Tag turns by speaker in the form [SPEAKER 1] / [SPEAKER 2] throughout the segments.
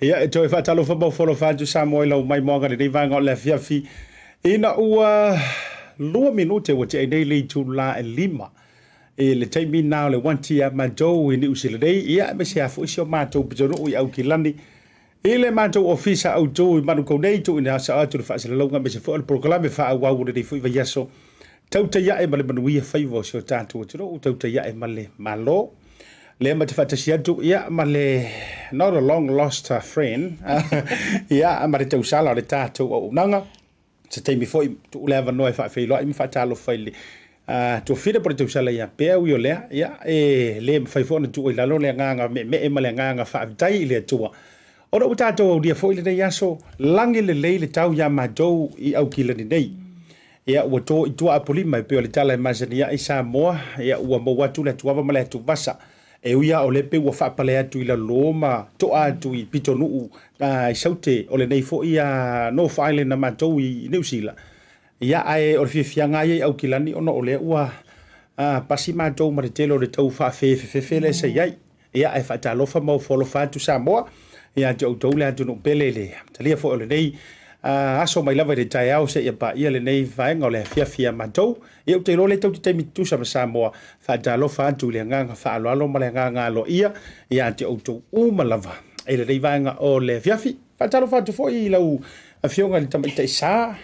[SPEAKER 1] Ia, e toe faatalofa ma ofo atu Samoa i lau maimoaga i lenei vaega o le afiafi. Ina ua 2 minute ua tea nei le itula e 5 i le taimi na o le 1 ia matou i Niu Sila nei, ia aemaise lava foi si o matou pitonuu i Aukilani i le matou ofisa autu i Manukau nei, tuuina sao atu le faasalalauga aemaise foi o le polokalame faaauau o lenei foi vaiaso. Tautai ae ma le manuia faiva o si o tatou atunuu, tautai ae ma le Malo. Lea ma te faatasi atu, ia, ma le not a long lost friend, ia, ma le tausala o le tatou auaunaga. Se taimi foi tuu le avanoa e faafeiloai ma faatalofa i le tuafile po o le tausala ia Pea ui o lea, ia, e le mafai foi ona tuu i lalo le agaga meemee ma le agaga faafetai i le Atua ona ua tatou aulia foi lenei aso lagi lelei le tau iā matou i Aukilani nei. Ia, ua to i tua Apolima e pei o le tala e masani ai Samoa, ia, ua maua atu le atuava ma le atuvasa. E ui lava o lea pei ua faapale atu i lalo ma toa atu i pitonuu i Saute o lenei foi North Island a matou i Niu Sila, ia, ae o le fiafiaga lava ia i Aukilani ona o lea ua pasi matou ma le tele o le tau faafefefefe lea sa i ai. Ia, ae faatalofa ma ofo alofa atu Samoa ia te outou le atunuu pele i le amatalia foi o lenei aso mai lava i le taeao seia paia lenei vaega o le afiafi ia matou. Ia, ou te iloa o lea tou te taimi tutusa ma Samoa. Faatalofa atu i le agaga faaaloalo ma le agaga aloaia ia te outou uma lava i lenei vaega o le afiafi. Faatalofa atu foi i lau Afioga i le Tamaitai Sa,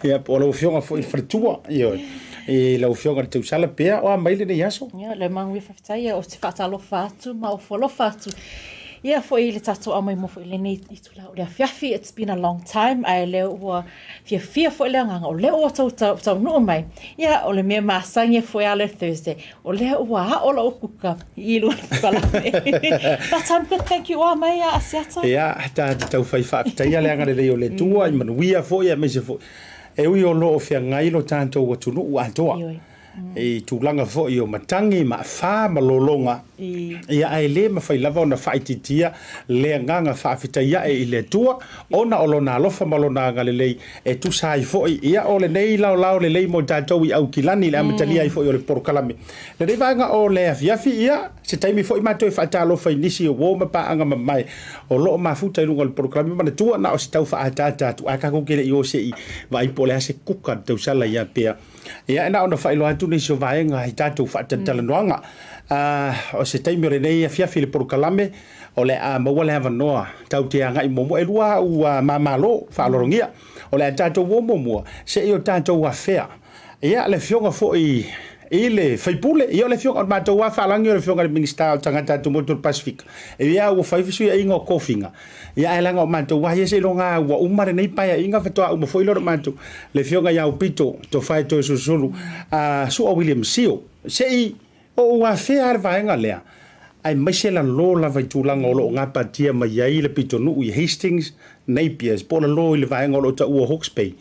[SPEAKER 1] ia, po o lau Afioga foi i le Faletua, ioe, i lau Afioga i le Tausala Pea, o a mai lenei aso?
[SPEAKER 2] Ia, le manuia faafetai, ia, ou te faatalofa atu ma ofo alofa atu ia foi i le tatou aumai mo foi lenei itula o le afiafi. It's been a long time, ae lea ua fiafia foi le agaga o lea ua tou taunuu mai. Ia, o le mea masani foi a le Thursday, O lea ua ao lou kuka i lua palame. But I'm good, thank you. Oa mai a Asiata.
[SPEAKER 1] Ia, ta te tau whai whaafetaia le agalelei o le Atua, i manuia foi aemaise foi. E ui o lo o feagai lo tatou atunuu atoa.
[SPEAKER 2] Ioe.
[SPEAKER 1] I tulaga foi o matagi ma afa ma lologa. Ia, ae le mafai lava ona faaitiitia le agaga faafetai ae i le Atua, ona o Lona alofa ma Lona agalelei e tusa ai foi, ia, o lenei laolao lelei mo tatou i Aukilani i le amatalia ai foi o le polokalame. Lenei vaega o le afiafi, ia, se taimi foi matou e faatalofa i nisi o uo ma paaga mamae o lo o mafuta i luga o le polokalame. Manatua, na o se tau faaataata atu, ae tatou te le i o se i vaai po o le a se kuka le tausala ia Pea. Ia, e na ona faailoa atu nisi o vaega i tatou faatalatalanoaga. O se taimi o lenei afiafi i le polokalame, O le a maua le avanoa tatou te agai muamua. E lua au mamalo faaaloalogia. O le a tatou o muamua se i o tatou afea. Ia, le afioga foi i le faipule, ia o le afioga o le matou lava faalagi o le afioga i le Minisita o Tagata Atumotu o le Pasefika. Ia, ua fai fesuiaiga o tofiga, ia ae leaga o matou lava ia seiloga ua uma lenei paeaiga faatoa uma foi lea o le matou, le afioga ia Aupito Tofae Toeolesulusulu, Su'a William Sio, se i O ou afea le vaega lea, aemaise lalo lava i tulaga o lo o gapatia mai ai le pitonuu i Hastings, Napiers, po o lalo i le vaega o lo o taua o Hawke's Bay.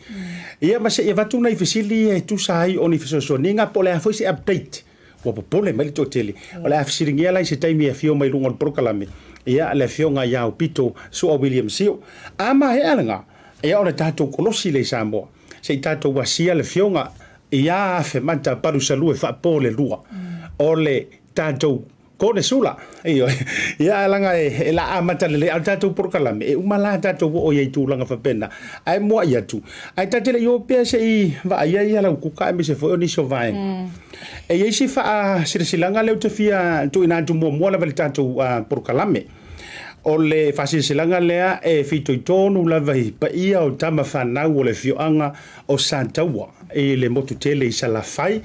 [SPEAKER 1] Ia ma se i avatu nai fesili e tusa ai o ni fesoasoaniga po o le a foi se update ua popole mai le toatele. O le a fesiligia la i se taimi e afio mai i luga o le polokalame, ia, le Afioga ia Aupito Su'a William Sio. A maea lena, ia ona tatou kolosi lea i Samoa, se i tatou asia le Afioga Ia Afemata Palusalue faapo le lua o le tatou Konesula. Ioe. Ia ae leaga e la amata lelei, a o le tatou polokalame, e uma la tatou oo i ai i tulaga faapena. Ae muai atu, ae ta te le i o pea se i vaaia ia lau kuka aemaise foi o nisi o vaega. E i ai si faasilasilaga lea ou te fia tuuina atu muamua lava i le tatou polokalame. O le faasilasilaga lea e fitoitonu lava i paia o tama fanau o le afioaga o Sataua i le motu tele i Salafai.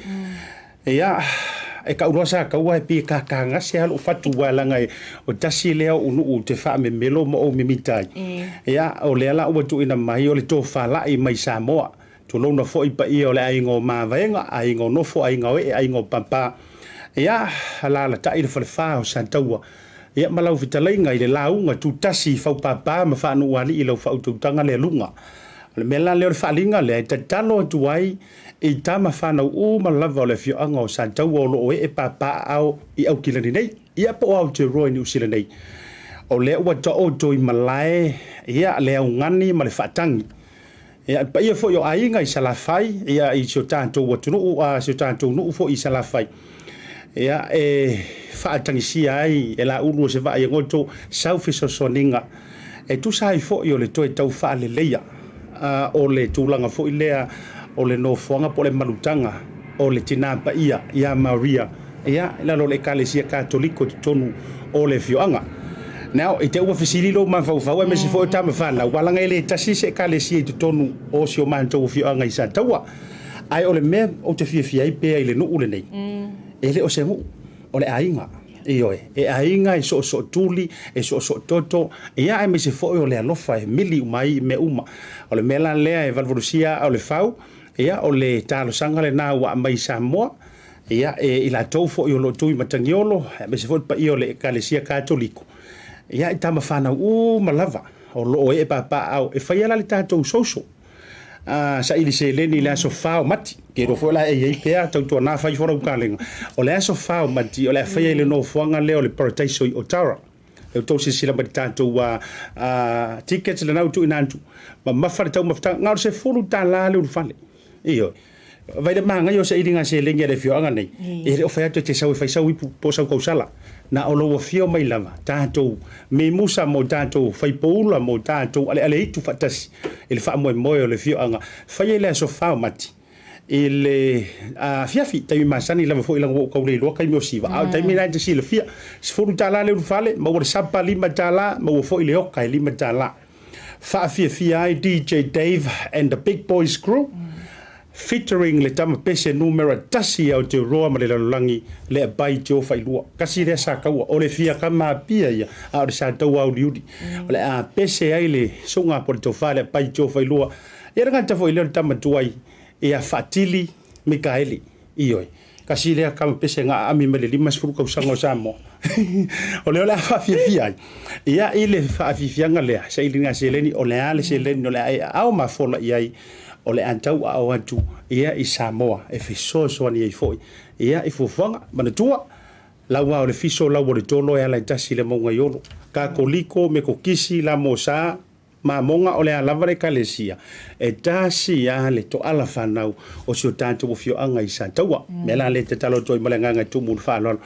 [SPEAKER 1] Ia, e kau loa Sataua e pei e kakagase lava lou fatu aua leaga o tasi lea o nuu ou te faamemelo ma ou mimita ai. Ia, o lea la ua tuuina mai o le tofalai mai Samoa. Tulouna foi paia o le aiga o Mavaega, aiga o Nofo, aiga o Ee, aiga o Papa. Ia, alaalatai le falefa o Sataua. Ia, ma lau fetalaiga i le lauga tutasi i Faupapa ma Faanuualii i lau faautautaga lea luga. O le mea la lea o le faaaliga lea e tatalo atu ai i tama fanau uma lava o le afioaga o Sataua o lo o ee papaaao i Aukilani nei, ia po o Aotearoa i Niu Sila nei. O lea ua taoto i malae ia le augani ma le faatagi. Ia, le paia foi o aiga i Salafai, ia, i si o tatou atunuu, a si o tatou nuu foi i Salafai, ia, e faatagisia ai e Laulu o se vaa i goto sau fesoasoaniga. E tusa ai foi o le toe tau faaleleia o le tulaga foi lea o le nofoaga po o le malutaga o le Tina Paia ia Maria ia i lalo o le Ekalesia Katoliko i totonu o le afioaga. Now, i te ua fesili lou mafaufau aemaise foi o tama fanau, aua leaga e le tasi se Ekalesia i totonu o si o matou afioaga i Sataua. Ae o le mea ou te fiafia ai pea i le nuu lenei, e le o se nuu, o le aiga. Ioe, e aiga, e soosootuli, e soosoototo, ia aemaise foi o le alofa e mili uma ai mea uma. O le mea la lea e valuvalusia aa o le fau, ia o le talosaga lena ua aumai i Samoa, ia e i latou foi o lo o tu i Matagiolo, aemaise foi le paia o le Ekalesia Katoliko, ia i tama fanau uma lava o lo o ee papaaao e faia la le tatou social. Saili seleni i le aso 4 o Mati. Ke iloa foi o le a e i ai pea, tautuana fai ifo lau kalega. O le aso 4 o Mati, o le a faia i le nofoaga lea o le Paradaiso i Otara. E outou silasila mai i le tatou tickets lena ua tuuina atu. Mamafa le taumafataga, na o le $10 le ulufale. Ioe. Vaai le manaia o sailiga seleni a le afioaga nei, e le o fai atu e te sau e fai sau ipu po o sau tausala. Na o lou afio mai lava, tatou mimusa mo tatou faipoula mo tatou alealeitu faatasi i le faamoemoe o le afioaga. Fai ai le aso 4 o Mati i le afiafi, taimi masani lava foi leaga ua ou tau le iloa taimi o siva, a o le taimi lena e te silafia, $10 le ulufale, maua le sapa $5, maua foi le oka e $5. Faafiafia ai DJ Dave and the Big Boys Crew featuring le tama pese numera tasi i Aotearoa ma le lalolagi le Abai Joe Failua. Kasi lea sa taua, o le fia kama Apia ia, a o le sa taua auliuli. O le a pese ai le suga po o le tofa le Abai Joe Failua. Ia le gata foi lea o le tama tuai ia Faatili Mikaeli. Ioe. Kasi lea kama pese na aami mai le 50 tausaga o Samoa. O lea o le a faafiafia ai. Ia i le faafiafiaga lea, sailiga seleni, o le a le seleni o le a e aao mafola i ai, o le a tauaao atu ia i Samoa e fesoasoani ai foi ia i fuafuaga. Manatua, lau a o le fiso, lau o le tolo e ala e tasi le mauga i Olo. Katoliko, Metotisi, Lamosa, Mamoga o le a lava le Ekalesia, e tasi a le toala fanau o si o tatou afioaga i Sataua. Mea la lea e tatalo atu ai ma le agaga e tumu i le faaaloalo.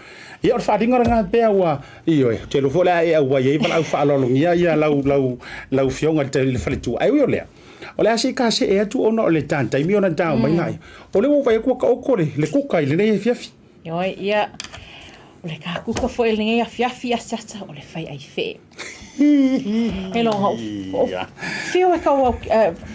[SPEAKER 1] Ia o le faaaliga lena pea ua, ioe, ou te iloa foi o le a e auai ai valaau faaaloalogia ia lau, lau, lau afioga i le faletua. Ae ui o lea, o le a se i kasee atu ona o le ta taimi ona tao mai laia. O lea ua ou vaai atu ua taoto le, le kuka i lenei afiafi.
[SPEAKER 2] Ioe, ia, o le kākuka foi i lenei afiafi asiata o le fai ai fee. He longa o whio e kau au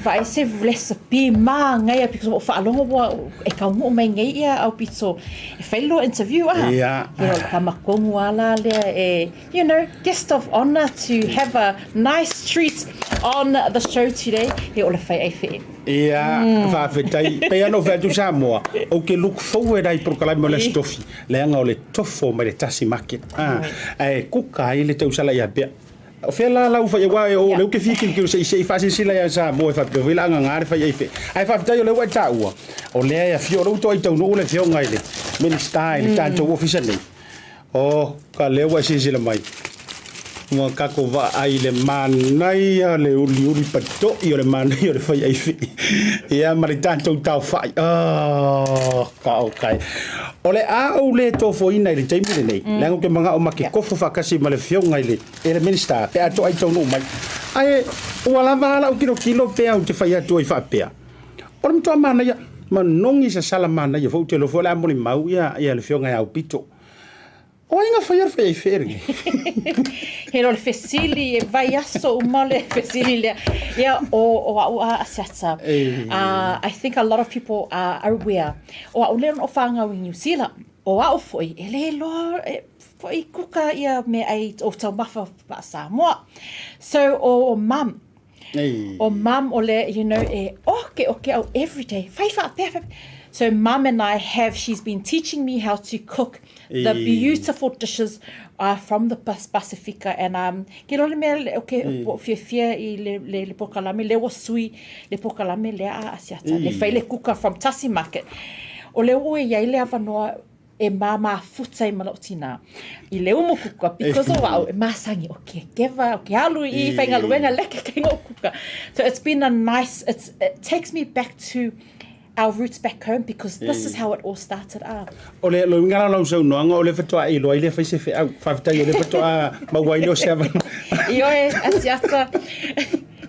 [SPEAKER 2] vaai se recipe māngaia because o faalogo ua e kaunuʻu mai nei ia au pito e fai loa interview a.
[SPEAKER 1] Yeah.
[SPEAKER 2] He o tama kongu a la lea e you know guest of honor to have a nice treat on the show today. He o le fai ai whee.
[SPEAKER 1] Ia, faafetai. Pei lava ona ou fai atu Samoa, ou te look forward ai i polokalame o le Aso Tofi, leaga o le tofo mai le tasi market. Ae kuka ai le tausala ia Pea. O fea la lau fai aua o lea ou te fia tilotilo se i se i faasilasila ia Samoa e faapea foi la agaga le fai ai fea. Ae faafetai o lea ua e taua, o lea e afio, o lea ua toai taunuu le afioga i le Minisita i le tatou ofisa nei. Oh, ka lea ua e silasila mai. Ua kako vaai le manaia le uliuli patoʻi o le manaia o le fai aifi. Ia ma le tatou taofai. Oh, ka okay. O le a ou le tofoina i le taimi lenei, leaga ou te manao ma ke kofo faatasi ma le afioga i le, i le Minister pe a toai taunuu mai. Ae ua lava a lau tilotilo pea ou te fai atu ai faapea, o le matua manaia, manogi sasala manaia foi ou te iloa foi o le a molimau ia, ia le afioga ia Aupito. O ai na faia le fai ai fea lenei?
[SPEAKER 2] He le fesili e vaiaso uma le fesili lea. Ia, o, o a'u a asiata. I think a lot of people are aware. O a'u lea na o whāngau i New Zealand. O a'u foi, e le loa e foi kuka ia meaʻai o taumafa faa-Samoa. So, o mum, O mum o le, you know, e oke oke au everyday, whai whaapea, whai. So mum and I have, she's been teaching me how to cook the beautiful dishes from the Pasifika. And um, ke lole mea, o ke po fiafia i le, le, le pokalame, le ua sui le pokalame lea a Asiata, le whai le kuka from Tasi Market. O le ua iai le avanoa, e māmāfuta ai ma lou tinā i le umu kuka because o a'u e masani o ke keva o ke alu i faigaluega leke ke o kuka. So it's been a nice, it's, it takes me back to our roots back home because this is how it all started ah.
[SPEAKER 1] O le uiga la o lau saunoaga, o lea faatoa e iloa ai lea fai se feau. Faafetai o lea faatoa maua ai lea o se avanoa.
[SPEAKER 2] Ioe, Asiata.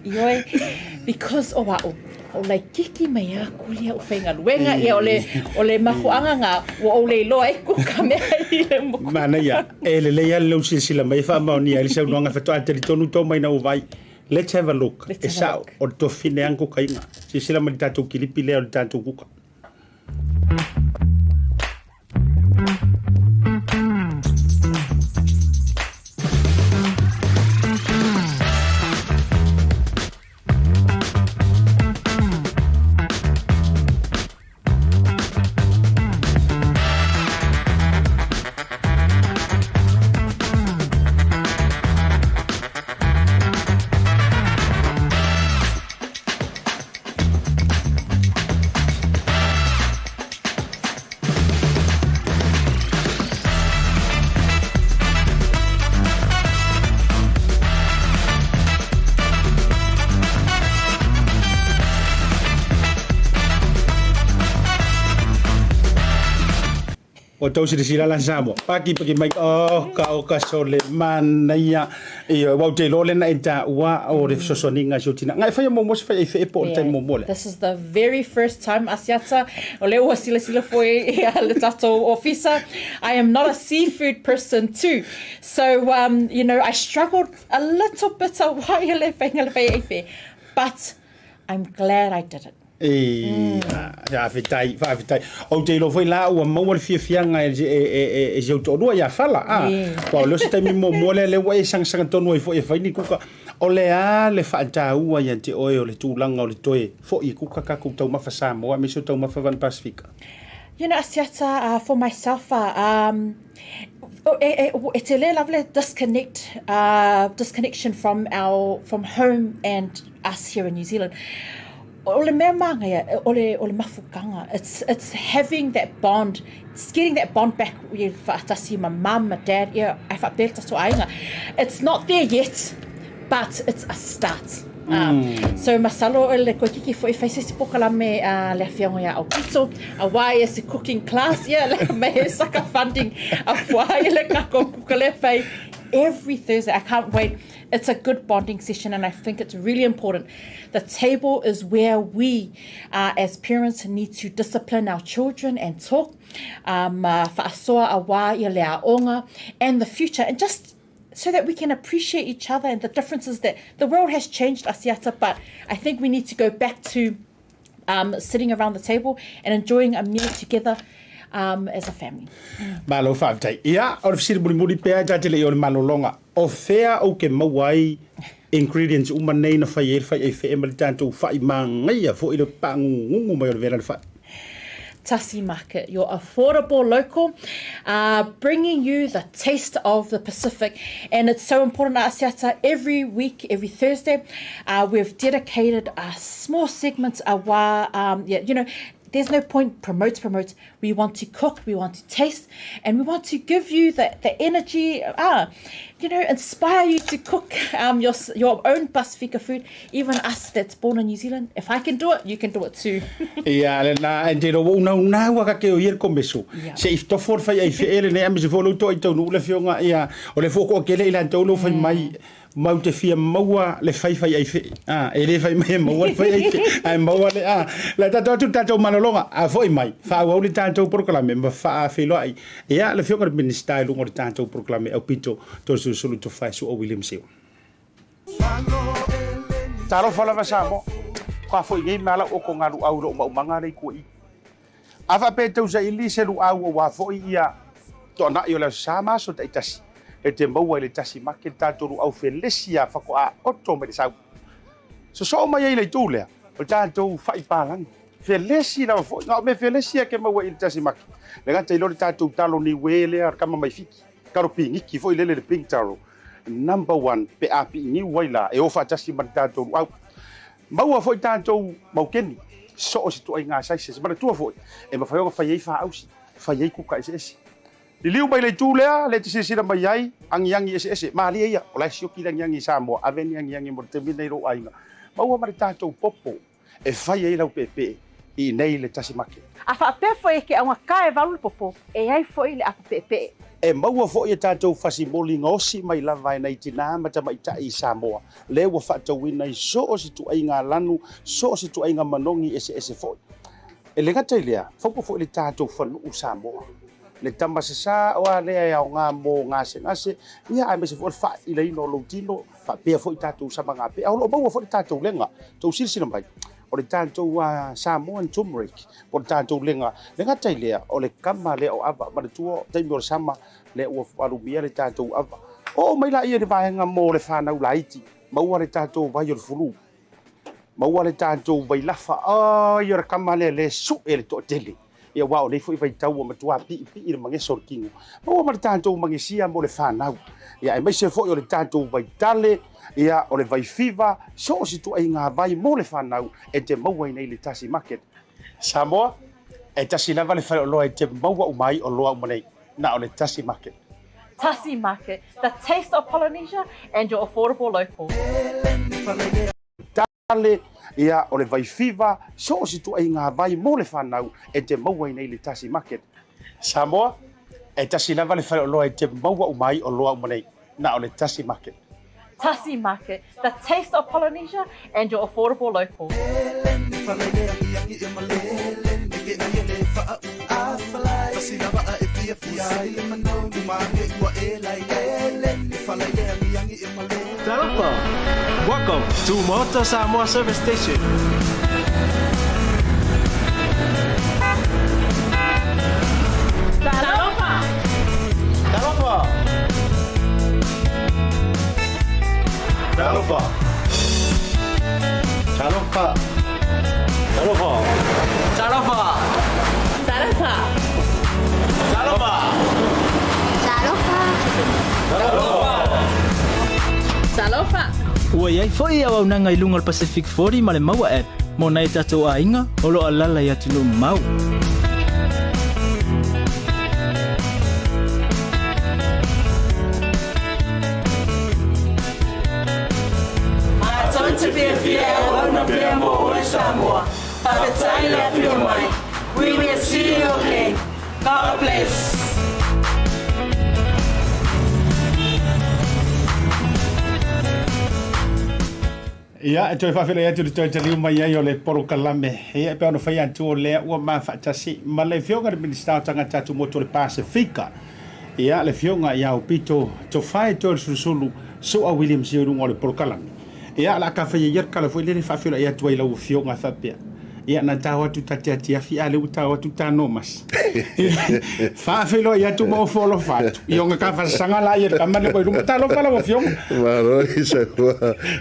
[SPEAKER 2] Ioe, because o a'u, o laitiiti mai a kuli a'u faigaluega, ia o le, o le mafuaaga na ua ou le iloa ai kuka mea i le moku.
[SPEAKER 1] Manaia, e lelei lava le lau silasila mai e faamaonia ai le saunoaga faatoa talitonu tau mai na ua vaai. Let's have a look.
[SPEAKER 2] Let's
[SPEAKER 1] E
[SPEAKER 2] have a
[SPEAKER 1] sao,
[SPEAKER 2] look.
[SPEAKER 1] o le tofine lava ni kokaiga. Silasila mai i le tatou kilipi lea o le tatou kuka. Ua tau silasila la Samoa. Paki paki mai oh ka o ka sole manaia. Ia ua ou te iloa lena e taua o le fesoasoaniga i si ou tina. Ngai faia muamua se fai ai fee po o le taimi muamua lea.
[SPEAKER 2] This is the very first time Asiata o lea ua silasila foi ia le tatou ofisa. I am not a seafood person too. So um, you know, I struggled a little bit a while le faiga le fai ai fee. But I'm glad I did it.
[SPEAKER 1] Ia, faafetai, faafetai. Ou te iloa foi la ua maua le fiafiaga e, e, e, e, e si ou toalua ia Fala. Ah, yeah. Aua o lea o se taimi muamua lea, lea ua e sagasaga tonu ai foi e fai ni kuka. O le a le faataua ia te oe o le tulaga o le toe foi e kuka tatou taumafa Samoa aemaise o taumafa vana Pasifika?
[SPEAKER 2] You know, Asiata, for myself, um, e, e, e tele lava le disconnect, disconnection from our, from home and us here in New Zealand. O le mea māngaia, o le, o le mafukanga, it's, it's having that bond, it's getting that bond back i whaatasi ma mum, ma dad, ia, ai whaapea le tatou aiga. It's not there yet, but it's a start. Mm. So masalo o le koe kiki foi fai se isi pokalame a le afioga ia Aupito, a wā ia se cooking class, ia le me he saka funding, a wā ia le kako kuka le fai every Thursday. I can't wait. It's a good bonding session and I think it's really important. The table is where we uh, as parents need to discipline our children and talk um, uh, whaasoa a wā ia le aonga and the future and just so that we can appreciate each other and the differences that the world has changed, Asiata, but I think we need to go back to um, sitting around the table and enjoying a meal together um, as a family.
[SPEAKER 1] Malo faafetai. Ia, o le fesili mulimuli pea e ta te le i o le malologa. O fea ou ke maua ai ingredients uma nei na fai ai le fai ai fee ma le tatou fai magaia foi le paagugugu mai o le vela le fai?
[SPEAKER 2] Tasi Market, your affordable local, uh, bringing you the taste of the Pacific. And it's so important, Asiata, every week, every Thursday, uh, we've dedicated a small segment, a wa, um, yeah, you know, there's no point promote, promote. We want to cook, we want to taste, and we want to give you the, the energy, ah, you know, inspire you to cook um, your, your own Pasifika food. Even us that's born in New Zealand, if I can do it, you can do it too.
[SPEAKER 1] Ia, lena, e te iloa ua unaunau a kake o ia le komeso. Se i tofo le fai ai fee lenei, aemaise foi o lou toa i taunuu le afioga, ia, o le fua toatele i latou lou fai mai, Mau te fia maua le fai fai ai fee. A, e le fai mai e maua le fai ai fee, ae maua le, a. Le tatou atu le tatou malologa, a foi mai, faaauau le tatou polokalame ma faafeiloai, ia, le afioga i le Minisita i luga o le tatou polokalame aupito Toeolesulusulu Tofaesu'a William Sio. Talofa lava Samoa, ka foi nei mea lau oko ngā luau i lou maumaga le i kua i. A faapea e tausaili se luau aua foi ia toanai o le Aso Sa ma aso taitasi, e te maua i le tasi make le tatou luau felesi a faatoa oto mai le sau. Sosoo mai ai le itu lea, o le tatou fai palagi. Felesi lava foi, na o mea felesi a ke maua i le tasi make. Le gata i lo le tatou talo niue lea, le kama mai Fiti, talo piniki foi lele le pink taro, number one pe a piiniu ai la e o faatasi ma le tatou luau. Maua foi tatou maukeni, so o se ituaiga sizes. Manatua foi, e mafai ona fai ai faausi, fai ai kuka eseese. Liliu mai le itu lea, lea e te silasila mai ai, agiagi eseese, malie ia, o la e sioki le agiagi i Samoa, ave ni agiagi mo le taimi lenei i lou aiga. Maua ma le tatou popo e fai ai lau peepee. i inei i le Tasi Market.
[SPEAKER 2] A faapea foi e ke augata e valu le popo, e i ai foi le apo peepee.
[SPEAKER 1] E maua foi e tatou fasimoli gaosi mai lava e nai tinā ma tamaitai i Samoa, lea ua faatauina i so o se ituaiga lanu, so o se ituaiga manogi eseese foi. E le gata i lea, faupa foi le tatou fanuu Samoa, le tama sasā o a lea e aoga mo gasegase, ia aemaise foi o le faailaina o lou tino, faapea foi tatou samagape, a o lo o maua foi le tatou lega. Tou silasila mai, o le tatou Samoan turmeric, po o le tatou lega, le gata i lea, o le kama lea o ava, manatua taimi o le sama, lea ua alumia le tatou ava. Oo mai laia i le vaega mo le fanau laiti, maua le tatou vai o le fulu, maua le tatou vailafa, ai o le kama lea le sue e le toatele. Ia aua o nei foi vaitau ua matua piipii le mageso o le tino. Maua ma le tatou magesia mo le fanau. Ia aemaise foi o le tatou vaitale, ia o le vaifiva, so o se ituaiga vai mo le fanau e te maua i nei le Tasi Market. Samoa, e tasi lava le faleoloa e te maua uma ai oloa uma nei, na o le Tasi Market.
[SPEAKER 2] Tasi Market, the taste of Polynesia and your affordable local.
[SPEAKER 1] Tale, ia, o le vaifiva, so o se ituaiga vai mo le fanau e te maua i nei le Tasi Market. Samoa, e tasi lava le faleoloa e te maua uma ai oloa uma nei, na o le Tasi Market.
[SPEAKER 2] Tasi Market, the taste of Polynesia and your affordable local.
[SPEAKER 3] Talofa! Welcome to Maota Samoa Service Station.
[SPEAKER 2] Talofa!
[SPEAKER 1] Talofa! Talofa! Talofa! Talofa!
[SPEAKER 3] Talofa!
[SPEAKER 2] Talofa!
[SPEAKER 3] Talofa!
[SPEAKER 2] Talofa! Talofa!
[SPEAKER 4] Ua i ai foi auaunaga i luga o le Pacific 40 ma le Maua App mo nai o tatou aiga o lo o alaala i atunuu mamao.
[SPEAKER 5] Matou te fiafia e auauna pea mo oe Samoa. Faafetai le afio mai. We will see you again. God bless.
[SPEAKER 1] Ia, e toe faafeiloai atu i le toe taliu mai ai o le polokalame. Ia, e pei ona fai atu o lea ua ma faatasi ma le Afioga i le Minisita o Tagata Atumotu o le Pasefika, ia, le Afioga ia Aupito Tofae Toeolesulusulu Su'a Williams i luga o le polokalame. Ia, o le a tafaia ia le tala foi lele e faafeiloai atu ai i lau Afioga e faapea, Ia, na tao atu ta te atiafi, a lea ua tao atu ta nomasi. Faafeiloai atu ma ofo alofa atu. I ona ka fasasaga la ia le tama lea ua i luma. Talofa lau Afioga.
[SPEAKER 6] Malo i sau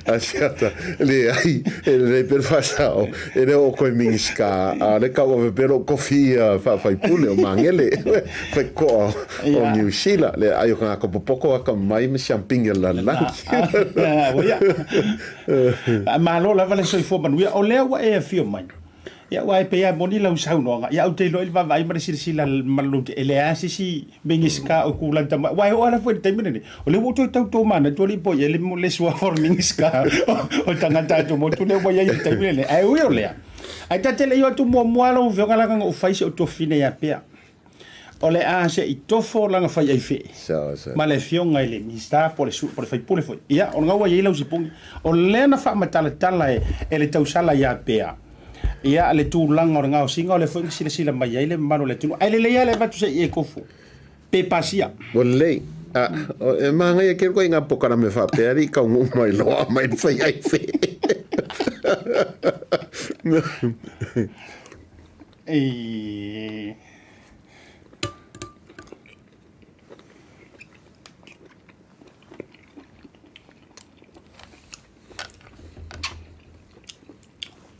[SPEAKER 6] asiata. Leai, e lelei pea le faasao. E le o koe Minisita, a o le kau ave pea lou kofi ia faafaipule o Magele, faikoa o Niu Sila. Le ai o ka ngā popoko aka mai ma siampingi o le lalolagi.
[SPEAKER 1] Ua ia. Malo lava le soifua manuia. O lea ua e afio mai. Ia aua e pei lava e moni lau saunoaga, ia ou te iloa i le vaavaai ma le silasila ma le e leai lava se isi Minisita o Kulanta mai. Aua e oo lava foi i le taimi lenei, o lea ua ou toe tau tomanatu alii po i ai le suafa o le Minisita o tagata atumotu lea ua i ai i le taimi lenei. Ae ui o lea, ae ta te le i o atu muamua lau Afioga leaga na ou fai si ou tuafafine ia Pea. O le a se i tofo lana fai aifee ma le Afioga i le Minisita po o le sui, po o le faipule foi. Ia, o lena ua i ai lau sipugi. O lea na faamatalatala e le tausala ia Pea, ia, le tulaga o le gaosiga, o lea foi na silasila mai ai le mamalu o le atunuu. Ae lelei lava le avatu se i e tofo, pe pasia.
[SPEAKER 6] Ua lelei. A, e māngaia kē koe i ngā pokarame faapea alii kaunuu mai loa mai le fai aifee.
[SPEAKER 1] E...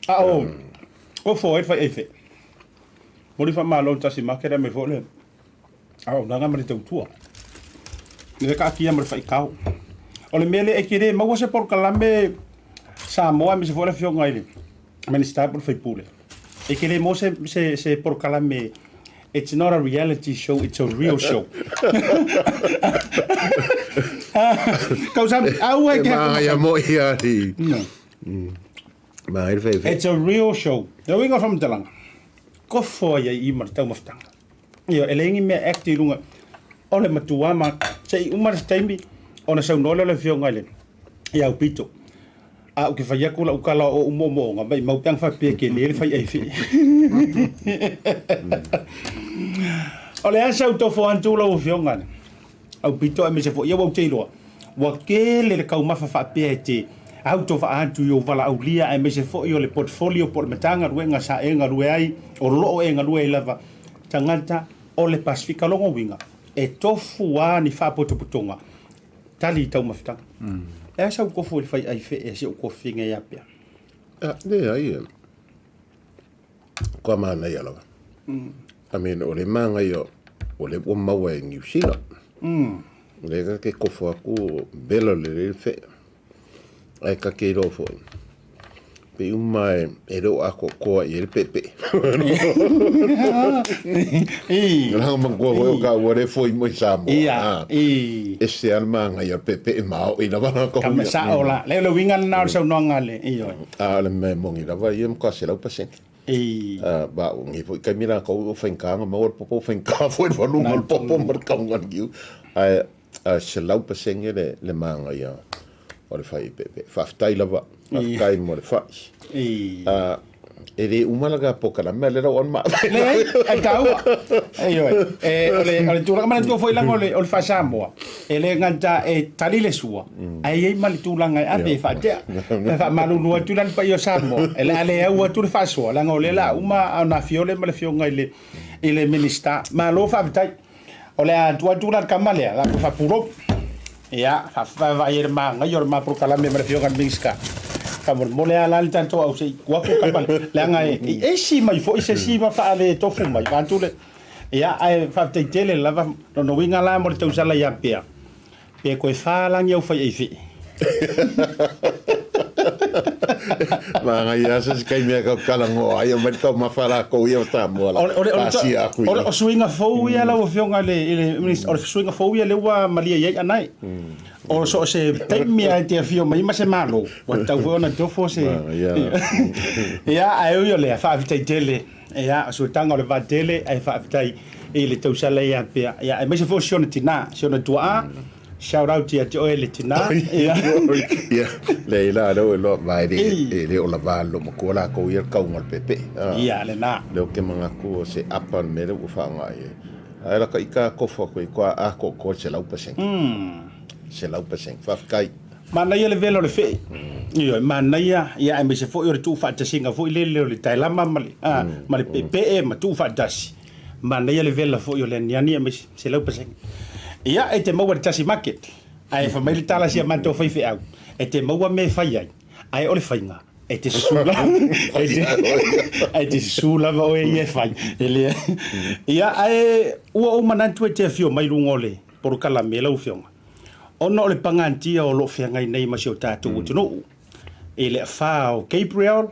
[SPEAKER 1] A o, ko fo e fai efe. Moli fa malo tasi makera me fo le. A o nanga ma le tautua. Le ka kia ma le fai kau. O le mea le e kere maua se polokalame Samoa me se fo le fionga i le Minista po le faipule. E ke le mo se, se, se polokalame It's not a reality show, it's a real show. Kau sa, au ai
[SPEAKER 6] ke.
[SPEAKER 1] E
[SPEAKER 6] māngai mo ia ni. No. Māngai whai whai.
[SPEAKER 1] It's a real show. Te uiga o whamtalanga. kofo ai ai i i ma le taumafataga. Ioe, e leai ni mea e act i luga o le matua ma se i uma le taimi ona saunoa lea o le afioga i le i Aupito. A ou te fai atu lau tala o ou moomooga, maimau pe ana faapea e tele le fai aifee. O le a sau tofo atu lau afioga i le Aupito aemaise foi ia ua ou te iloa ua tele le taumafa faapea e te autofaa atu i ou valaaulia aemaise foi o le portfolio po o le Matagaluega sa e galue ai, o lo o e galue ai lava tagata o le Pasefika. Lona uiga, e tofu lava ni faapotopotoga tali i taumafataga. E a sau tofu i le fai aifee a si ou tofiga ia pea?
[SPEAKER 6] Ah, leai, e kua manaia lava. I mean, o le manaia o le ua maua e Niu Sila. O lea ka ke kofo aku o vela lelei le fee. Ae ka ke iloa foi. Pe uma e, e le o atoatoa i ai le peepee. Leaga manatua foi o ka ua le foi mai Samoa.
[SPEAKER 1] Ia,
[SPEAKER 6] Ah,
[SPEAKER 1] i.
[SPEAKER 6] ese lava le manaia o le peepee maoi lava la
[SPEAKER 1] Ka
[SPEAKER 6] ia.
[SPEAKER 1] sao la. Le o le uiga lena o le saunoaga a le, ioe.
[SPEAKER 6] A o le mea moni lava ia matua 100%.
[SPEAKER 1] I.
[SPEAKER 6] Ba, o nei foi taimi latou o faigata ona maua le popo, faigata foi le faluga o le popo ma le tauga o le niu. Ae 100% le, le manaia o le fai peepee. Faafetai lava, faafetai mo le fai. E le uma la ka polokalame a le lau ona maavae.
[SPEAKER 1] Leai, e taua. Ioe. E, o le, o le tulaga manatua foi leaga o le, o le faa-Samoa, e le gata e tali le sua, ae i ai ma le tulaga e ave e faatea. E faamalulu atu la le paia o Samoa, e le a le au atu le faasoa, leaga o lea o le a uma ona afio lea ma le afioga i le, i le Minisita. Malo faafetai. O le a tuu atu la le tama lea, la faapulou. Ia, faavaai ai le manaia o le ma polokalame ma le afioga i le Minisita. Faamolemole lava la le tatou au se i tuu atu le tama lea, leaga e esi mai foi se isi ma faaletofu mai, vaeatu le. Ia, ae faafetai tele lava, lona uiga la mo le tausala ia Pea, pe toe fa la ni au fai aifee.
[SPEAKER 6] Manaia lava se taimi e talanoa ai, aumai le taumafa a latou ia o Samoa la pasia atu i
[SPEAKER 1] O suiga fou ia lau Afioga i le Minisita, o le suiga fou ia lea ua malie i ai Anae. O so o se taimi lava e te afio mai ma se Malo, ua tatau foi ona tofo se. Ia, ae ui o lea, faafetai tele. Ia, o suetaga o le vaatele, ae faafetai i le tausala ia Pea. Ia, aemaise foi o si ona tina, si ona tuaa. Shout out ia te oe le tina. Ia.
[SPEAKER 6] Ia, leai la, lea ua iloa, ma e le, e le o lava le loomatua latou ia le tauga o le peepee.
[SPEAKER 1] Ia, lena.
[SPEAKER 6] Lea ou te manatu o se apa le mea lea ua faaaoga i ai. Ae laka ita kofo atu i tua atoatoa le 100%. 100%. Faafetai.
[SPEAKER 1] Manaia le vela o le fee. Ioe, manaia, ia aemaise foi o le tuufaatasiga foi lele o le taelama ma le, a, ma le peepee ma tuufaatasi. Manaia le vela foi o le aniani aemaise 100%. Ia, e te maua i le tasi market, ae fai mai le tala a si a matou faifeau, e te maua mea e fai ai, ae o le faiga, e te susu lava, e te, e te susu lava oe ia e fai. E le, ia, ae ua ou manatu e te afio mai luga o le polokalame lau Afioga, ona o le pagatia o lo o feagai nei ma si o tatou atunuu i le afa o Gabriel,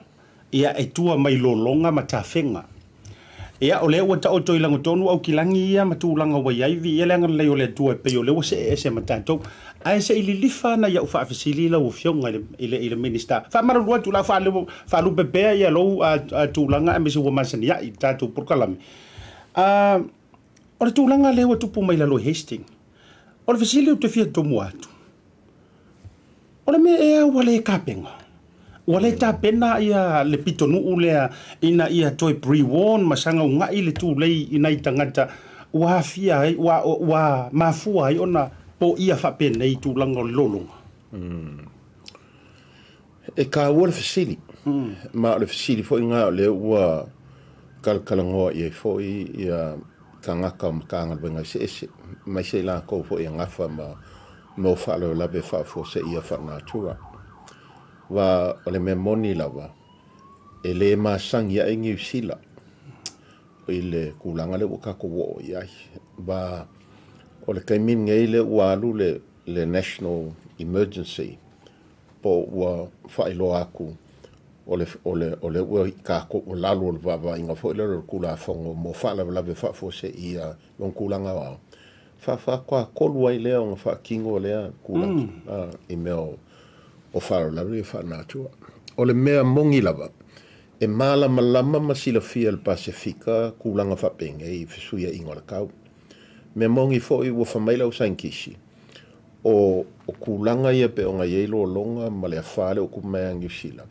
[SPEAKER 1] ia e tua mai lologa ma tafega. Ia, o lea ua taoto i lagotonu Aukilagi ia ma tulaga ua i ai, viia le agalelei o le Atua e pei o lea ua see ese ma tatou. Ae se i lilifa ana i au faafesili lau Afioga i le, i le, i le Minisita. Faamalulu atu, o le a faaleo, faalupe pea ia lou tulaga aemaise ua masani ai i le tatou polokalame. A, o le tulaga lea ua tupu mai lalo i Hastings, o le fesili ou te fia tomua atu, O le mea ea ua le tapena? Ua le tapena ia le pitonuu lea ina ia toe pre-warn ma saga uga'i le tulei i nai tagata ua aafia ai, ua, ua mafua ai ona poia faapenei i tulaga o le lologa?
[SPEAKER 6] E taua le fesili, ma o le fesili foi lena o lea ua talatalanoa i ai foi ia tagata o Matagaluega eseese, aemaise i latou foi e nafa ma mea o faalavelave faafuaseia faanatura. Aua o le mea moni lava, e le masani ae Niu Sila i le tulaga lea ua tatou oo i ai. Aua o le taimi lenei lea ua alu le, le National Emergency, po ua faailoa atu o le, o le, o lea ua i tatou o lalo o le vaavaaiga foi lea o le Tulafono mo Faalavelave Faafuaseia lona tulaga aoao, faafaatoatolu ai lea ona faatino lea tulaga i mea o faalavelave ia faanatua. O le mea moni lava, E malamalama ma silafia e le Pasefika tulaga faapenei i fesuiaiga o le tau. Mea moni foi ua fai mai le au saienitisi, o tulaga ia pei ona i ai lologa ma le afa lea ua tupu mai ia Niu Sila,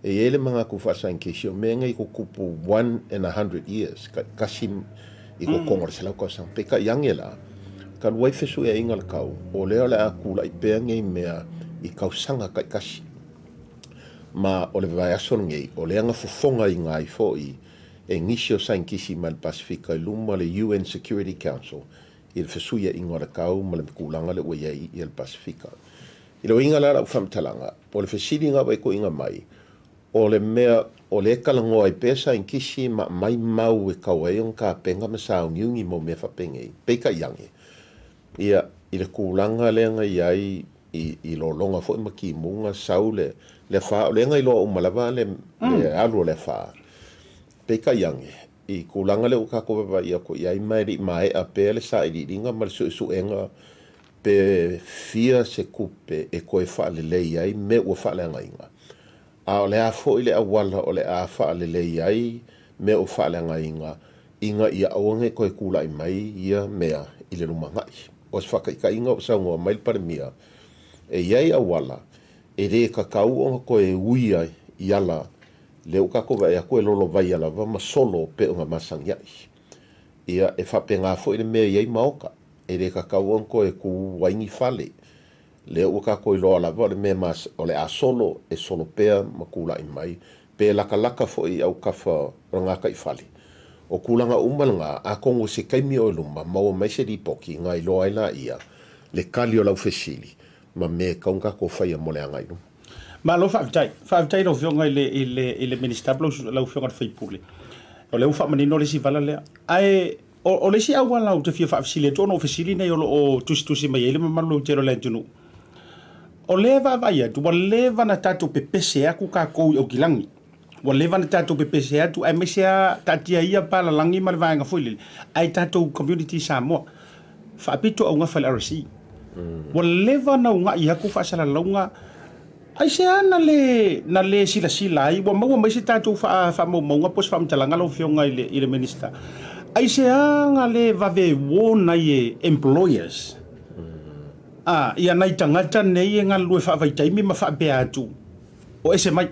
[SPEAKER 6] e i ai le manatu faasaienitisi o mea nei tutupu one in a hundred years, taitasi i totonu o le 100 tausaga. Peitai ane la, talu ai fesuiaiga o le tau, o lea o le a tulai pea nei mea i tausaga taitasi. Ma o le vaiaso lenei, o lea na fofogaina ai foi e nisi o saienitisi mai le Pasefika i luma o le UN Security Council i le fesuiaiga o le tau ma le tulaga lea ua i ai le Pasefika. I le uiga la o lau faamatalaga, o le fesili na ua e tuuina mai, o le mea o lea e talanoa ai pea saienitisi ma aumai mau e tau ai ona tapena ma sauniuni mau mea faapenei, peitai ane, ia, i le tulaga lea na i ai i, i lologa foi ma timuga, sau le, le afa, o lea na iloa uma lava le, le alu o le afa. Peitai ane, i tulaga lea ua tatou vaavaai atu i ai ma e le i maea pea le sailiiliga ma le suesuega pe fia se tupe e toe faalelei ai mea ua faaleagaina, a o le a foi le auala o le a faalelei ai mea ua faaleagaina ina ia aua ne i toe tulai mai ia mea i le lumanai. O se faataitaiga ua saunoa mai le Palemia, e i ai auala e le tatau ona toe ui ai i ala lea ua tatou vaai atu e lolovaia lava ma solo pei ona masani ai. Ia, e faapena foi le mea e i ai maota, e le tatau ona toe tu ai ni fale. Lea ua tatou iloa lava o le mea mas, o le a solo, e solo pea ma tulai mai, pe latalata foi i autafa o le gataifale. O tulaga uma lena, atonu i se taimi o i luma, maua mai se lipoti, ona iloa ai laia le tali o lau fesili ma mea e tatau ona tatou faia mo le agai i luma.
[SPEAKER 1] Malo faafetai. Faafetai i lau Afioga i le, i le, i le Minisita po o lau Afioga i le sui usufono. O lea ua faamanino le isi vala lea. Ae o, o le isi auala ou te fia faafesili atu ona o fesili nei o lo o tusitusi mai ai le mamalu lautele o le atunuu. O lea e vaavaai atu, ua leva ona tatou pepese atu tatou i Aukilagi. Ua leva ona tatou pepese atu aemaise lava taatia ia palalagi ma le vaega foi lele, ae tatou community i Samoa, faapito augafa i le RSE. Ua leva ona uunai atu faasalalauga, aisea na le, na le silasila ai, ua maua mai se tatou faamaumauga po o se faamatalaga lau Afioga i le, i le Minisita, aisea na le vave warn ai e employers, a, ia nai tagata nei e galulue faavaitaimi ma faapea atu, o ese mai.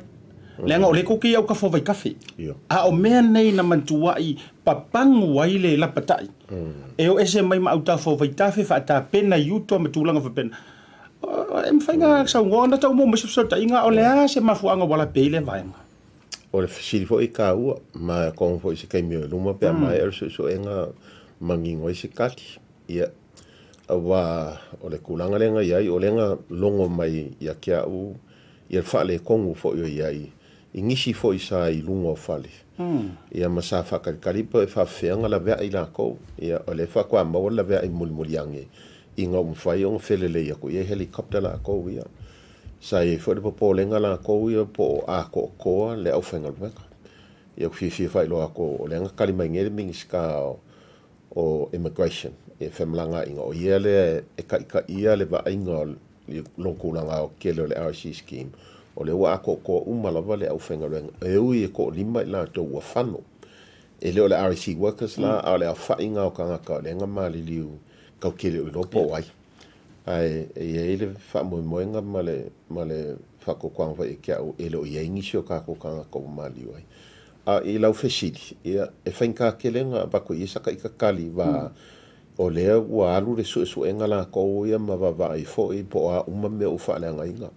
[SPEAKER 1] Leaga o lea tou te i autafa o vaitafe. A o mea nei na mantuai papagu ai le lapatai e o ese mai ma autafa o vaitafe faatapena i uta ma tulaga faapena. E mafai ona saunoa ona tau maua mai se fesootaiga o le a se mafuaaga ua lape ai lea vaega?
[SPEAKER 6] O le fesili foi e taua, ma e kogo foi i se taimi o i luma pe a maea le suesuega manino ai se tali. Ia, aua o le tulaga lea na i ai, o lea na logo mai ia te au ia le faaletonu foi o i ai i nisi foi sa i luga o fale, ia ma sa faatalitali pe faafefea ona laveai latou. Ia, o lea faatoa maua le laveai mulimuli ane ina ua mafai ona felelei atu i ai helicopter latou ia. Sa i ai foi le popolega latou ia po o atoatoa le aufaigaluega. Ia, ou te fiafia faailoa atu o lea na tali mai nei le Minisita o Immigration, e femalagaaiga, o ia lea e taitaia le vaaiga o lona tulaga aoaotetele o le RC Scheme, o lea ua atoatoa uma lava le aufaigaluega, e ui e toalima i latou ua fano. E le o le RC workers la, a o le aofaiga o tagata o lea na maliliu tatou te le o iloa po o ai. Ae e i ai le faamoemoega ma le, ma le faatuatuaga foi ia te au e le o i ai nisi o tatou tagata ua maliliu ai. A i lau fesili, ia, e faigata tele ona avatu i ai sa ita tali wa o lea ua alu le suesuega latou ia ma vaavaai foi po o a uma mea ua faaleagaina.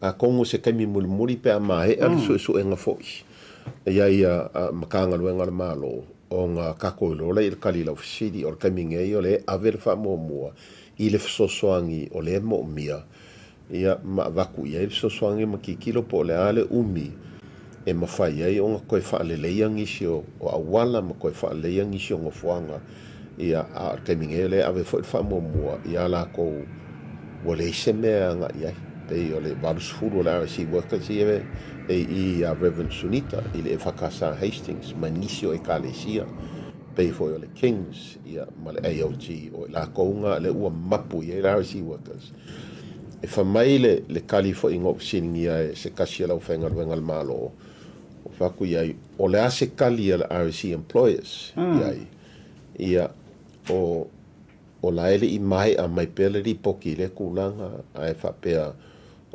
[SPEAKER 6] Atonu o se taimi mulimuli pe a maea le suesuega foi i ai a Matagaluega a le Malo ona tatou iloa lea i le tali i lau fesili. O le taimi nei o lea e ave le faamuamua i le fesoasoani o lea e moomia Ia, ma avatu i ai le fesoasoani ma tilotilo po o le a le umi e mafai ai ona toe faaleleia nisi o auala ma toe faaleleia nisi o nofoaga. Ia, a o le taimi nei o lea e ave foi le faamuamua ia latou ua leai se mea e agai i ai. Pei o le 80 o le RSE workers ia e i i ia Reverend Sunita i le EFKS Hastings ma nisi o Ekalesia pei foi o le Kings ia ma le AOG o i latou na lea ua mapu i ai le RSE workers. E fai mai le tali foi na ou fesiligia e se tasi o le aufaigaluega a le Malo, Fai atu i ai, o le a se tali a le RSE Employers i ai? Ia, o, o la e le i maea mai pea le lipoti i lea tulaga, ae faapea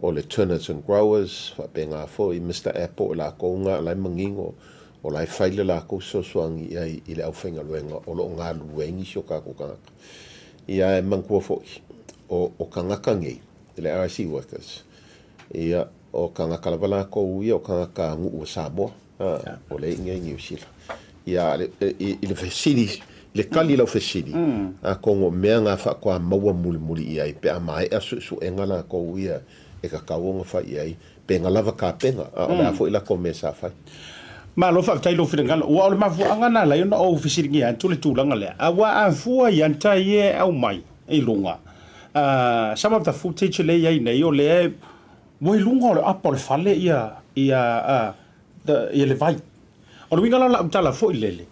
[SPEAKER 6] o le Turners and Growers, faapena foi Mister Apple, o latou na o la e manino, o la e fai le latou fesoasoani i ai i le aufaigaluega o lo o galulue ai nisi o tatou tagata. Ia ae manatua foi, o, o tagata nei, le RSE workers, ia, O tagata lava latou ia o tagata nuu o Samoa, o lea i inei i Niu Sila. Ia, i le fesili, i le tali i lau fesili, atonu o mea na faatoa maua mulimuli i ai pe a maea suesuega latou ia e tatau ona fai i ai, pe na lava tapena, a o le a foi latou mea sa fai.
[SPEAKER 1] Malo faafetai i lou finagalo. Ua o le mafuaaga na ala ai ona ou fesiligia atu le tulaga lea, aua a fua i ata ia e aumai i luga, some of the footage lea e i ai nei, o lea e Ua i luga o le apa o le fale ia ia ia le vai. O le uiga la o lau tala foi lele,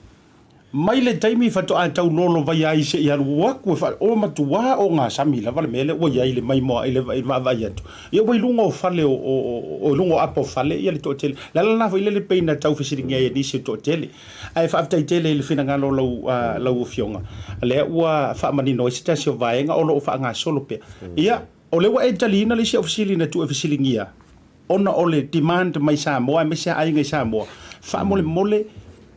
[SPEAKER 1] mai le taimi faatoa tau lolovaia ai se i alu atu e faa, ua matua ogasami lava le mea lea ua i ai le maimoa i le vaavaai atu. Ia ua i luga o fale o, o, o, i luga o apa o fale ia le toatele. O le ala lena foi lele pei na tau fesiligia ai e nisi o le toatele. Ae faafetai tele i le finagalo o lau, lau Afioga, lea ua faamanino ai se tasi o vaega o lo o faagasolo pea. Ia, O lea ua e taliina le isi au fesili na tuu e fesiligia ona o le demand mai Samoa aemaise lava aiga i Samoa, faamolemole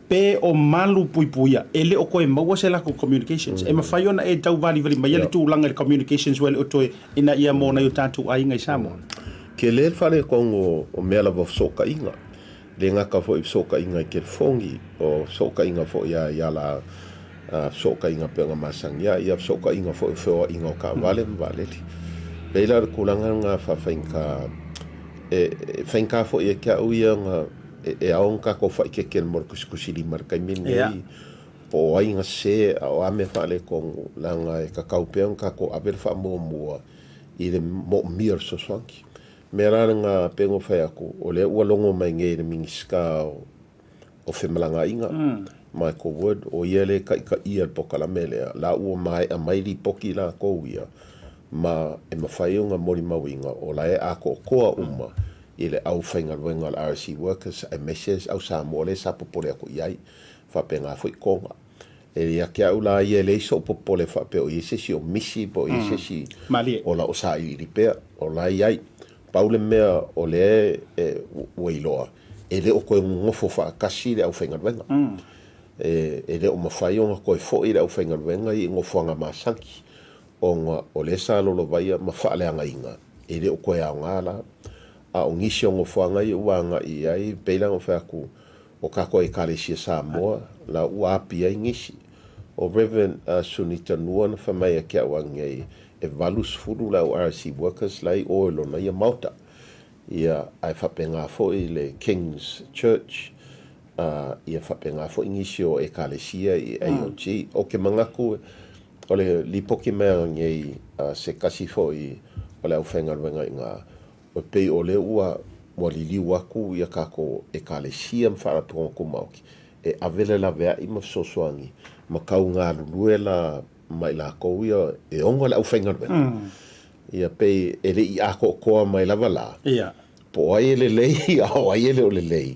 [SPEAKER 1] pe o malu puipuia e le o toe maua se latou communications. E mafai ona e tau valivali maia le tulaga i le communications ua e le o toe ina ia mo nai o tatou aiga i Samoa.
[SPEAKER 6] Tele le faaletonu o mea lava o fesootaiga. le gata foi i fesootaiga i telefoni, o fesootaiga foi lava i ala fesootaiga pei ona masani ai, ia fesootaiga foi o feoaiga o taavale ma vaalele. Pei la o le tulaga lena faafaigata, e faigata foi ia te au ia ona e ao ona tatou faaeteete mo le tusitusilima i le taimi lenei, po o ai na sese a o a mea faaletonu, leaga e tatau pea ona tatou ave le faamuamua i le moomia o le fesoasoani. Mea la lena pei ona ou fai atu, o lea ua logo mai nei le Minisita o Femalagaaiga, Michael Wood, o ia lea e taitaia le polokalame lea, la ua maea mai lipoti latou ia, ma e mafai ona molimauina o la e atoatoa uma i le aufaigaluega o le RSE Workers aemaise au Samoa lea sa popole atu i ai, faapena foi Toga. E ia te au la ia e leai sou popole faapea o i ai se isi o misi po o i ai se isi o la o sailiili pea, o la e i ai. Pau le mea o lea e ua iloa, e le o toe nonofo faatasi le aufaigaluega. E le o mafai ona toe foi le aufaigaluega i nofoaga masani ona o lea sa lolovaia ma faaleagaina, e le o toe aoga la. A o nisi o nofoaga ia ua agai i ai, pei la ona ou fai atu, O tatou Ekalesia Samoa la ua api ai nisi. O Rev. Sunita Nua na fai mai ia te au anei e 80 le au RC workers la i o i lona ia maota. Ia ae faapena foi le Kings Church ia faapena foi nisi o Ekalesia i AOG. Ou te manatu o le lipoti mai anei a se tasi foi o le aufaigaluega i ina E pei o lea ua ua liliu atu ia tatou Ekalesia ma Faalapotopotoga Tumaoti e ave le laveai ma fesoasoani ma tau galulue la ma i latou ia e ona le aufaigaluega. Ia pei e le i atoatoa mai lava la po o ai e lelei a o ai e le o lelei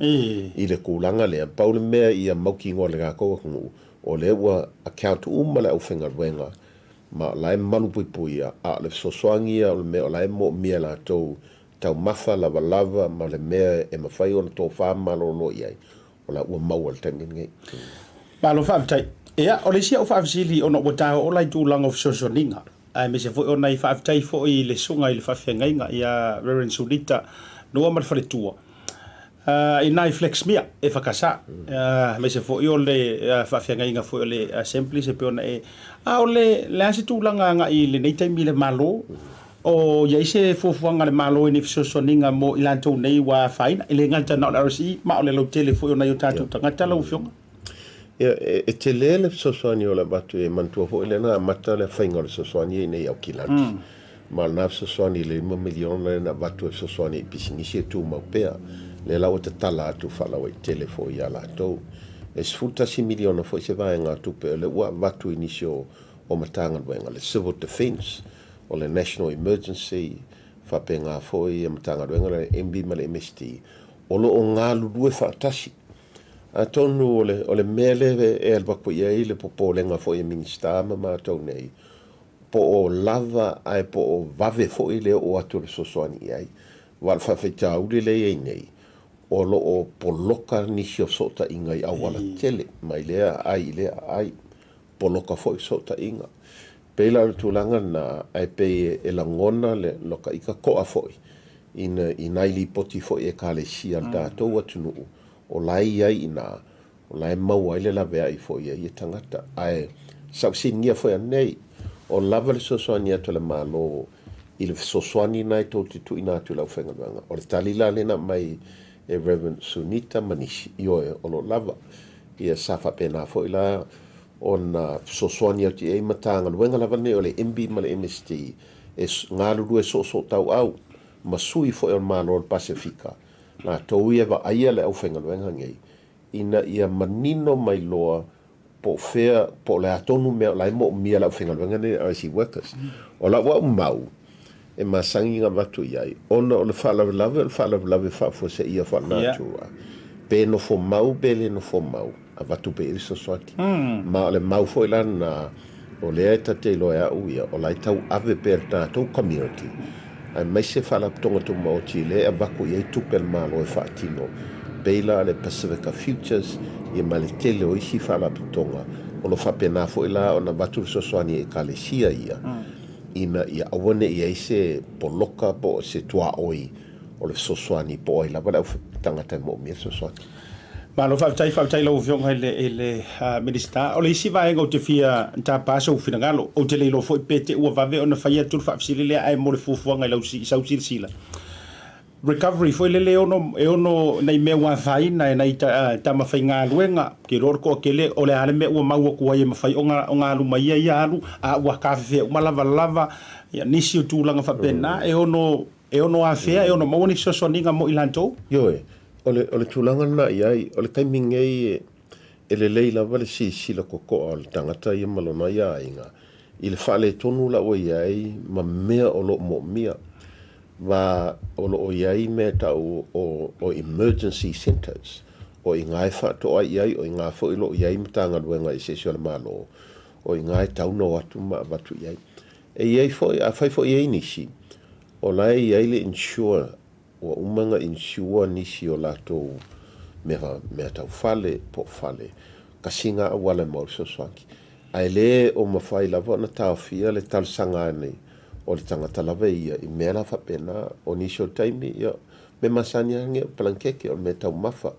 [SPEAKER 6] i le tulaga lea. Pau le mea ia mautinoa i le tatou atunuu o lea ua account uma le aufaigaluega Ma o la e malupuipuia, a o le fesoasoani ia o le mea o la e moomia e latou taumafa lavalava ma le mea e mafai ona tofa malolo i ai, o la ua maua i le taimi lenei.
[SPEAKER 1] Malo faafetai. Ia, o le isi au faafesili ona ua ta oo la i tulaga o fesoasoaniga, aemaise foi ona i faafetai foi i le susuga i le faafeagaiga ia Reverend Sulita Noa ma le faletua, i nai Flaxmere e whakasa, aemaise foi o le faafeagaiga foi o le Assemblies e pei ona e... A o le, le a se tulaga agai i lenei taimi i le Malo, o i ai se fuafuaga a le Malo i ni fesoasoaniga mo i latou nei ua afaina, e le gata na o le RSE, ma o le lautele foi o nai o tatou tagata lau Afioga?
[SPEAKER 6] Ia, e tele le fesoasoani o le avatu e manatua foi lea na amata le faiga o le fesoasoani i inei i Aukilani. Ma o lena fesoasoani i le $5 miliona lea na avatu e fesoasoani i pisinisi e tumau pea. Lea la ua tatala atu faalauaitele foi ia latou. E $11 miliona foi se vaegatupe o lea ua avatu i nisi o Matagaluega, le Civil Defence, o le National Emergency, faapena foi Matagaluega lea le MB ma le MSD. O lo o galulue faatasi. Atonu o le, o le mea lea e alu atu i ai le popolega foi a Minisita ma matou nei, po o lava ae po o vave foi le oo atu o le fesoasoani i ai. Aua o le faafitauli lea e i ai nei, o lo o poloka nisi o fesootaiga i auala tele mai lea aai i lea aai. Poloka foi fesootaiga. Pei la o le tulaga lena, ae pei e lagona le lokaika toa foi ina i nai lipoti foi Ekalesia a le tatou atunuu o la e i ai i ina, o la e maua ai le laveai foi a ia tagata. Ae sa ou fesiligia foi anei, o lava le fesoasoani atu a le Malo i le fesoasoani lena e tou te tuuina atu i le aufaigaluega? O le tali la lena aumai e Rev. Sunita ma nisi, ioe, o lo o lava. Ia sa faapena foi la ona fesoasoani atu i ai Matagaluega lava nei o le MB ma le MSD e galulue soosootauau ma sui foi o le Malo o le Pasefika, latou ia e vaaia le aufaigaluega nei ina ia manino mai loa po o fea, po o le a tonu mea o la e moomia e le aufaigaluega nei le RC workers. O lau au mau e masani ona avatu i ai, ona o le faalavelave o le faalavelave faafuaseia faalenatura, pe nofo mau pe le nofo mau, avatu pea i ai le fesoasoani. Ma o le mau foi la lena, o lea e ta te iloa e au ia, o la e tauave pea e le tatou community, aemaise Faalapotopotoga Tumaoti lea e avatu i ai tupe a le Malo e faatino, pei la le Pacifica Futures ia ma le tele o isi faalapotopotoga, o lo o faapena foi la ona avatu le fesoasoani i Ekalesia ia, ina ia aua ne i i ai se poloka po o se tuaoi o le fesoasoani po o ai lava le au tagata e moomia le fesoasoani.
[SPEAKER 1] Malo faafetai, faafetai i lau Afioga i le, i le Minisita. O le isi vaega ou te fia tapa sou finagalo, ou te le iloa foi pe te ua vave ona fai atu le faafesili lea ae mo le fuafuaga i lau, i sau silasila. Recovery foi lele e ono, e ono nai mea ua afaina e nai tama faigaluega, ou te iloa o le toatele o le a le mea ua mau atu ai e mafai ona, ona alu mai ia ia alu, a ua tafefea uma lavalava, ia nisi o tulaga faapena e ono, E ono afea, e ono maua ni fesoasoaniga mo i latou?
[SPEAKER 6] Ioe, o le, o le tulaga lena i ai, o le taimi nei e, e lelei lava le silasila totoa o le tagata ia ma lona ia aiga i le faaletonu la ua i ai ma mea o lo o moomia. Ma o lo o i ai mea e tau o, o emergency centres, o i ina e faatoa i ai, o i ina foi o lo o i ai Matagaluega eseese o le Malo, o i ina e tau ona o atu ma avatu i ai. E i ai foi, afai foi e i ai nisi, o la e i ai le insure, ua uma ona insure nisi o latou mea, mea tau fale po o fale, kasi na auala e maua ai le fesoasoani. Ae le o mafai lava ona taofia le talosaga ane o le tagata lava ia i mea la faapena. O nisi o taimi, ia, mea masani lava nei o palanakeke, o le mea taumafa,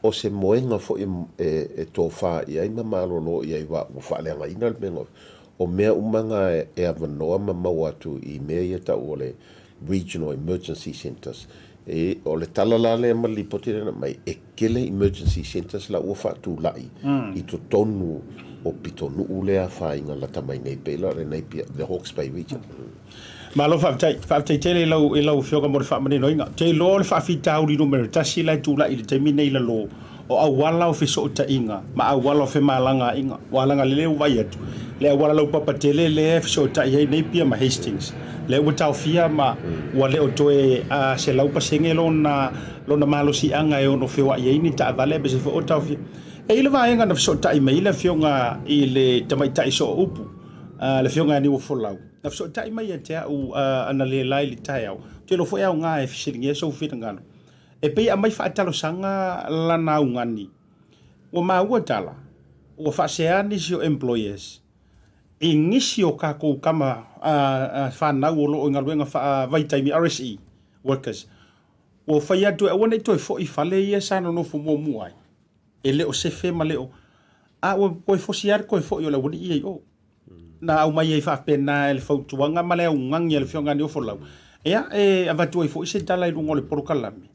[SPEAKER 6] o se moega foi e tofa i ai ma malolo i ai aua ua faaleagaina le mea O mea uma na e avanoa ma maua atu i mea ia tau o le Regional Emergency Centres. E, o le tala la lea ma le lipoti lea na aumai, e tele emergency centres la ua faatulai i totonu o pitonuu lea afaina lata mai nei pei la o le Napier, the Hawke's Bay region.
[SPEAKER 1] Malo faafetai. Faafetai tele i lau, i lau Afioga mo le faamaninoina. Ou te iloa o le faafitauli numera tasi la e tulai i le taimi nei i lalo o auala o fesootaiga ma auala o femalagaaiga. Ua alaga lelei ou vaai atu, le auala laupapa tele lea e fesootai ai Napier ma Hastings, lea ua taofia ma ua le o toe 100% lona, lona malosiaga e ono feoai ai ni taavale aemaise foi o taofia. E i ai le vaega na fesootai mai ai le Afioga i le Tamaitai Sooupu, le Afioga ia Niuafolau, Na fesootai mai ia te au analeila i le taeao, ou te iloa foi e aoga e fesiligia sou finagalo. E pei e aumai faatalosaga lana augani. Ua maua tala, ua faasea nisi o employers i nisi o kakou kama fanau o lo o i galuega faavaitaimi, RSE workers, ua fai atu e aua ne i toe foi i fale ia sa nonofo muamua ai. E le o sefe ma le o... A ua toe fosi lava le toe foi o le aualii ia i o. Na aumai ai faapena e le fautuaga ma le augani a le Afioga ia Niofolau, ia, e avatu ai foi se tala i luga o le polokalame.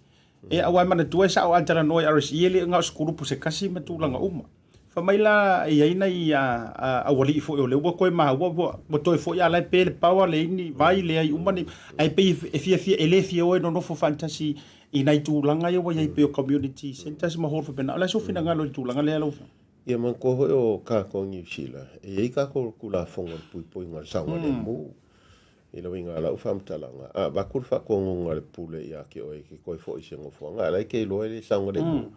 [SPEAKER 1] Ia, aua e manatua e sao a talanoa i RSE e le na o se kulupu se tasi ma tulaga uma. Fai mai la e i ai nai aualii foi o lea ua toe maua ua toe foi a la e pe le power, leai ni vai, leai uma ni, ae pei e fiafia, e le fia o e nonofo faatasi i nai tulaga ia ua i ai pei o community centres ma hall faapena. O le a sou finagalo i le tulaga lea lau Afioga?
[SPEAKER 6] Ia manatua foi o kākou i Niu Sila, e i ai kākou Tulafono o le Puipuiga o le Saogalemu. I le uiga o lau faamatalaga, a avatu le faatonuga a le pule ia te oe e te toe foi i se nofoaga, a o la e te iloa e le saogalemu,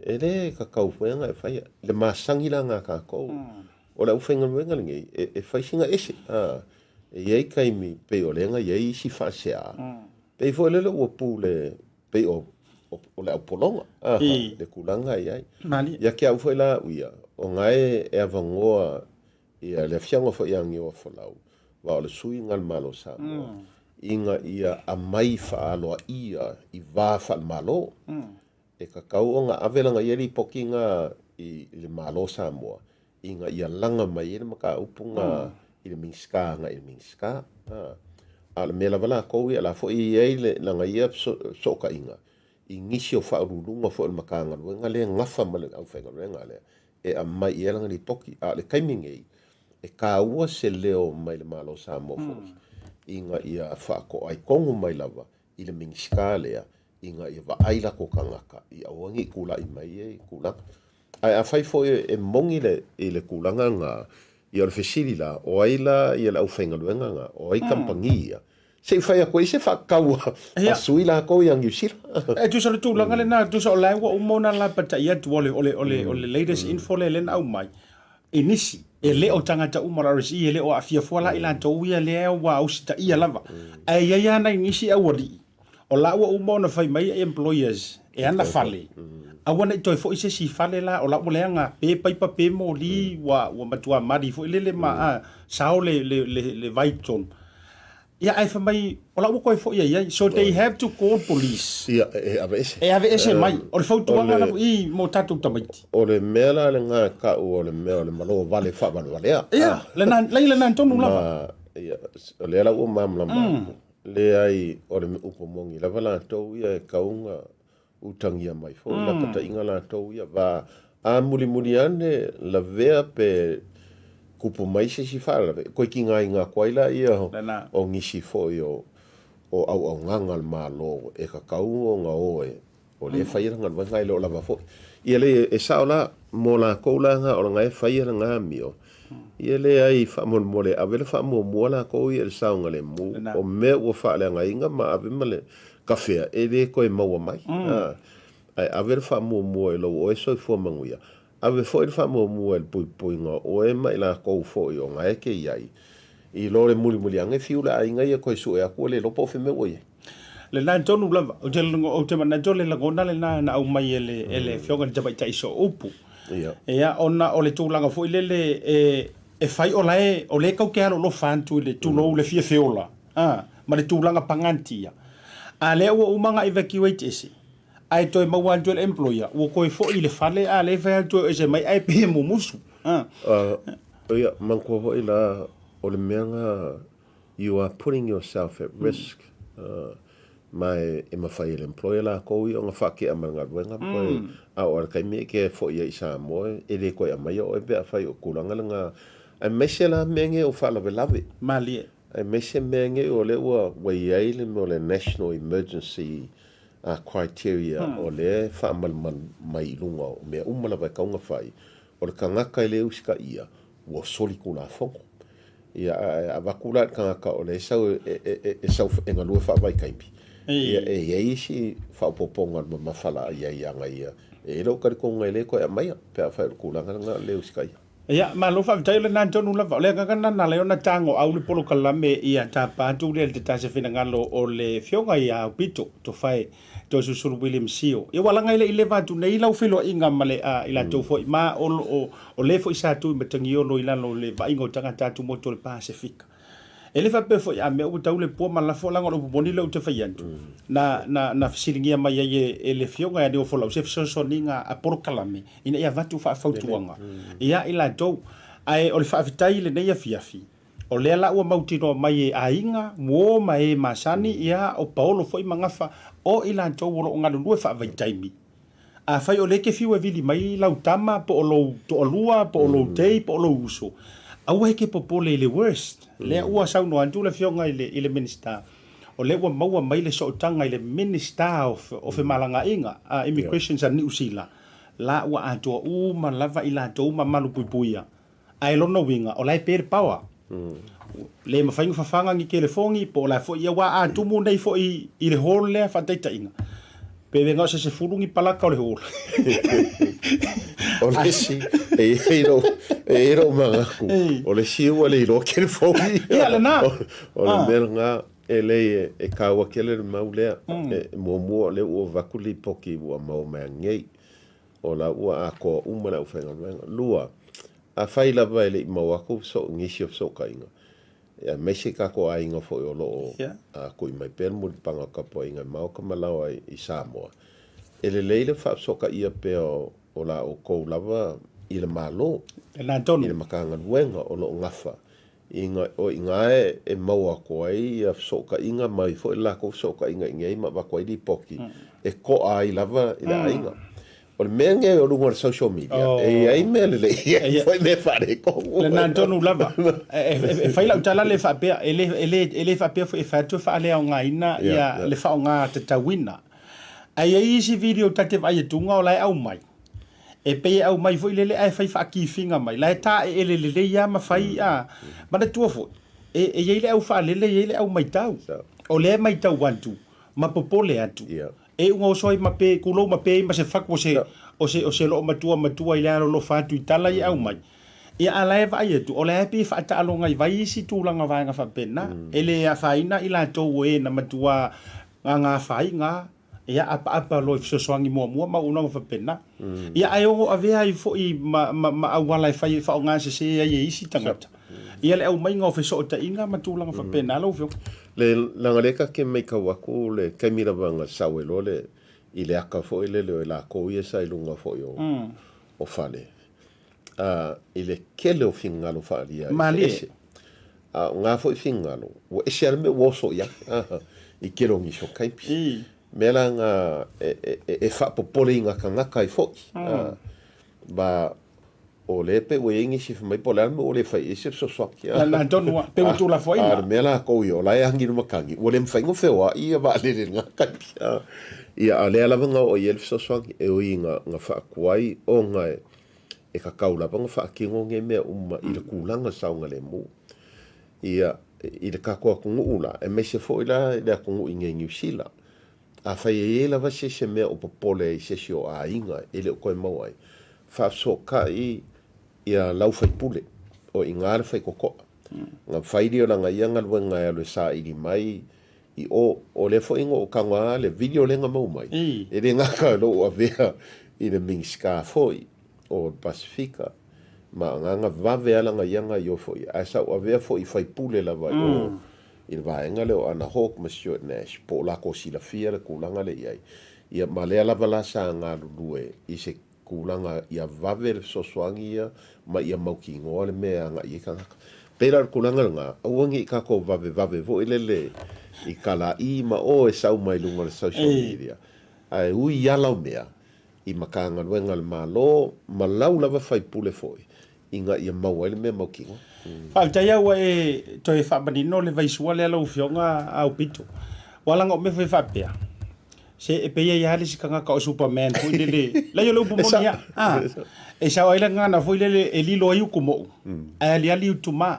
[SPEAKER 6] e le tatau foi ona e faia. Le masani la na a tatou, o le aufaigaluega lenei, e fai sina ese, a. E i ai taimi pei o lea na i ai isi faasea, pei foi lele ua pule pei o o le aupologa, a, le tulaga e i ai. Ia te au foi la au ia, o na e avanoa Ia, le afioga foi ia Nioa Folau, aua o le sui na a le Malo o Samoa, ina ia aumai faaaloaia i va faale-Malo. E tatau ona ave lana ia lipoti na i le Malo o Samoa, ina ia laga mai ai le mataupu na i le Minisita agai i le Minisita. A o le mea lava latou ia, o la foi e i ai lana ia fesootaiga i nisi o Faauluuluga foi o le Matagaluega lea e nafa ma le aufaigaluega lea e aumai i ai lana lipoti. A o le taimi nei, e taua se leo mai le Malo o Samoa foi ina ia faatoai tonu mai lava i le Minisita lea ina ia vaai latou tagata i aua ne i tulai mai ia tulaga. Ae afai foi e moni le, i le tulaga lena, ia o le fesili la, o ai la ia le aufaigaluega lena? O ai kamupani ia? Se i fai atu ai se faatatau a sui latou ia Niu Sila.
[SPEAKER 1] E tusa o le tulaga lena, tusa o la ua uma ona lapataia atu o le, o le, o le, o le latest info lea lea na aumai, i nisi, e le o tagata uma o le RSE, e le o aafia fua la i latou ia lea ua usitaia lava. Ae i ai lava nai nisi aualii, o la ua uma ona fai mai employers e ana fale, aua ne i toe foi se isi i fale la, o la ua leaga pe paipa pe moli, ua, ua matua mali foi lele ma, a, sao le, le, le, le vai i totonu. Ia, ae fai mai, o la ua toe foi ai ai. So they have to call police.
[SPEAKER 6] Ia, e aveese.
[SPEAKER 1] E aveese mai. O le fautuaga lava i mo tatou tamaiti.
[SPEAKER 6] O le mea la lena e tau o le mea o le malo vale faavalevalea.
[SPEAKER 1] Ia, lena, lai lena tonu lava.
[SPEAKER 6] Ma, ia, o lea la ua malamalama atu. Leai, o le upu moni lava latou ia e tatau ona utagia mai foi lapataiga latou ia va a mulimuli ane lavea pe kupu mai se isi faalavelave e toe tigaina atu ai laia o nisi foi o auaunaga a le Malo e tatau ona o e o lea e faia le galuega e le o lava foi. Ia leai e sao la mo latou la na o lena e faia lena amio ia leai faamolemole ave le faamuamua latou ia i le saogalemu o mea ua faaleagaina ma ave ma le kafea e le toe maua mai ae ave le faamuamua i lou oe soifua manuia ave foi le faamuamua i le puipuiga o oe ma i latou foi o na e te i ai i lo le mulimuli ane fiu le aiga ia toe sue atu ua le iloa po o fea mea ua i ai.
[SPEAKER 1] Lena tonu lava, ou te, ou te manatu o le lagona lena na aumai e le, e le afioga i le tamaitai sooupu.
[SPEAKER 6] Ia.
[SPEAKER 1] Ia, ona o le tulaga foi lele e, e fai o la e, o lea e tau te alolofa atu i le tulou le fia feola, a, ma le tulaga pagatia. A lea ua uma ona evacuate ese, ae toe maua atu e le employer, ua toe foi i le fale, a lea e fai atu e ese mai ae pei e mumusu. A.
[SPEAKER 6] Ia, manatua foi la, o le mea na You are putting yourself at risk ma e mafai e le employer lakou ia ona faatea ma le galuega ma toe a oo lava i le taimi e te foi ai i Samoa e le toe aumaia oe pe afai o tulaga lena aemaise la mea nei o faalavelave.
[SPEAKER 1] Malie.
[SPEAKER 6] Aemaise mea nei o lea ua i ai le mea o le National Emergency Criteria o lea e faamalumalu mai i luga o mea uma lava e tatau ona fai, o le tagata e le usitaia ua solitulafono. Ia, ae avatu la i le tagata o lea e sau e sau e galue faavaitaimi, ia e i ai isi faaopoopoga o le mamafa la i ai ia ia. E i ai lou talitonuga e le toe aumaia pe afai o le tulaga lena o le le usitaia.
[SPEAKER 1] Ia, malo faafetai o lena tonu lava. O le agaga lena na ala ai ona tagoau le polokalame ia tapa atu lea i le tasi finagalo o le Afioga ia Aupito Tofae Toeolesulusulu William Sio. Ia ua laga e le i leva atu nei lau feiloaiga ma le i latou foi ma o o o le foi sa tu i Matagiolo i lalo o le vaaiga o tagata atumotu o le Pasefika. E le faapea foi a mea ua tau le pua ma lafo leaga o le upu moni lea ou te fai atu. Na na na fesiligia mai ai e e le Afioga ia Niofolau se fesoasoaniga a polokalame ina ia avatu faafautuaga ia i latou. Ae o le faafetai i lenei afiafi, O lea la ua mautinoa mai e aiga, uo ma e masani, ia, o paolo foi ma gafa, o i latou o lo o galulue faavaitaimi. Afai o lea e te fiu e vili mai lau tama, po o lou toalua, po o lou tei, po o lou uso, aua e te popole i le worst. Lea ua saunoa atu le Afioga i le, i le Minisita, o lea ua maua mai le sootaga i le Minisita o, o Femalagaaiga, Immigrations a Niu Sila, la ua atoa uma lava i latou ma malupuipuia. Ae lona uiga, o la e pe le power. Le mafai ona fafaga ni telefoni po o le a foi, aua a tumu nei foi i le hall lea faataitaiga, pe vega o se 10 ni palaka o le hall.
[SPEAKER 6] O le isi, e i ai lou, e i ai lou manatu, o le isi ua le iloa telefoni.
[SPEAKER 1] Ia, lena.
[SPEAKER 6] O le mea lena, e lei e taua tele le mau lea. E muamua o lea ua avatu lipoti ua maua mai nei. O la ua atoa uma le aufaigaluega. Lua, afai lava e le i maua atu so, nisi o fesootaiga, aemaise tatou aiga foi o lo o tui mai pea le mulipapaga o tapuaiga e maota ma laoa i Samoa, e lelei le faafesootaia pea o la outou lava i le Malo, i le Matagaluega o lo o nafa Ina, o i ina e maua atu ai ia fesootaiga mai foi le latou fesootaiga i inei ma avatu ai lipoti e to'a ai lava i le aiga. O le mea lenei o luga o le social media, e i ai mea lelei, e i ai foi mea faaletonu.
[SPEAKER 1] Lena tonu lava. E fai lau tala le faapea, e le, e le, e le faapea foi e fai atu e faaleaogaina ia le faaaoga tatauina. Ae i ai isi video ta te vaai atuga o la e aumai, E pei e aumai foi lele ae fai faakifiga mai, la e taeele lelei lava ma fai a. Manatua foi, e e i ai le au faalele e i ai le au maitau. O lea e maitau atu ma popole atu, e iuga oso ai ma pe, tulou ma pe ai ma se fatu o se, o se, o se loomatua matua i le alolofa atu i tala ia e aumai. Ia a la e vaai atu, o lea e pei e faataaloga i vai isi tulaga vaega faapena. E le afaina i latou o e na matua gagafaiga Ia apaapa loa i fesoasoani muamua ma auaunaga faapena. Ia ae ono avea ai foi ma, ma, ma auala e fai e faaaoga sese ai e isi tagata. Ia le aumaiga o fesootaiga ma tulaga faapena lau Afioga.
[SPEAKER 6] Le, leaga lea ta te maitau atu le taimi lava na sau ai loa le, i le ata foi lele o i latou ia sa i luga foi o, o fale, a, i le tele o finagalo faaalia eseese. A o ngā foi finagalo, ua ese lava le mea ua oso i ai, i tele o nisi o taimi. Mea la ngā e, e, e, e faapopole i ngā tagata ai foi. Ma o lea pei ua i ai nisi fai mai po o le a le mea ua le fai ai se fesoasoani.
[SPEAKER 1] Lana tonu lava, pei ua tuulafoaiina.
[SPEAKER 6] A o le mea latou ia, o la e agi le matagi, ua le mafai ona feoai ia vaalele i lena taimi. Ia, a o lea lava na oo i ai le fesoasoani, e ui ina faatuai ona e e tatau lava ona faatino nei mea uma i le tulaga saogalemu. Ia, i le tatou atunuu la, aemaise foi la i le atunuu i inei i Niu Sila, afai e i ai lava se isi mea o popole ai i se isi o aiga e le o toe maua ai, faafesootai ia lau faipule, o i ina le faitotoa. Na fai lea o lana ia galuega e alu e saili mai i o. O lea foi na ou tago lava le video lea na maua mai, e le gata i lou avea i le Minisita foi o le Pasefika, ma agaga vave lava lana ia gaoioi foi, ae sa ou avea foi i faipule lava i o i le vaega lea o Ana Hawke ma Stuart Nash, po o latou silafia le tulaga lea i ai. Ia ma lea lava la sa galulue i se tulaga ia vave le fesoasoani ia ma ia mautinoa le mea e agai i ai tagata. Pei la o le tulaga lena, aua ne i tatou vavevave foi lele i kalai ma o e sau mai luga o le social media, ae ui i ala o mea i Matagaluega a le Malo ma lau lava faipule foi ina ia maua ai le mea mautinoa.
[SPEAKER 1] Faafetai lava ua e toe faamanino le vaisua lea lau Afioga Aupito. Ua ala ona ou mea foi faapea, Se e pei e i ai le isi tagata o Superman foi lele, leai o le upu moni lava, a, e sao ai le gagana foi lele e lilo ai utu mo'u, ae aliali utu ma.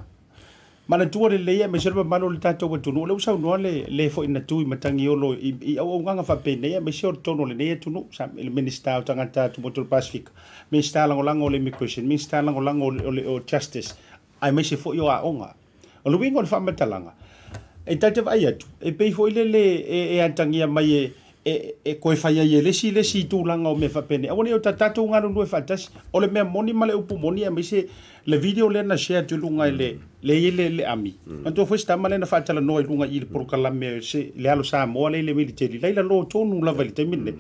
[SPEAKER 1] Manatua lelei aemaise le mamalu o le tatou atunuu, o lea ua saunoa le le foi na tu i Matagiolo i, i auaunaga faapenei aemaise o totonu o lenei atunuu, sa, le Minisita o Tagata Atumotu o le Pasefika, Minisita Lagolago o le Immigration, Minisita Lagolago o le, o le o Justice, aemaise foi o aoga. O le uiga o le faamatalaga, e ta te vaai atu, e pei foi lele e, e atagia mai e, e, e toe fai ai e le isi le isi tulaga o mea faapenei. Aua ne i o ta tatou galulue faatasi. O le mea moni ma le upu moni aemaise le video lea na share atu i luga i le, le i ai le, le ami. Manatua foi se tama lea na faatalanoa i luga i i le polokalame se, le alo Samoa lea i le militeli, laila lo tonu lava i le taimi lenei.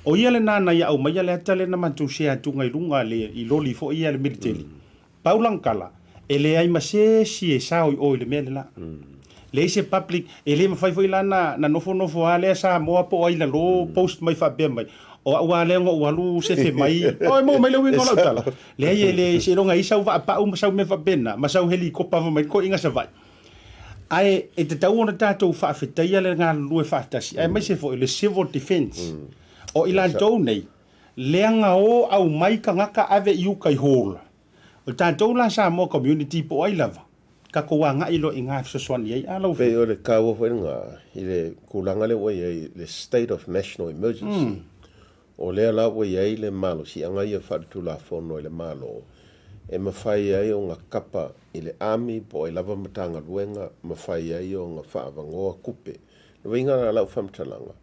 [SPEAKER 1] O ia lena na ia aumaia le ata lea na matou share atuga i luga le, i loli foi ia le militeli. Pau lana tala, e leai ma se isi e sao i o i le mea lela. Leai se public, e le mafai foi la na na nofonofo a lea Samoa po o ai lalo post mai faapea mai, o au a lea na ou alu sefe mai, oi maua mai le uiga o lau tala. Leai e leai seiloga e i ai sau vaapau ma sau mea faapena, ma sau helikopa fai mai toeaiina Savaii. Ae e tatau ona tatou faafetaia le galulue faatasi, aemaise foi o le civil defense. O i latou nei, Leaga o aumai tagata ave i uka i hall. O tatou la Samoa community po o ai lava. Tatou agai loa i ina e fesoasoani ai. A lau
[SPEAKER 6] Pei o le taua foi lena i le tulaga lea ua i ai le state of national emergency, o lea la ua i ai le malosiaga ia faaletulafono i le Malo e mafai ai ona kapa i le Army po o ai lava Matagaluega, mafai ai ona faaavanoa tupe. O le uiga la o lau faamatalaga,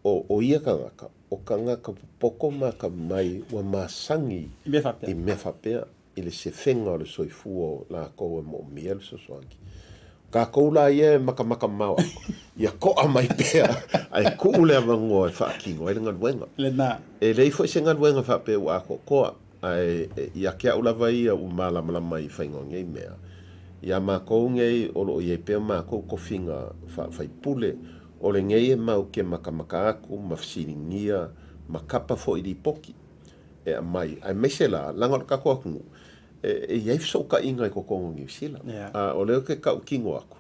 [SPEAKER 6] o ia tagata, o tagata popoto ma atamai ua masani i mea faapea. i le sefega o le soifua o lakou e moomia le fesoasoani. O tatou la ia e matamata mamao atu, ia to'a mai pea ae tuu le avanoa e faatino ai le galuega.
[SPEAKER 1] Lena.
[SPEAKER 6] E leai foi se galuega faapea ua atoatoa, ae ia te au lava ia ua malamalama i faiga o nei mea. Ia matou nei o lo o i ai pea matou tofiga faa-faipule, o lenei e mau te matamata atu ma fesiligia ma tapa foi lipoti. e aumai, aemaise la, leaga o le tatou atunuu, e i ai fesootaiga i totonu o Niu Sila. A o lea ou te tautino atu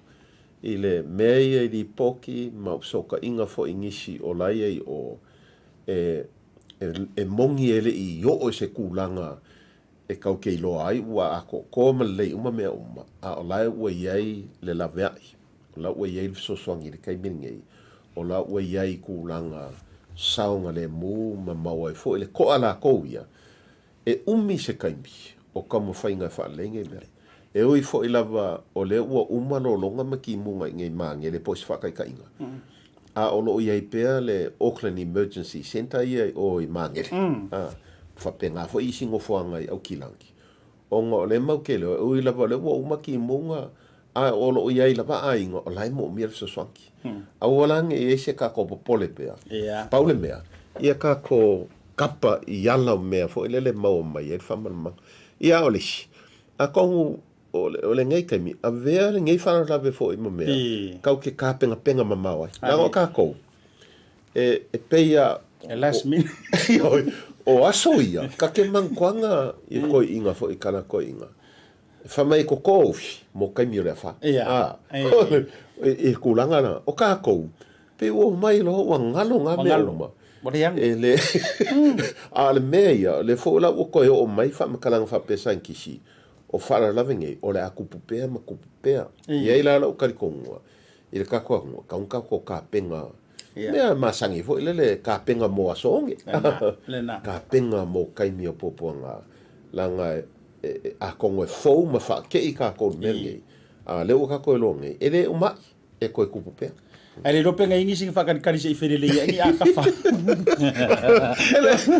[SPEAKER 6] i le mea ia i lipoti ma fesootaiga foi i nisi o la e i ai i o, e moni e le i oo i se tulaga e tatou te iloa ai ua atoatoa ma lelei uma mea uma, a o la e ua i ai le laveai, o la ua i ai le fesoasoani i le taimi lenei, o la ua i ai tulaga saogalemu ma maua ai foi le to'a latou ia, e umi se taimi o taumafaiga e faalelei nei mea. E ui foi lava o lea ua uma lologa ma timuga i nei Magele po o se faataitaiga, a o lo o i ai pea le Auckland Emergency Centre ia i o i Magele, a, faapena foi isi nofoaga i Aukilani, ona o lea mau te leo, e ui lava o lea ua uma timuga, a o lo o i ai lava aiga o la e moomia le fesoasoani. Aua la ne i i ai se tatou popole pea. Pau le mea, ia tatou kapa i ala o mea foi lele e maua mai ai le faamalamalamaga. Ia a o le isi, atonu o lenei taimi, avea lenei faalavelave foi ma mea tau te tapenapena mamao ai. Leaga o tatou, e pei a...
[SPEAKER 1] E last minute.
[SPEAKER 6] Ioe, o aso ia, ta te manatuaga i toeaiina foi, tala toeaiina, fai mai e koko ufi mo taimi o le afa.
[SPEAKER 1] Ia.
[SPEAKER 6] I tulaga na, o tatou, pei ua omai loa ua galo na mea uma.
[SPEAKER 1] Ua leaga.
[SPEAKER 6] E le, a o le mea ia, o lea foi la ua toe oo mai faamatalaga faapea saienitisi, o faalavelave nei, o le a tupu pea ma tupu pea. E i ai la lou talitonuga, i le tatou atunuu, e tatau ona tatou tapena, mea masani foi lele, tapena mo aso oge.
[SPEAKER 1] Lena.
[SPEAKER 6] Tapena mo taimi o puapuaga, leaga atonu e fou ma faakei tatou i le mea lenei, a o lea ua tatou iloa nei, e le umaʻi. E toe kupu pea.
[SPEAKER 1] Ae le iloa pe ngai nisi na faakalikali se i felelei ai ni akafa.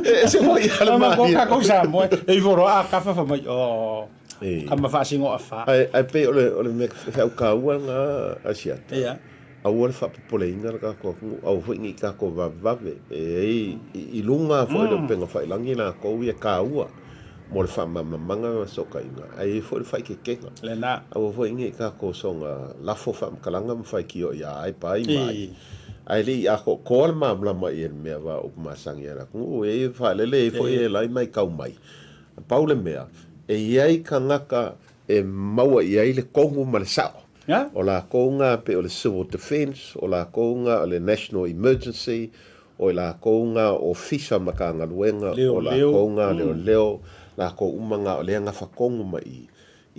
[SPEAKER 6] E ese foi ia le
[SPEAKER 1] malie. Ko Samoa e ifo roa akafa fa mai o. Kama faasino afa.
[SPEAKER 6] Ae pei o le mea feau taua lena Asiata.
[SPEAKER 1] Ia.
[SPEAKER 6] Aua le faapopoleina le tatou atunuu, aua foi ne i tatou vavevave. E i ai i luga foi o le upega tafailagi latou ia e taua mo le faamalamalamaga ma fesootaiga, ae i ai foi le faaeteetega.
[SPEAKER 1] Lena.
[SPEAKER 6] Aua foi ne i tatou soona lafo faamatalaga ma faitio ia ai pa ai ma ai. Ae le i atoatoa le malamalama i le mea va o upu masani a le atunuu, e i ai faalele ai foi e la e matau mai. Pau le mea, e i ai tagata e maua i ai le tonu ma le sao. O lakou na pei o le Civil Defence, o lakou na o le National Emergency, o i lakou na o Ofisa Matagaluega, o lakou na Leoleo, lakou uma na o lea gafa tonu mai i i,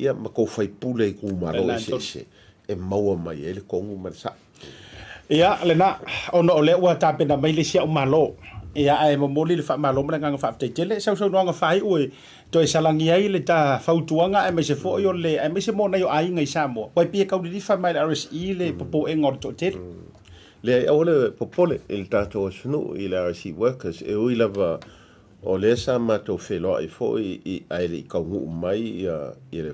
[SPEAKER 6] ia ma tou faipule i itumalo eseese e maua mai ai le tonu ma le sao.
[SPEAKER 1] Ia, lena, ona o lea ua tapena mai le isi au Malo, ia, ae momoli le faamalo ma le agaga faafetai tele. Sausaunoaga faaiu e toe salagi ai le ta fautuaga aemaise foi o le, aemaise mo nai o aiga i Samoa, ua e pei e tau lilifa mai le RSE le popoega o le toatele.
[SPEAKER 6] Leai, aua le popole i le tatou atunuu i le RSE workers, e ui lava o lea sa matou feiloai foi i ae le i taunuu mai ia i le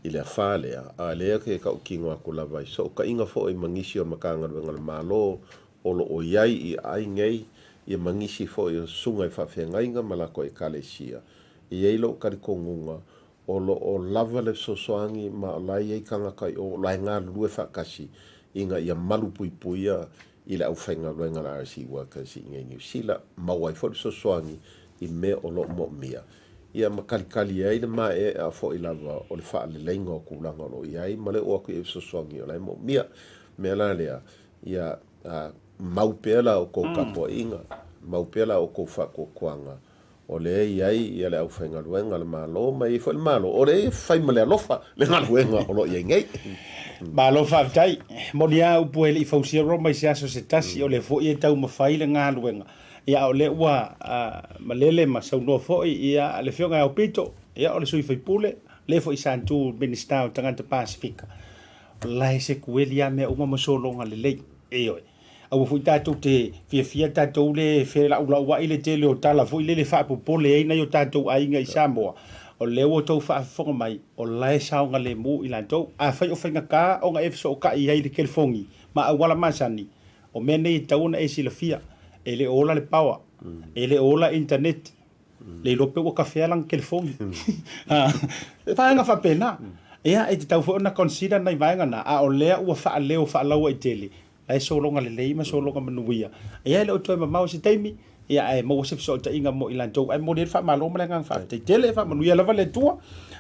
[SPEAKER 6] i le afa lea, a lea ke tautino atu lava i sootaiga foi ma nisi o Matagaluega a le Malo o lo o i ai i aai nei, ia ma nisi foi o susuga i faafeagaiga ma latou Ekalesia. E i ai lou talitonuga, o lo o lava le fesoasoani ma o la e i ai tagata i o, o la e galulue faatasi ina ia malupuipuia i le aufaigaluega a le RSE Workers i inei Niu Sila, maua ai foi le fesoasoani i mea o lo o moomia, ia ma kalikali ai le maeaea foi lava o le faaleleiga o tulaga o lo o i ai ma le oo atu i ai fesoasoani o la e moomia. O le mea la lea, ia mau pea la outou tapuaiga, mau pea la outou faatuatuaga. O lea e i ai ia le aufaigaluega a le Malo ma e i ai foi le Malo o lea e fai ma le alofa le galuega o lo o i ai nei.
[SPEAKER 1] Malo faafetai. Moni a upu e le i fausia Roma i se aso se tasi, o lea foi e taumafai le galuega, ia a o lea ua malele ma saunoa foi ia le Afioga ia Aupito, ia o le sui usufono, lea foi sa tu Minisita o Tagata Pasefika, o la e sekueli a mea uma ma sologa lelei. Ioe. Aua foi tatou te fiafia tatou le felaulauai le tele o tala foi lele faapopole ai nai o tatou aiga i Samoa, o lea ua outou faafofoga mai, o la e saogalemu i latou. Afai o faigata ona e fesootai ai i le kelefogi ma auala masani, o mea nei e tatau ona e silafia, e le o ola le power, e le o ola internet, le iloa pe ua kafea lana telefoni. Vaega faapena. Ia, e tatau foi ona consider nai vaega na, a o lea ua faaleo faalauaitele, la e sologa lelei ma sologa manuia. Ia, e le o toe mamao se taimi, ia ae maua se fesootaiga mo i latou. Ae momoli ai le faamalo ma le agaga faafetai tele, faamanuia lava le Atua.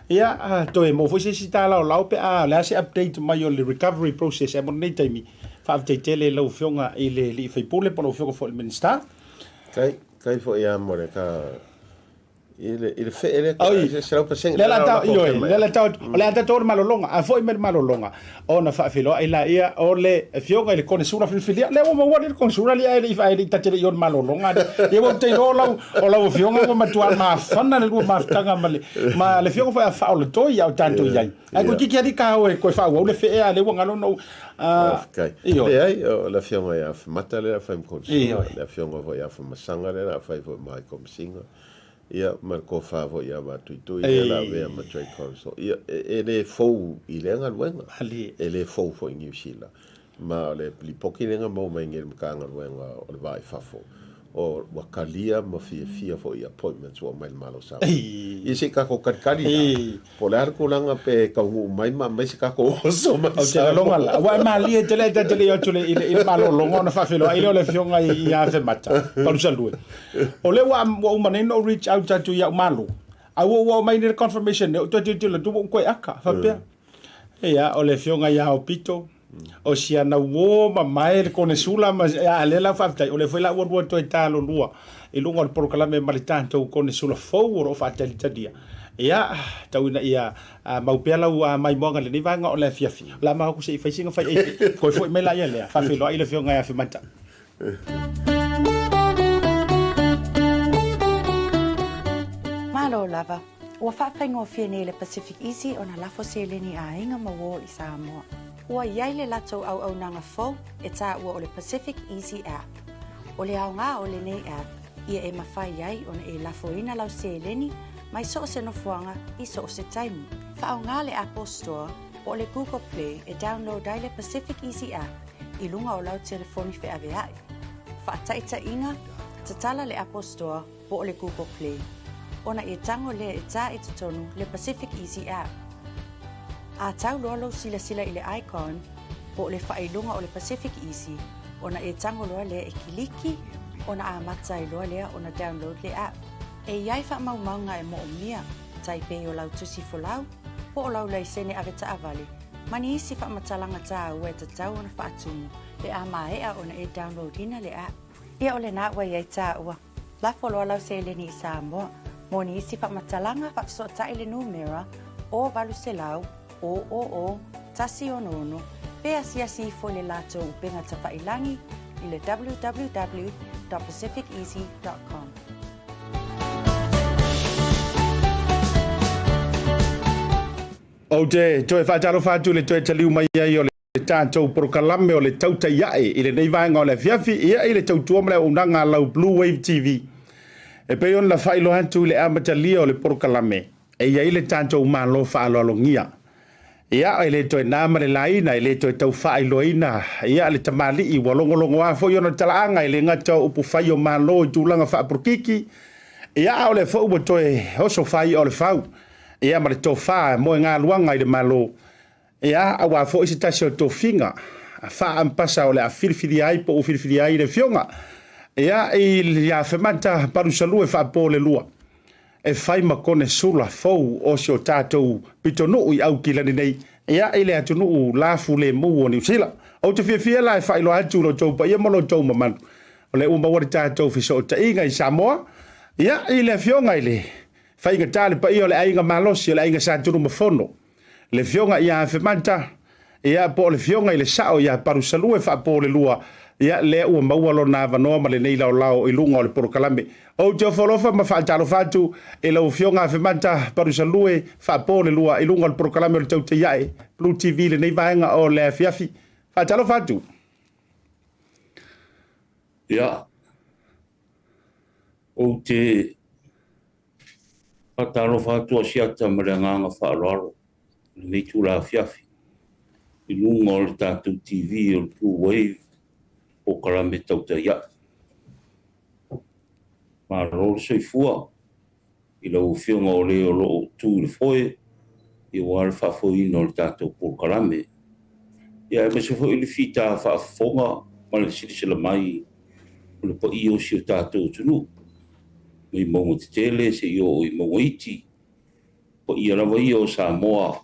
[SPEAKER 1] Ia, toe maua foi se isi talaolao pe a o le a se update mai o le recovery process. Ae mo lenei taimi, faafetai tele i lau Afioga i le sui usufono po o lau Afioga foi i le Minisita.
[SPEAKER 6] Kai, kai foi a mo le ka i le i le fee le
[SPEAKER 1] Oi,
[SPEAKER 6] se 100%
[SPEAKER 1] le la tau ioe, le la tau o le a tatou le malologa, a foi mai le malologa ona faafeiloai laia o le afioga i le konesula filifilia. Lea ua maua le konesula lia e le i le tate le i o le malologa. Ia ua te iloa lau o lau afioga ua matua mafana le lua mafutaga ma le ma le afioga foi a faaolatoi a o tatou i ai. Ae koe kiki ali ka oe koe faaauau le fee a lea ua galo ona ou
[SPEAKER 6] Faafetai. Leai, o le afioga ia Afemata lea a fai ma Konesula, le afioga foi ia Afemasaga lea a fai foi ma High Komisiga, ia ma le tofa foi ia Matuitui lea la avea ma Trade Council. Ia, e le fou i lea galuega, e le fou foi i Niu Sila. Ma o le lipoti lea na maua mai nei e le Matagaluega o le Va i Fafo, o ua talia ma fiafia foi i appointments ua aumai e le Malo o Samoa. Ia se i tatou talitali la, po o le a le tulaga pe taunuu mai ma aumai se tatou oso mai
[SPEAKER 1] Ou te lagona la, aua e malie tele ae ta te le i o atu i le malologa ona faafeiloai lea o le afioga ia Afemata, Palusalue. O lea ua uma nei ona ou reach out atu i au malo, a ua ou aumai nei le confirmation nei, ou toe tilotilo atu ua ou toe aka, faapea, ia, o le afioga ia Aopito, O si ana uō mamae le konesula ma a lea la faafetai o lea foi la ua lua toe talolua i luga o le polokalame ma le tatou konesula fou o lo o faatalitalia. Ia, tau ina ia mau pea lau maimoaga i lenei vaega o le afiafi. O le a maua atu se i fai sina fai eite. Toe foi mai laia lea, faafeiloai le afioga ia Afemata.
[SPEAKER 7] Malo lava. Ua faafaigofie nei le Pacific Easy ona lafo seleni a aiga ma uō i Samoa. Ua i ai le latou auaunaga fou e taua o le Pacific Easy App. O le aoga o lenei app, ia e mafai ai ona e lafoina lau seleni mai so o se nofoaga i so o se taimi. Faaaoga le Apple Store po o le Google Play e download ai le Pacific Easy App i luga o lau telefoni feaveaʻi. Faataitaiga, tatala le Apple Store po o le Google Play, ona e tago lea e tā i totonu le Pacific Easy App. A tau loa lou silasila i le icon po o le faailoga o le Pacific Easy, ona e tago loa lea e kiliki ona amata ai loa lea ona download le app. E i ai faamaumauga e moomia, tai pei o lau tusi folau, po o lau laisene avetaavale, ma ni isi faamatalaga tāua e tatau ona faatumu pe a maea ona e download ina le app. Ia o lena ua i ai tāua. Lafo loa lau seleni i Samoa. Mo ni isi faamatalaga, faafesootai le numera 0800 000 166 pe asiasi ifo i le latou upega tafailangi i le www.pacificeasy.com.
[SPEAKER 1] Ou te toe faatalofa atu i le toe taliu mai ai o le tatou polokalame o le tautai ae i lenei vaega o le afiafi, ia i le tautua ma le auaunaga a lau Blue Wave TV. E pei ona faailoa atu i le amatalia o le polokalame, e i ai le tatou Malo faaaloalogia. Ia, e le toe na ma le laina, e le toe tau faailoaina, ia, le tamalii ua logologoa foi ona talaaga e le gata o upufai o Malo i tulaga faapolokiki, ia, a o lea foi ua toe oso faai'a o le fau, ia, ma le tofa moegaluaga i le Malo. Ia, aua foi se tasi o tofiga faa-ampasa o le a filifilia ai po o filifilia ai le afioga, ia, i Afemata Palusalue Faapolelua e fai ma konesula fou o si o tatou pitonuu i Aukilani nei, ia, i le atunuu lafulemu o Niu Sila. Ou te fiafia la e faailoa atu i lo outou paia ma lo outou mamalu, o lea ua maua le tatou fesootaiga i Samoa. Ia, i le Afioga i le Faigata le paia o le Aiga Malosi o le Aiga Sa Tunumafono, le Afioga ia Afemata, ia, po o le Afioga i le Sao ia Palusalue Faapolelua, ia, lea ua maua lona avanoa ma lenei laolao i luga o le polokalame. Ou te ofo alofa ma faatalofa atu i lau Afioga Afemata Palusalue Faapolelua i luga o le polokalame o le Tautai Ae Blue TV i lenei vaega o le afiafi. Faatalofa atu.
[SPEAKER 8] Ia, ou te faatalofa atu Asiata ma le agaga faaaloalo i lenei itula afiafi i luga o le tatou TV o le Blue Wave polokalame Tautai Ae. Malo le soifua i lau Afioga o le o lo o tu i le foe aua le faafoeina o le tatou polokalame. Ia aemaise foi le fita faafofoga ma le silasila mai o le paia o si o tatou atunuu mai mauga tetele seia oo i mauga iti. O paia lava ia o Samoa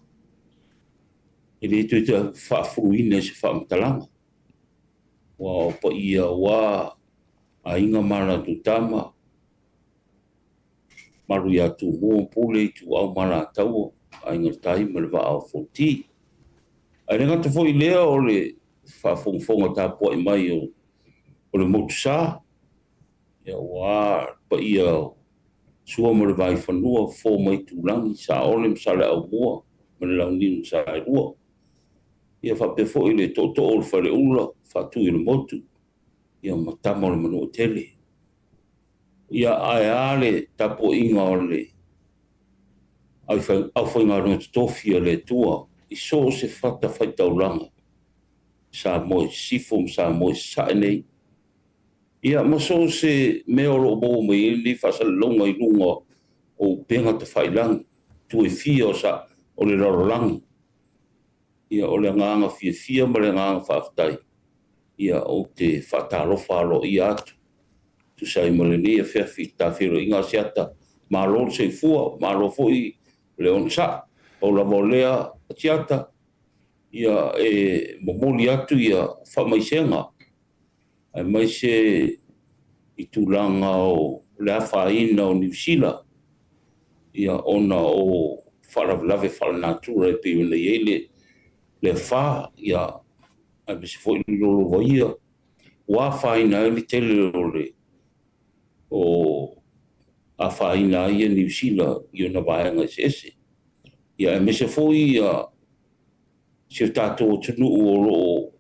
[SPEAKER 8] e le toe faafuluina i se faamatalaga. Aua o paia aua aiga ma latou tama, Malu ia Tumua, Pule, Ituau ma Alataua, Aiga i le Tai ma le Vaa o Fonoti. Ae le gata foi i lea o le faafogafoga tapuai mai o le Motusa, aua le paia o Sua ma le Vaifanua, Fofo ma Aitulagi, Saole ma Saleaaumua ma le Launiu na Saelua. Ia faapea foi le Tootoo o le Faleula, Faatui o le Motu, ia ma Tama o le Manuatele. Ia, ae a le tapuaiga o le aufaigaluega totofi a le Atua i so o se fatafaitaulaga i Samoa i Sisifo ma Samoa i Sasae nei, ia ma so o se mea o lo o maua mai ai lenei faasalalauga i luga o upega tafailagi, itu e fia o le lalolagi. Ia, o le agaga fiafia ma le agaga faafetai, ia, ou te faatalofa aloaia atu e tusa ai ma lenei afiafi i le ta feiloaiga Asiata. Malo le soifua, malo foi le onosai. Pau lava o lea Asiata, ia, e momoli atu ia faamaisega aemaise i tulaga o le afaina o Niu Sila ona o faalavelave faalenatura e pei ona i ai le afa, aemaise foi le lolovaia ua afaina ai le tele o le o afaina ai Niu Sila i ona vaega eseese. Aemaise foi si o tatou atunuu o lo o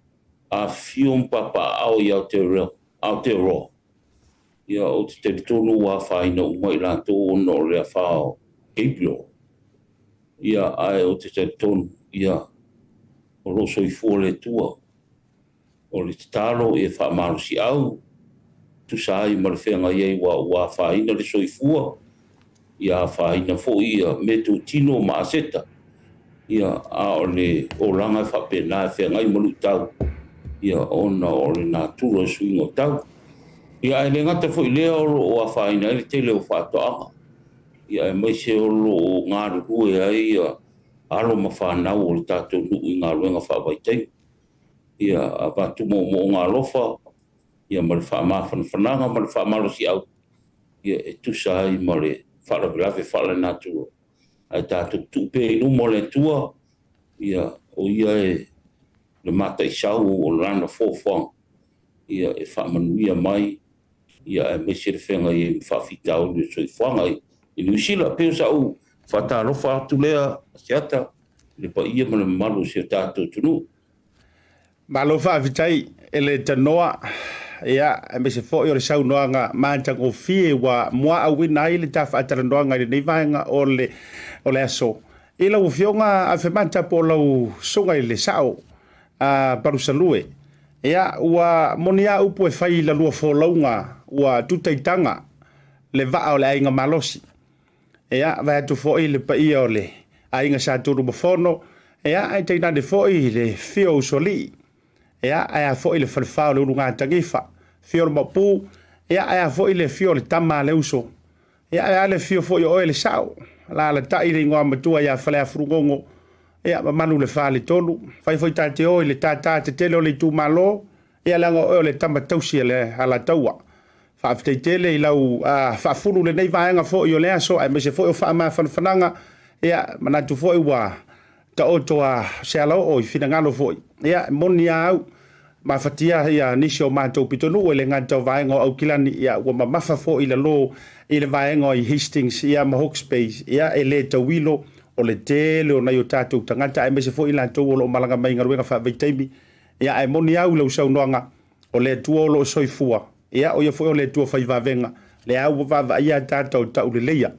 [SPEAKER 8] afifio ma papaaao i Aotearoa, ia ou te talitonu ua afaina uma i latou ona o le afa o Gabriel. Ia, ae ou te talitonu, ia, o lo o soifua le Atua. O le tatalo ia faamalosiau, tusa ai ma le feagai ai aua ua afaina le soifua, ia afaina foi ia meatotino ma aseta, ia a o le olaga e faapena e feagai ma luitau, ia ona o le natura o le suiga o tau. Ia ae le gata foi i lea o lo o afaina ai le tele o faatoaga, ia aemaise o lo o galulue ai ia alo ma fanau o le tatou nuu i galuega faavaitaimi. Ia avatu moomooga alofa ia ma le faamafanafanaga ma le faamalosiau ia e tusa ai ma le faalavelave faalenatura. Ae tatou tuu pea i luma o le Atua, ia o ia e le mataisau o lana foafoaga ia e faamanuia mai ia aemaise le feagai ai ma faafitauli o le soifuaga i Niu Sila. Pei o sa'u faatalofa atu lea Asiata i le paia ma le mamalu o si o tatou atunuu.
[SPEAKER 1] Malo faafetai e le tanoa, ia, aemaise foi o le saunoaga matagofie ua muaauina ai le ta faatalanoaga i lenei vaega o le, o le aso. I lau Afioga Afemata po o lau Susuga i le Sao a Palusalue, ia, ua moni a upu e fai i la lua folauga ua tutaitaga le vaa o le aiga malosi. Ia, vae atu foi le paia o le aiga Sa Tunumafono, ia, ae tainane foi le afio o Usoalii, ia, ae a foi le falefa o le Ulugatanifa, afio o le Maopu, ia, ae a foi le afio o le tama a le uso, ia, ae a le afio foi o oe le sao, alaalatai le igoa matua ia Faleafulugogo, ia, mamalu le faletolu, fai foi ta te o i le tātā tetele o le itumalo, ia, leaga o oe o le tama tausi a le Alataua. Faafetai tele i lau faafulu i lenei vaega foi o le aso aemaise foi o faamafanafanaga. Ia, manatu foi ua taoto a se alaoo i finagalo foi. Ia, e moni lava au, mafatia ia nisi o matou pitonuu e le gata o vaega o Aukilani, ia ua mamafa foi i lalo i le vaega o Hastings ia ma Hawke's Bay, ia e le tauilo o le tele o nai o tatou tagata aemaise foi i latou o lo o malaga mai i galuega faavaitaimi. Ia, ae moni au i lau saunoaga, o le Atua o lo o soifua, ia, o ia foi o le Atua fai vavega, lea ua vaavaaia a tatou tauleleia,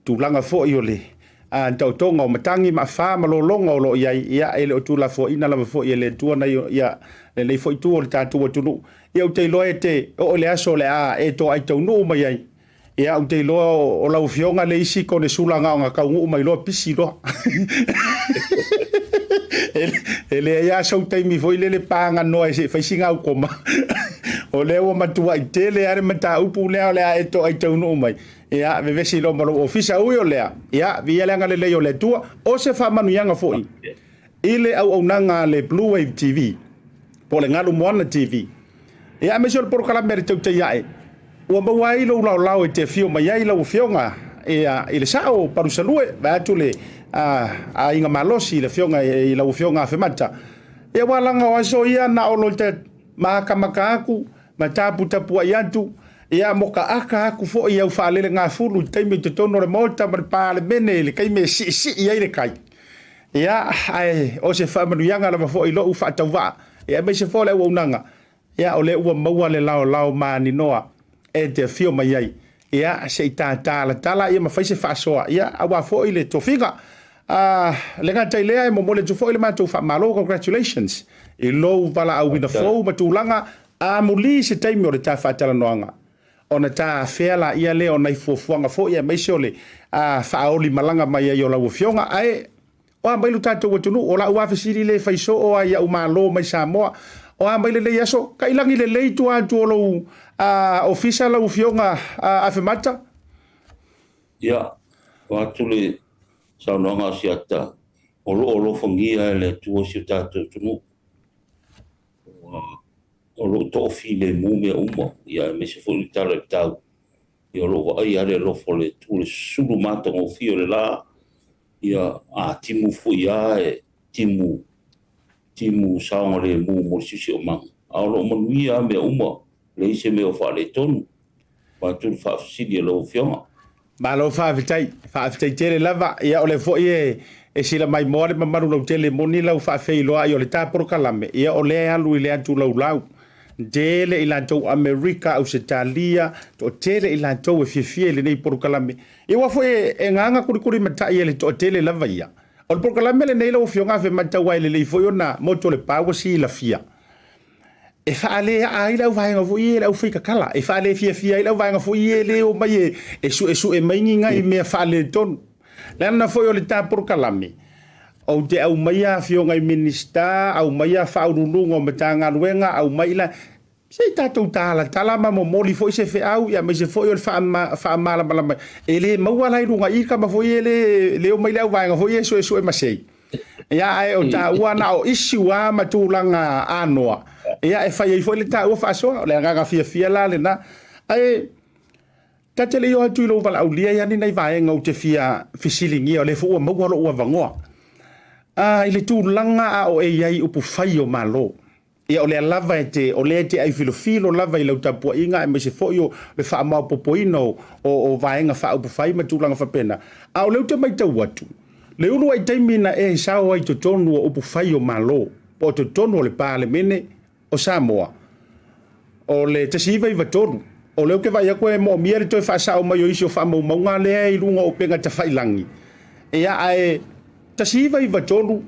[SPEAKER 1] tulaga foi o le taotoga o matagi ma afa ma lologa o lo o i ai, ia, e le o tuulafoaiina lava foi e le Atua nai, ia, lenei foi itu o le tatou atunuu. Ia, ou te iloa e te oo i le aso o le a e toai taunuu mai ai, Ia, ou te iloa o lau Afioga le isi konesula na ona taunuu mai loa pisi loa. E leai lava sou taimi foi lele paganoa se i fai sina aukoma. O lea ua matuai tele lava le mataupu lea o le a e toai taunuu mai. Ia, vevesi loa ma lou ofisa. Ui o lea, ia, viia le agalelei o le Atua. O se faamanuiaga foi i le auaunaga a le Blue Wave TV, po o le Galu Moana TV, Ia, aemaise o le polokalame a le Tautai Ae, ua maua ai lou laolao e te afio mai ai lau Afioga ia, i le sao o Palusalue, vaeatu le aiga malosi i le Afioga i lau Afioga Afemata. Ia, aua leaga o aso ia na o lo te makamaka atu ma taputapuai atu, ia mokaaka atu foi i au faalelegafulu i le taimi i totonu o le Maota ma le Palemene i le taimi e siisii ai le tai. Ia, ae o se faamanuiaga lava foi i lou faatauvaa, ia aemaise foi o le auaunaga, ia o lea ua maua le laolao maninoa e te afio mai ai, ia se i tatalatala ia ma fai se faasoa, ia aua foi le tofiga. A le gata i lea, e momoli atu foi le matou faamalo, congratulations, i lou valaauina fou ma tulaga amuli se taimi o le ta faatalanoaga. Ona ta afea laia lea o nai fuafuaga foi aemaise o le faaoli malaga mai ai o lau Afioga. Ae o a mai lo tatou atunuu? O la'u afesili le fai soo a i a'u malo mai Samoa. O a mai lenei aso? Tailagi lelei tua atu o lou ofisa lau Afioga Afemata?
[SPEAKER 8] Ia, avatu le saunoaga a Asiata, o lo o alofagia e le Atua si o tatou atunuu. Ua o lo o toafilemu mea uma, ia aemaise foi le tala i le tau. Ia o lo o vaaia lava le alofa o le Atua, le susulu matagofie o le la, ia a timu foi lava e timu, timu saogalemu mo le siosiomaga. A o lo o manuia lava mea uma, leai se mea o faaletonu. Avatu le faafesili a lau Afioga.
[SPEAKER 1] Malo faafetai, faafetai tele lava. Ia o lea foi e e sila maimoa le mamalu lautele moni lau faafeiloai o le ta polokalame, ia o lea e alu i le atu laulau. Tele i latou Amerika, Ausetalia, toatele i latou e fiafia i lenei polokalame. Ia aua foi e, e gaga kulikuli matai e le toatele lava ia. O le polokalame lenei lau Afioga Afemata aua e lelei foi ona motu o le pa ua silafia. E faaleaa ai le auvaega foi ia e le aufaitatala, e faalefiafia ai le auvaega foi ia e le omai e, e suesue mai ni nai mea faaletonu. Leaga foi o le ta polokalame, ou te aumaia afioga i Minisita, aumaia faauluuluga o Matagaluega, aumai la, se i tatou talatala ma momoli foi se feau, ia aemaise foi o le faamalamalama. E le maua la i luga i i tama foi ia e le, le omai le auvaega foi ia e suesue masei. Ia, ae o taua na o issue lava ma tulaga anoa, ia, e fai ai foi le taua faasoa. O le agaga fiafia la lena. Ae ta te le i o atu i lou valaaulia ia ni nai vaega ou te fia fesiligia, o lea foi ua maua lou avanoa. I le tulaga a o e i ai i upufai o Malo. Ia, o lea lava e te, o lea e te aifilofilo lava i lau tapuaiga aemaise foi o le faamaopoopoina o, o, o vaega faaupufai ma tulaga faapena. A o lea ou te matau atu, le uluai taimi na e sao ai i totonu o upufai o Malo, po o totonu o le Palemene o Samoa, o le 1993, o lea ou te vaai atu e moomia le toe faasao mai o isi o faamaumauga lea i luga o upega tafailangi. Ia, ae 1993,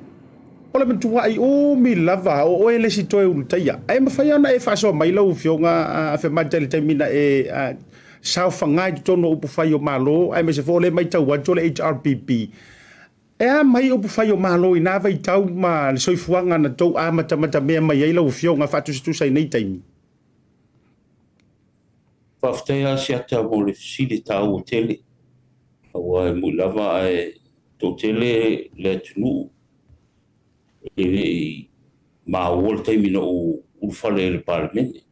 [SPEAKER 1] o le matuai umi lava o oe le isi toe ulutaia. Ae mafai ona e faasoa mai lau Afioga Afemata i le taimi na e saofaga i totonu o upufai o Malo, aemaise foi o lea e matau atu o le HRPP. E a mai upufai o Malo i na vaitau ma le soifuaga na tou amatamatamea mai ai lau Afioga faatusatusa i nei taimi?
[SPEAKER 8] Faafetai Asiata mo le fesili taua tele, aua e moni lava ae toatele le atunuu e le i maua le taimi na ou ulufale ai i le Palemene.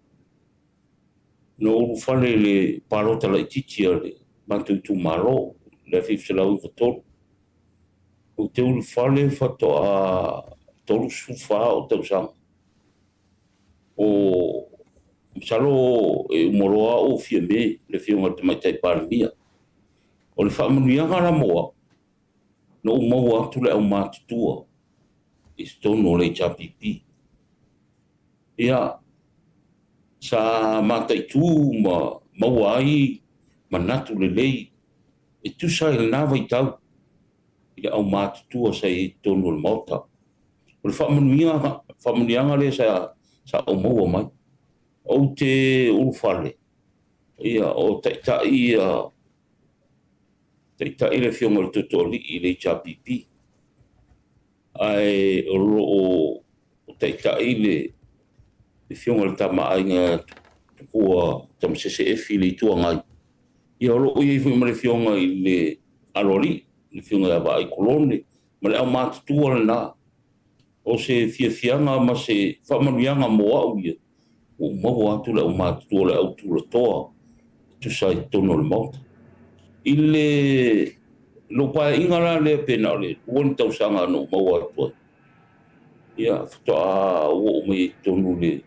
[SPEAKER 8] Na ou ulufale i le palota laitiiti a le matou itumalo i le 1993. Ou te ulufale faatoa 34 ou tausaga. O masalo e uma loa au o Fiame, le Afioga i le Tamaitai Palemia. O le faamanuiaga la mo au, na ou maua atu le aumatutua i totonu o le HRPP. Ia, sa mataitu ma maua ai manatu lelei e tusa ai lena vaitau i le aumatutua sa i ai i totonu o le Maota. O le faamanuiaga, faamanuiaga lea sa, sa ou maua mai. Ou te ulufale, ia, o taitai ia, taitai le Afioga i le Tootooalii i le HRPP. Ae o lo o taitai le Afioga i le Tama a Aiga Tupua Tamasese Efi i le Itu Agai. Ia o lo o i ai foi ma le Afioga i le Aloalii, le Afioga ia Vaai Kolone, ma le aumatutua lena. O se fiafiaga ma se faamanuiaga mo au ia, ua ou maua atu le aumatutua o le au tulatoa e tusa ai i totonu o le Maota. I le lou paeaiga la lea pe na o le 2 ni tausaga na ou maua atu ai, ia faatoa ou oo mai ai i totonu i le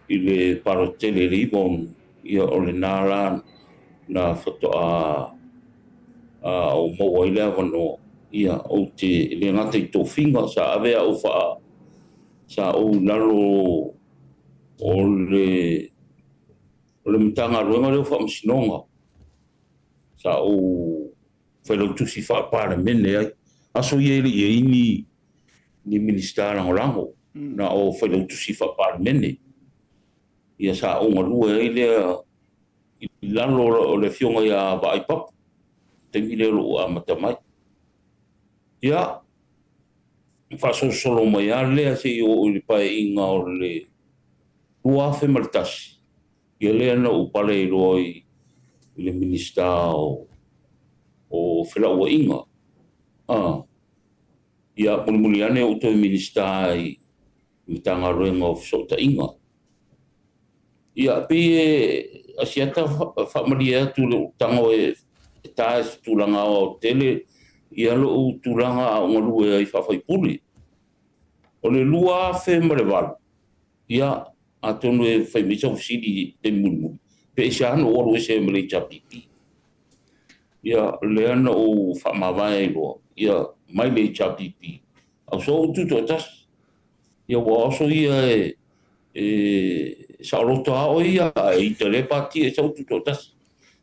[SPEAKER 8] i le palota tele i le 96, ia o lena la na faatoa ou maua ai le avanoa, ia ou te le gata i tofiga sa ave au faa sa ou i lalo o le o le Matagaluega lea o Faamasinoga, sa ou failautusi faa-Palemene ai. Aso ia e le i i ai ni, ni Minisita Lagolago, na o failautusi faa-Palemene. Ia sa ou galue ai lea i lalo o le Afioga ia Vaai Papu, taimi lea o lou amata mai. Ia, faasolosolo mai lava lea seia oo i le paeaiga o le 2001, ia lea na ou pale ai loa i le Minisita o Felauaiga. Ia, mulimuli ane ou toe Minisita i Matagaluega o Fesootaiga. Ia, pei e Asiata faamalie atu i lou tago e ta i se tulaga aoaotele ia lou tulaga a o galue ai faa-faipule. O le 2008, ia, atonu e fai mai sau fesili i le taimi mulimuli, pe aisea na ou alu ese ai ma le HRPP. Ia, lea na ou faamavae ai loa, ia, mai le HRPP, a ua ou tutoatasi. Ia, ua oso ia e, e saoloto lava oe ia, ae ita lea pati e sau tutoatasi.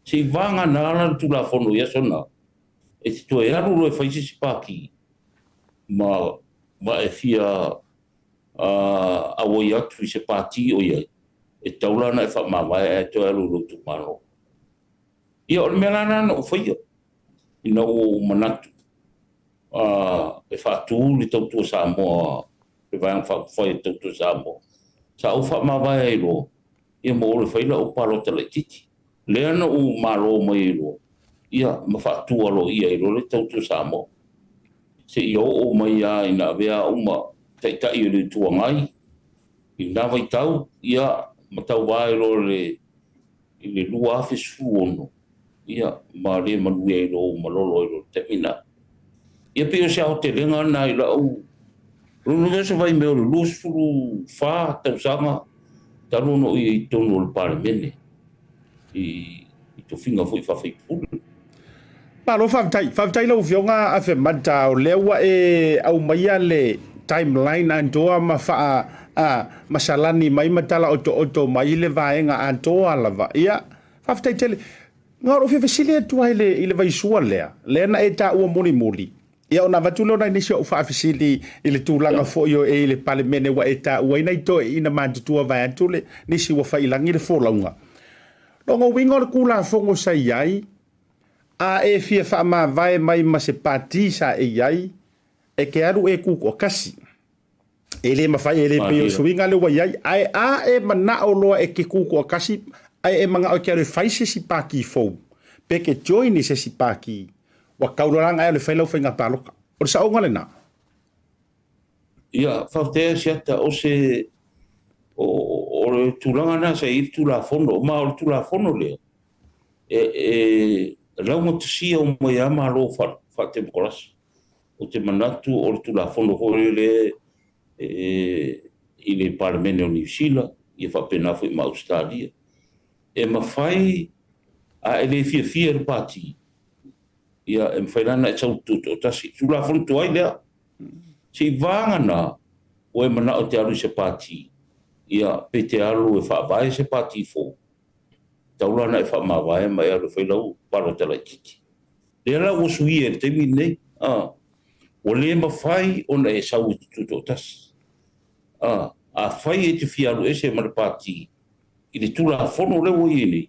[SPEAKER 8] Se i vagana la le Tulafono i aso na, e te toe alu loa e fai se isi pati ma, ma e fia auai atu i se pati o i ai, e tatau la ona e faamavae ae toe alu i lou itumalo. Ia, o le mea la lena na ou faia, ina ua ou manatu e faatu le Tautua Samoa, le Vaega Faaupufai o le Tautua Samoa, sa ou faamavae ai loa, ia ma ou alu e fai lau palota laitiiti. Lea na ou malo mai ai loa, ia ma faatu aloaia ai loa le Tautua Samoa, seia oo mai lava ina avea au ma Taitai o le Itu Agai i lena vaitau, ia ma tauva ai loa i le 2016, ia ma le manuia ai loa ua malolo ai loa i le taimi lena. Ia pei o se aotelega lena i lau lona uiga o se vaimea o le 24 tausaga talu ona ou i ai i totonu o le Palemene i tofiga foi faa-faipule.
[SPEAKER 1] Malo faafetai. Faafetai lau Afioga Afemata, o lea ua e aumaia le timeline atoa ma faa a, masalani mai ma tala otooto mai le vaega atoa lava. Ia, faafetai tele. Na o lou fia fesili atu lava i le, i le vaisua lea, lea na e taua mulimuli, ia ona avatu lea o nai nisi o au faafesili i le tulaga foi o e i le Palemene ua e taua ai nai toeaiina matutua vaeatu le nisi ua fai i lagi le folauga. Lona uiga o le Tulafono sa i ai, a e fia faamavae mai ma se pati sa e i ai, e te alu e tutoatasi. E le mafai, e le pei o le suiga lea ua i ai, ae a e manao loa e te tutoatasi, ae e manao e te alu e fai se isi pati fou, pe te join i se isi pati, ua tau loa la ona e alu e fai lau faiga palota. O le saoga lena.
[SPEAKER 8] Ia, faafetai Asiata, o se, o O le tulaga lena sa i ai le Tulafono, ma o le Tulafono lea, e, e laugatasia uma ai lava Malo faatemokarasi. Ou te manatu o le Tulafono foi lea e, i le Palemene o Niu Sila, ia faapena foi ma Ausetalia. E mafai, a e le fiafia i le pati, ia e mafai la ona e sau tutoatasi. Tulafono tuai lea. Seiavagana ua e manao e te alu i se pati, ia pe te alu e faavae se pati fou, tatau la ona e faamavae ma e alu e fai lau palota laitiiti. Lea la ua suia i le taimi lenei, a, ua le mafai ona e sau e te tutoatasi. A, afai e te fia alu ese ma le pati i le Tulafono lea ua i ai nei,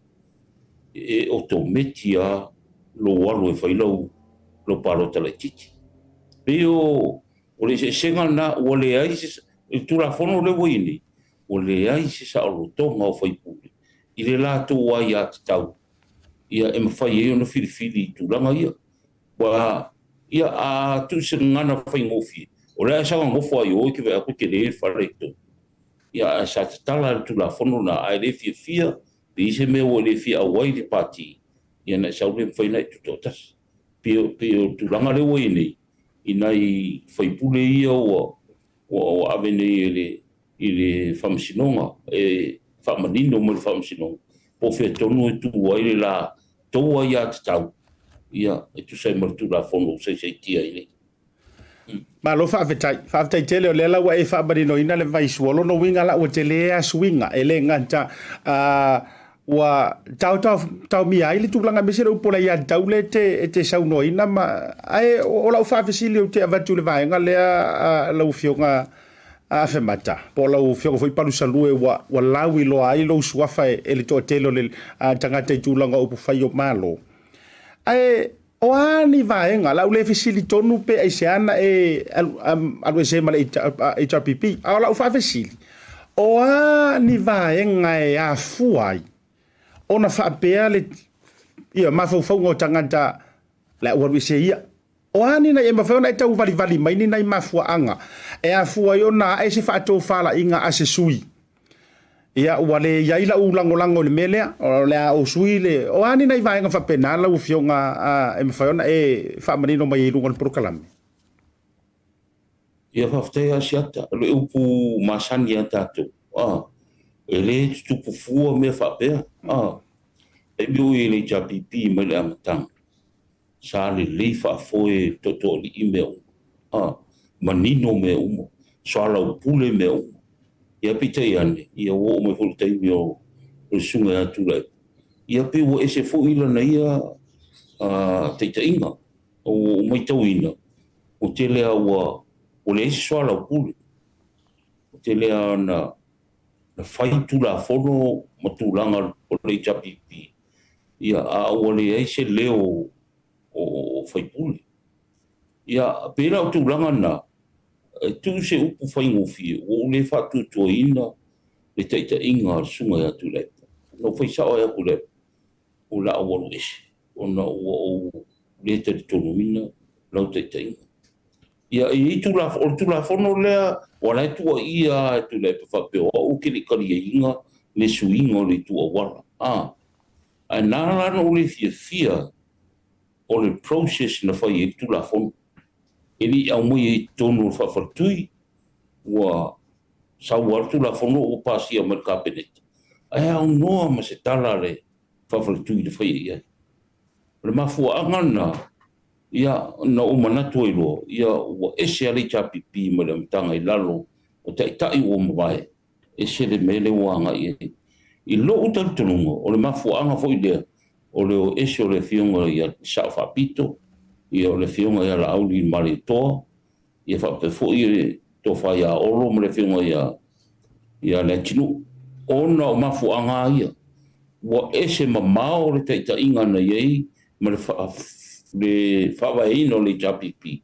[SPEAKER 8] e otometi lava lou alu e fai lau lau palota laitiiti. Pei o o le eseesega lena, ua leai se, i le Tulafono lea ua i ai nei, ua leai se saolotoga o faipule i le latou aiatatau ia e mafai ai ona filifili i tulaga ia. Ua, ia, a tuu se gagana faigofie, o le a e saga nofo lava i o e te vaai atu e tele le fale i totonu. Ia, ae sa tatala e le Tulafono lena, a e le fiafia, pe i ai se mea ua e le fia auai i le pati, ia ona e sau lea e mafai ona e tutoatasi. Pei o, pei o le tulaga lea ua i ai nei, i nai faipule ia ua, ua, ua ave nei e le, i le Faamasinoga, e faamanino mai le Faamasinoga, po o fea tonu e tu ai le latou aiatatau, ia, e tusa ai ma le Tulafono ua saisaitia ai nei.
[SPEAKER 1] Malo faafetai. Faafetai tele o lea la ua e faamaninoina le vaisua. O lona uiga la ua tele a suiga e le gata ua taomia ai le tulaga aemaise le upu o le aiatatau lea e te saunoaina ma ae o lau faafesili ou te avatu i le vaega lea lau Afioga Afemata po o lau Afioga foi Palusalue ua lauiloa ai lou suafa e le toatele o le tagata i tulaga o upufai o Malo. Ae O a ni vaega, o le a ou le fesili tonu pe aisea na e alu ese ai ma le HRPP, a o lau faafesili, o a ni vaega e afua ai ona faapea le ia, mafaufauga o tagata o le a ou alu ese ia? O a ni nai, e mafai ona e tauvalivali mai ni nai mafuaaga e afua ai ona ae se faatofalaiga a se sui? Ia, ua le i ai lau lagolago i le mea lea, o le a ou sui le... O a ni nai vaega faapena lau Afioga e mafai ona e faamanino mai ai i luga o le polokalame?
[SPEAKER 8] Ia, faafetai Asiata. O le upu masani a tatou, a, e le tutupu fua mea faapea. A, taimi o i le HRPP mai le amataga, Sa lelei faafoe toatoalii mea uma, a, manino mea uma, soalaupule mea uma. Ia peitai ane, ia ua oo mai foi le taimi o le susuga ia Tuilaepa, ia pei ua ese foi lana ia taitaiga. Ua ou matauina, ua tele lava ua, ua leai se soalaupule. Ua tele lava ona fai Tulafono ma tulaga o le HRPP, Ia, a ua leai se leo o faipule. Ia, pei la o tulaga na, e tuu se upu faigofie, ua ou le faatuatuaina le taitaiga a le Susuga ia Tuilaepa. Na ou fai sao ai ia Tuilaepa, o le a ou alu ese, ona ua ou le talitonuina lau taitaiga. Ia, e i ai Tulafono, o le Tulafono lea, ua la e tuuaia lava e Tuilaepa faapea o au ou te le i taliaina le suiga o le itu auala. A, ae na ala ona ou le fiafia o le process na fai ai le Tulafono. E le i aumaia i totonu o le faafaletui, ua sau lava le Tulafono ua pasia mai le Kapeneta, ae aunoa ma se tala a le faafaletui na faia i ai. O le mafuaaga lena, Ia, na ou manatu ai loa, ia, ua ese lava le HRPP mai le amataga i lalo o taitai ua mavae, ese le mea lea ua agai i ai. I lou talitonuga, o le mafuaaga foi lea o le o ese o le Afioga ia Sao Faapito, ia o le Afioga ia Laauli Malietoa, ia faapea foi le Tofa ia Olo ma le Afioga ia ia Leatinuu, ona o mafuaaga lava ia, ua ese mamao le taitaiga na i ai ma le le faavaeina o le HRPP,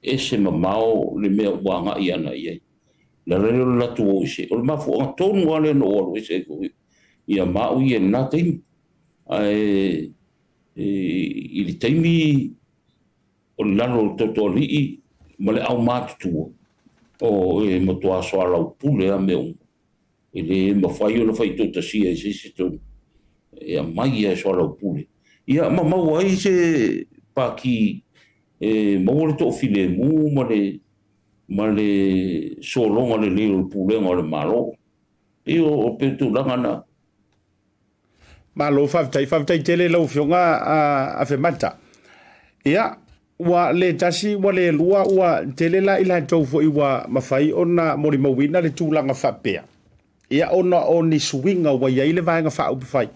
[SPEAKER 8] ese mamao le mea ua agai ana i ai. O le ala lea o le latou o ese. O le mafuaaga tonu lava lea na ou alu ese ai foi ia ma au ia i lena taimi. Ae i le taimi o le lalo o le Totoalii ma le aumatutua, o e matua soalaupule lava mea uma. E le mafai ona faitoatasia i se isi tonu e aumai ia e soalaupule. Ia ma maua ai se pati e maua le toafilemu ma le ma le sologa lelei o le pulega o le Malo. E pei o pei o tulaga na.
[SPEAKER 1] Malo faafetai, faafetai tele i lau Afioga Afemata. Ia, ua le tasi, ua le lua, ua tele la i latou foi ua mafai ona molimauina le tulaga faapea. Ia, ona o ni suiga ua i ai le Vaega Faaupufai.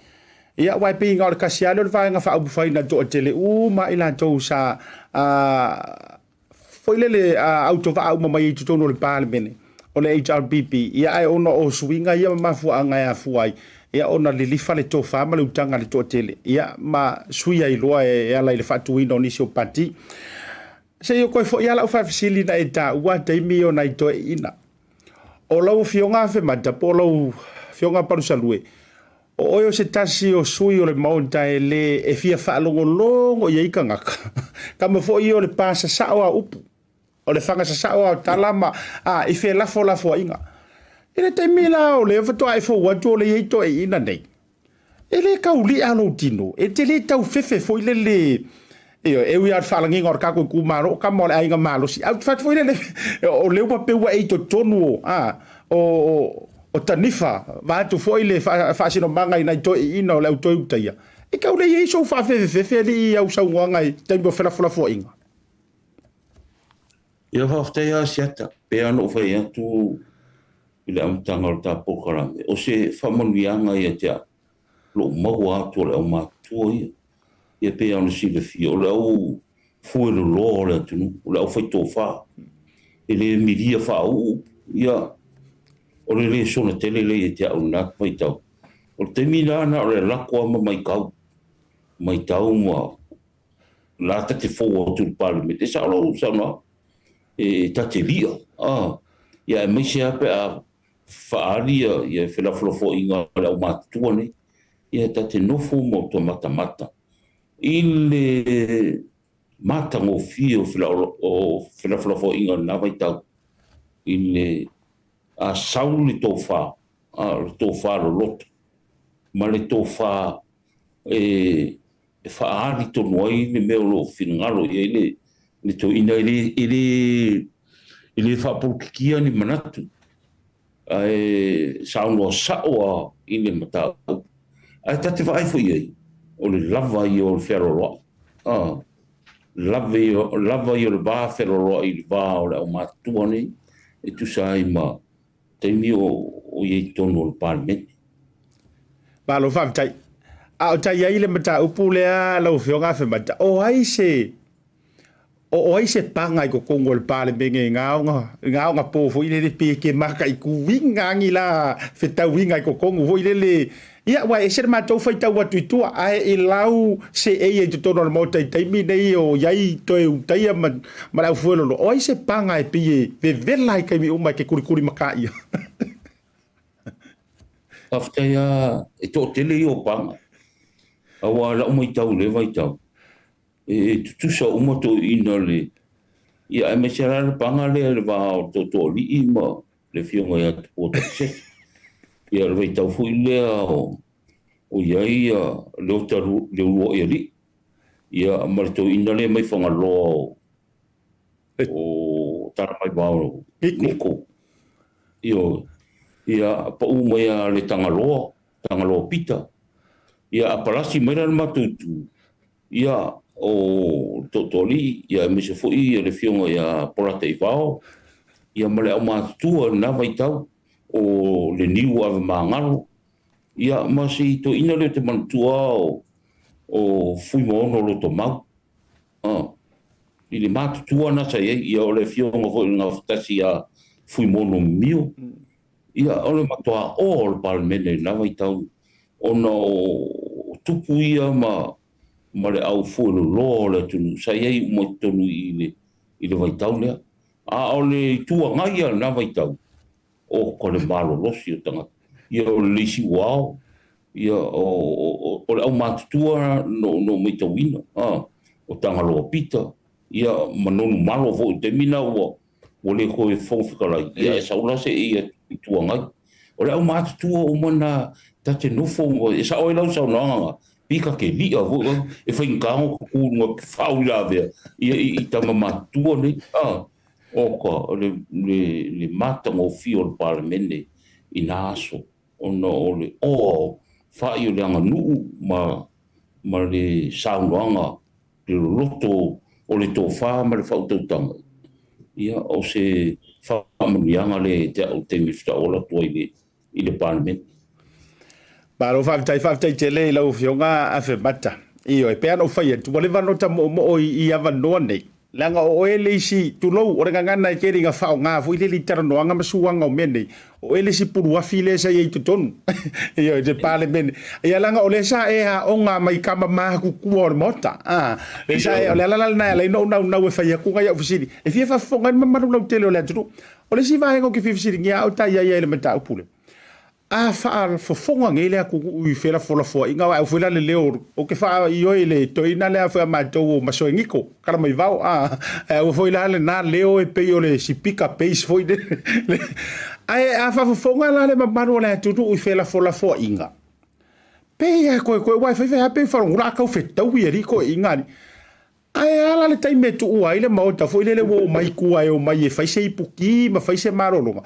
[SPEAKER 1] Ia, aua e pei na o le tasi lava lea o le Vaega Faaupufai na toatele uma lava i latou sa foi lele autovaa uma mai ai i totonu o le Palemene, o le HRPP, ia ae ona o suiga ia ma mafuaaga e afua ai, ia ona lilifa le tofa ma le utaga i le toatele, ia ma sui ai loa e ala i le faatuina o nisi o pati. Se i toe foi lava lau faafesili na e taua taimi o nai toeaiina. O lau Afioga Afemata po o lau Afioga Palusalue, O oe o se tasi o sui o le Maota e lē e fia faalogologo i ai tagata. Kama foi ia o le pa sasao a upu, o le faga sasao a o tala ma a i felafolafoaiga. I le taimi la o lea faatoa e fou atu o lea i ai toeaiina nei, e le tauli'a lou tino, e te le taufefe foi lele Ioe, e ui lava o le faalagiga o le tatou itumalo, o tama o le aiga malosi, ae ou te fai atu foi lele, o lea ua pei ua e i totonu o, a, o, o tanifa, vaeatu foi le faasinomaga i nai toeaiina o le au toe utaia, e tau le i ai sou faafefefefe alii i au saunoaga i taimi o felafolafoaiga.
[SPEAKER 8] Ia faafetai lava Asiata, pei lava ona ou fai atu i le amataga o le ta polokalame, o se faamanuiaga ia te au, lou maua atu o le aumatutua ia. Ia pei ona silafia, o le au fueloloa o le atunuu, o le aufaitofa, e le milia faauu, ia, o le lesona tele lea ia te au i lena vaitau. O le taimi la na o le lako lava ma maitau, maitau ma la ta te fou atu i le Palemene, e sao lou saunoaga, e ta te lia, a, ia aemaise lava pe a faaali ia felafolafoaiga a le aumatutua nei, ia ta te nofo ma uta matamata i le matagofie o felafolafoaiga o lena vaitau i le a sau le tofa, a o le tofa loloto ma le tofa e faaali tonu ai le mea o lo o finagalo i ai le toeaina. E le e le faapolokikia ni manatu, ae saunoa sa'o a i le mataupu. Ae ta te vaai foi i ai, o le lava ia o le fealoaloa'i, a, lava ia, lava ia o le va fealoaloa'i i le va o le aumatutua nei, e tusa ai ma taimi o, o i ai i totonu o le Palemene.
[SPEAKER 1] Malo faafetai. A o ta i ai le mataupu lea lau Afioga Afemata, o ai se O ai se paga i totonu o le Palemene i ngā aoga pō foi lele pe ke mataituina ni la fetauiga i totonu foi lele ia aua e ese le matou faitau atu i tua ae i lau seei ai i totonu o le Maota i taimi nei o i ai toe utaia ma ma le aufuelolo o ai se paga e pei e vevela ai taimi uma e ke kulikuli makaia.
[SPEAKER 8] Faafetai lava e toatele ia o paga aua lau maitau i lea vaitau e tutusa uma toeaiina le ia aemaise la le paga lea i le va o le Tootooalii ma le Afioga ia Tupua Tamasese. Ia le vaitau foi lea o o i ai ia Leota Leuluaialii ia ma le toeaina lea mai Fagaloa o o Talamaivao Niko. Ioe. Ia pau mai a le Tagaloa, Tagaloa Pita. Ia a palasi mai la le matou itu, Ia, o Tootooalii, ia aemaise foi le Afioga ia Polataivao, ia ma le aumatutua i lena vaitau, o le Niu Avemagalo, ia ma si toeaina lea ou te manatua o, o Fuimaono Lotomau, a, i le matutua lena sa i ai, ia o le Afioga foi o le Gafatasi ia Fuimaono Mimio, ia o le matua oa o le Palemene i lena vaitau, ona o tupu ia ma ma le au fueloloa o le atunuu sa i ai uma i totonu i le, i le vaitau lea. A o le Itu Agai ia lena vaitau, o ko le malolosi o tagata. Ia o le isi uao, ia o, o, o le aumatutua no, no maitauina, a, o Tagaloa Pita, ia ma Nonu Malo foi i le taimi lena ua, ua le toe Fofoga Fetalai, ia e sau la se i Itu Agai. O le aumatutua uma na ta te nofo, e sao ai lau saunoaga na, pika ke li'a foi oe, e faigata ona ta tu i luga te faauilavea ia i i tama matutua nei, a, oka, o le, le, le matagofie o le Palemene i na aso, ona o le oa o fa'i o le aganuu ma, ma le saunoaga le loloto o le tofa ma le faautautaga, ia, o se faamanuiaga lea ia te au i le taimi faatoa ou ola atu ai i le Palemene.
[SPEAKER 1] Malo faafetai, faafetai tele i lau Afioga Afemata. Ioe, pei lava ona ou fai atu, ua leva ona ota moomoo i avanoa nei, leaga o oe le isi, tulou, o le gagana e tele ina faaaoga foi lele i talanoaga ma suaga o mea nei, O oe le isi puluafi lea sa i ai i totonu i te Palemene. Ia leaga o lea sa e aoga mai tama matutua o le Maota. A, lea sa e, o le ala la lena e ala ai ona ou naunau e fai atu nai au fesili e fia faafofoga ai le mamalu lautele o le atunuu. O le isi vaega ou te fia fesiligia a o ta i ai i le mataupu lea, a faafofoga nei le atunuu i felafolafoaiga, aua foi la le leo ou te faaioe i le toeaina lea foi a matou o Masoe Niko Kalamaivao, a aua foi la lena leo e pei o le sipika bass foi le. Ae a faafofoga la le mamalu o le atunuu i felafolafoaiga, pei a koekoe, aua e fai fai lava pei falogula a tau fetaui e alii toeaiina alii. Ae a la le taimi e tuua ai le Maota foi lele ua omai i tua e omai e fai se ipuki ma fai se malologa?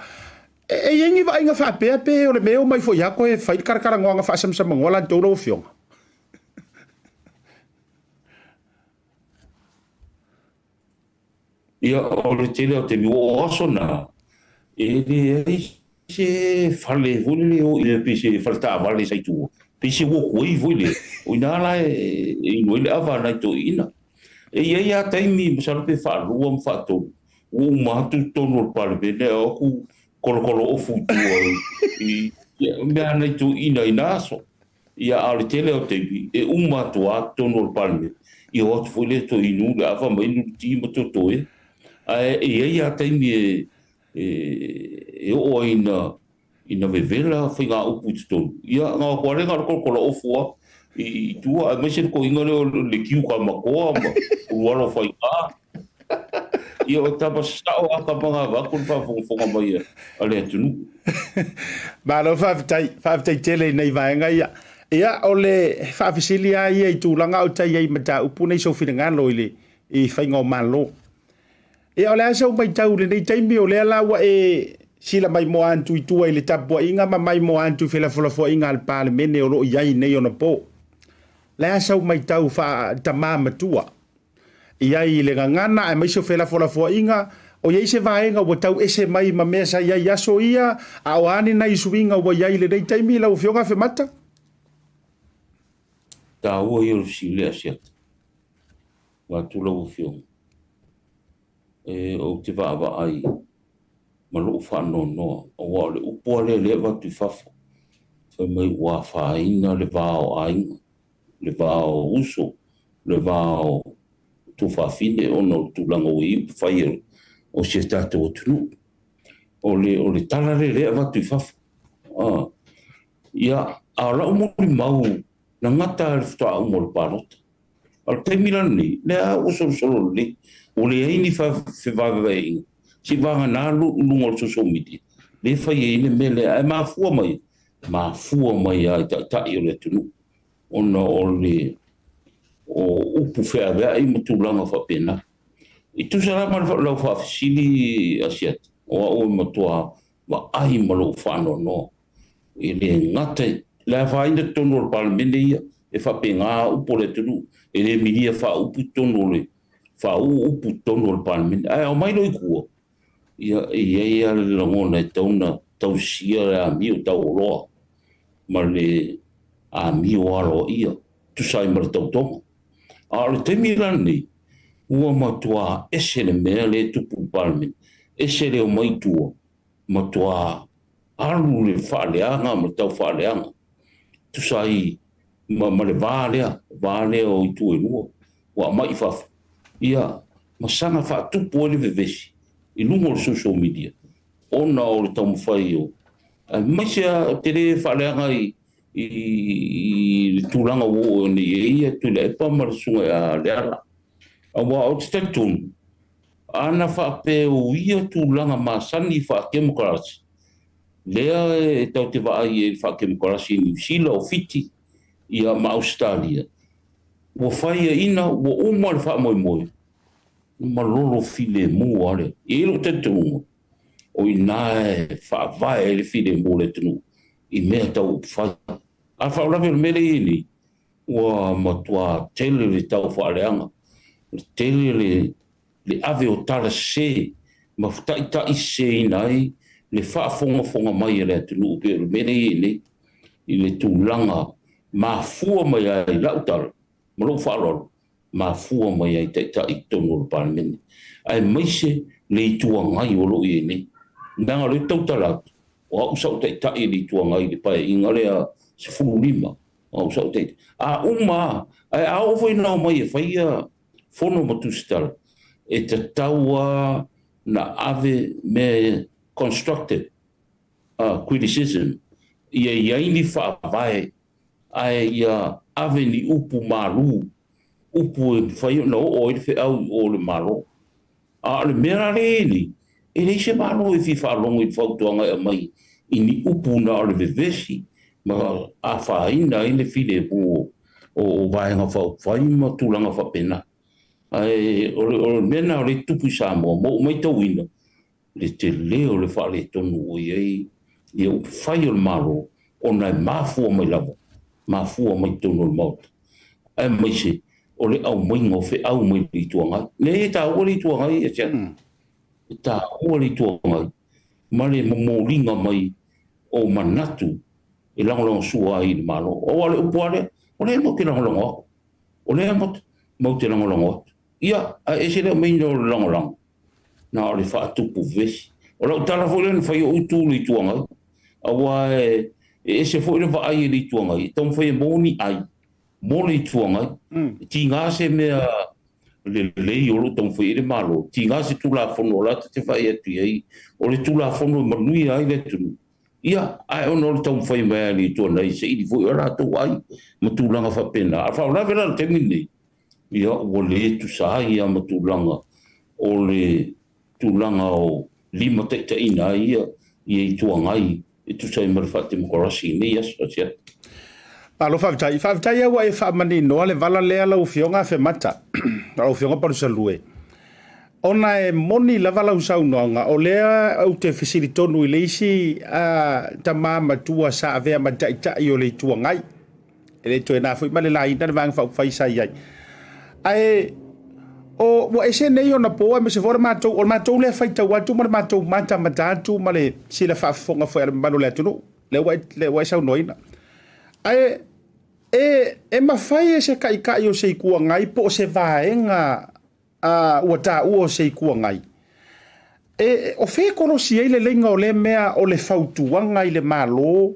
[SPEAKER 1] E i ai ni vaaiga faapea pe o le mea e omai foi lava toe fai le talatalanoaga faasamsamanoa latou lau Afioga?
[SPEAKER 8] Ia, o le tele o taimi, ua o aso na, e leai se fale foi lele e o i ai, pe se fale taavale sa i tua, pe se walkway foi lele, o i ina la e inu ai le ava a nai toeaiina. E i ai lava taimi, masalo pe faalua ma faatolu, ua uma atu i totonu o le Palemene ae o atu kolokolo ofu i tua i mea a nai toeaiina i na aso. Ia, a o le tele o taimi, e uma atu lava totonu o le Palemene, ia o atu foi lea toe inu le ava ma inu le ti ma totoe. Ae e i ai lava taimi e, e, e oo ai ina, ina vevela faigaupu i totonu. Ia, na o atu lava lea na o le kolokola ofu lava i, i tua, aemaise le toeaina lea o le Kiukamatoa ma Ulualo Faiga. Ia o tama sao a tama na avatu le faafogafoga mai a le atunuu.
[SPEAKER 1] Malo faafetai, faafetai tele i nei vaega ia. Ia o le faafesili lava ia i tulaga o tai ai mataupu nei sou finagalo i le i faiga o Malo. Ia o le a sau matau i lenei taimi o lea la ua e sila maimoa atu i tua i le tapuaiga ma maimoa atu i felafolafoaiga a le Palemene o lo o i ai nei ona po. Le a sau matau faa-tama matua i ai i le gagana aemaise o felafolafoaiga, o i ai se vaega ua tau ese mai ma mea sa i ai i aso ia, a o a ni nai suiga ua i ai i lenei taimi lau Afioga Afemata?
[SPEAKER 8] Taua ia o le fesili lea Asiata. Vaeatu lau Afioga, e ou te vaavaai ma lou faanoanoa, aua o le upu lava lea o lea e avatu i fafo, fai mai ua afaina le va o aiga. le va o uso, le va o tuafafine ona o le tulaga ua i ai upufai o si a tatou atunuu. O le, o le tala lea lea e avatu i fafo. Ah. Ia, a o lau molimau, na gata le faatoa uma o le palota. A o le taimi la lenei, lea ua solosolo lelei, ua leai ni fevaevaeaiga, seivagana luga o le social media, lea e fai ai le mea lea, ae mafua mai, mafua mai lava i taitai o le atunuu. ona o le o upu feaveai ma tulaga faapena. E tusa la ma lau faafesili Asiata, o au e matua vaai ma lou faanoanoa e le gata i le afaina totonu o le Palemene ia e faapena upu o le atunuu, e le milia faaupu totonu o le faauu upu totonu o le Palemene. Ae aumai loa i tua, ia e i ai lava le lagona e tatau ona tausia le amio taualoa ma le amio aloaia tusa ai ma le tautoga. A o le taimi la lenei, ua matua ese le mea lea e tupu i le Palemene, ese le omai i tua, matua alu le faaleaga ma le tau faaleaga, tusa ai ma, ma le va lea, va lea o itu e lua, ua aumai i fafo, ia, ma saga faatupu ai le vevesi i luga o le social media, ona o le taumafai o, aemaise lava ou te le faaleaga i, i, i le tulaga ua oo nei i ai ia Tuilaepa ma le susuga ia Leala. Aua ou te talitonu, ana faapea o ia tulaga masani faa-Temokarasi, Lea e tatou te vaai i ai i le faatemokarasi i Niu Sila, o Fiti, ia ma Ausetalia, ua faiaina ua uma le faamoemoe ma lolo filemu lava lea. E i ai lou talitonuga, o i ina e faavae ai le filemu o le atunuu i mea tau upufai. A o le faalavelave o le mea lea e i ai nei, ua matua tele le tau faaleaga, tele le le ave o tala sese ma taitaiseseina ai le faafogafoga mai a le atunuu pei o le mea lea e i ai nei i le tulaga mafua mai ai lau tala ma lou faaaloalo mafua mai ai taitai i totonu o le Palemene aemaise le Itu Agai o lo o i ai nei. Leaga o lea ou te tautala atu, o au sa ou taitai i le Itu Agai i le Paeaiga lea 15, o au sa ou taitai. A uma lava, ae a oo foi ina omai e fai ia fono ma tusitala, e tatau lava na ave mea constructive criticism, ia i ai ni faavae ae ia ave ni upu malu, upu e mafai ona oo ai le feau i o i le Malo. A o le mea la lea e i ai nei, e leai se Malo e fia faalogo i le fautuaga e aumai i ni upu na o le vevesi ma afaina ai le filemu o Vaega Faaupufai ma tulaga faapena. Ae o le mea lena o lea e tupu i Samoa, ma ou matauina le tele o le faaletonu ua i ai ia upufai o le Malo ona e mafua mai lava, mafua mai totonu o le Maota, aemaise o le aumaiga o feau mai le Itu Agai. Leai, e taua le Itu Agai ia te au. E taua le Itu Agai ma le momoliga mai o manatu e lagolagosua ai i le Malo. Aua o le upu lava lea, o lea matou te lagolago atu, o lea matou te lagolago atu. Ia, ae ese le aumaiga o le lagolago, na o le faatupu vevesi. O lau tala foi lea na fai ou tu i le Itu Agai, aua e ese foi le vaai a le Itu Agai, e taumafai e maua ni ai mo le Itu Agai. E tiga se mea lelei o lo o taumafai i ai le Malo, tiga se Tulafono o la ta te vaai atu i ai, o le Tulafono e manuia ai le atunuu. Ia, ae ona o le taumafai mai a le Itu Agai e saili foi o latou ai ma tulaga faapena. A o le faalavelave la i le taimi lenei, ia ua le tusa ai lava ma tulaga o le tulaga o limataitaiina ai ia Itu Agai e tusa ai ma le faatemokarasi i nei aso asiasi.
[SPEAKER 1] Malo faafetai. Faafetai lava ua e faamaninoa le vala lea lau Afioga Afemata, lau Afioga Palusalue. Ona e moni lava lau saunoaga, o lea ou te fesili tonu i le isi tama matua sa avea ma taitai o le Itu Agai. E le toe na foi ma le laina le Vaega Faaupufai sa i ai. Ae o, ua ese nei ona po aemaise foi o le matou, o le matou lea faitau atu ma le matou matamata atu ma le sila faafofoga foi a le mamalu o le atunuu, lea ua e, lea ua e saunoaina. Ae e, e mafai e se taitai o se Itu Agai po o se vaega a, ua taua o se Itu Agai, e, o fea e kolosi ai le leiga o lea mea o le fautuaga i le Malo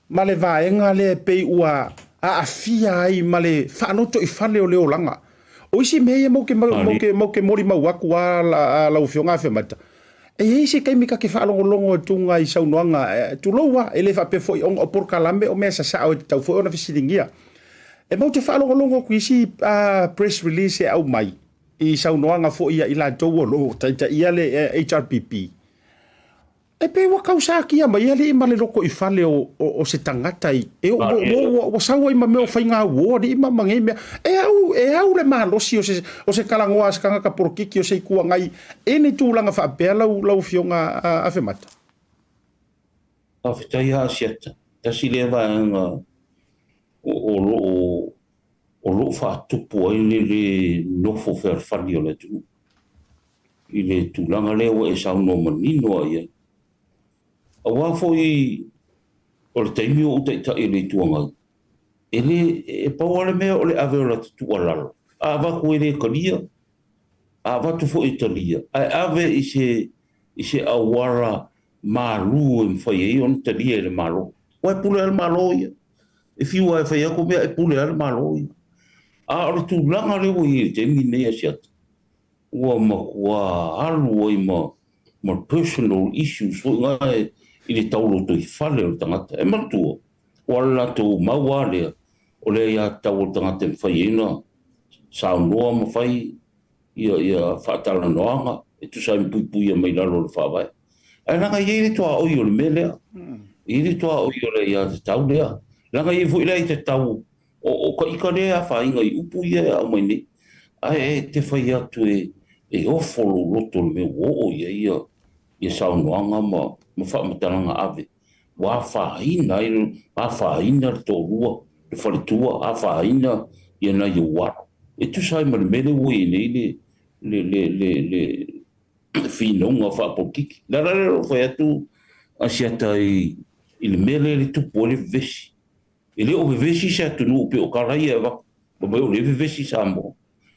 [SPEAKER 1] ma le vaega lea e pei ua aafia ai ma le faalotoifale o le olaga. O isi mea ia matou te, matou te, matou te molimau atu a lau Afioga Afemata, e i ai se taimi ta te faalogologo atuga i saunoaga, tulou a, e le faapea foi ona o polokalame o mea sasao e tatau foi ona fesiligia. E matou te faalogologo atu i isi press release e aumai i saunoaga foi a i latou o lo o taitaia le HRPP, E pei ua tau satia mai alii ma le lotoifale o se tagata i e ua sau ai ma mea o faiga auo alii ma ma nei mea. E au e au le malosi o se o se talanoa a se tagata polokiki o se Itu Agai i ni tulaga faapea lau lau Afioga Afemata.
[SPEAKER 8] Faafetai lava Asiata. Tasi lea vaega o lo o o lo o faatupu ai le le nofo fealofani o le atunuu. i le tulaga lea ua e saunoa manino lava i ai. Aua foi o le taimi o ou taitai i le Itu Agai, e le, e pau lava le mea o le ave o lata tuualalo. A avatu e le talia, a avatu foi e talia, ae ave i se, i se auala malu e mafai ai ona talia e le Malo. Aua e pule lava le Malo ia. E fiu lava e fai atu mea, e pule lava le Malo ia. A o le tulaga lea ua i ai i le taimi lenei Asiata, ua matua alu ai ma ma personal issues foi na i le taulotoifale o le tagata. E manatua, ua le latou mau lava lea, o le aiatatau a le tagata e mafai ai ona saunoa ma fai ia, ia faatalanoaga e tusa ai ma puipuia mai lalo o le Faavae. Ae leaga e i ai le tuaoi o le mea lea. E i ai le tuaoi o le aiatatau lea. Leaga e i ai foi le aiatatau o, o ka ika lea e afaina i upu ia e aumai nei. Ae e te fai atu e, e ofo lou loto i le mea ua oo i ai ia, ia saunoaga ma, ma faamatalaga ave. Ua afaina ai, afaina le toalua, le faletua, afaina ia nai ou alo. E tusa ai ma le mea lea ua i ai nei le, le, le, le, le finauga faapolokiki. O le ala lea o lou fai atu Asiata i, i le mea lea e tupu ai le vevesi. E le o vevesi se atunuu pei o tala ia e avatu, fai mai o lea e vevesi Samoa.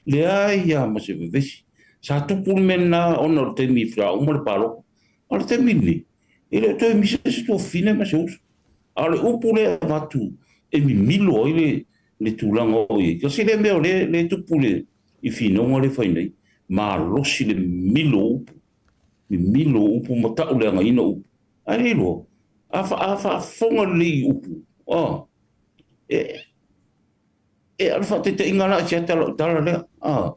[SPEAKER 8] Leai lava ma se vevesi. Sa tupu le mea lena ona o le taimi i faauma le palota. A o le taimi lenei, e le o toe misa se tuafafine ma se uso. A o le upu lea e avatu e mimilo ai le, le tulaga o i ai. Tasi lea mea o lea, lea e tupu le, i finauga lea e fai nei, malosi le mimilo o upu, mimilo o upu ma tauleagaina upu. Ae le iloa, a, fa, a faafofoga lelei i upu, a, e, e, o le faataitaiga la siata lau tala lea, a,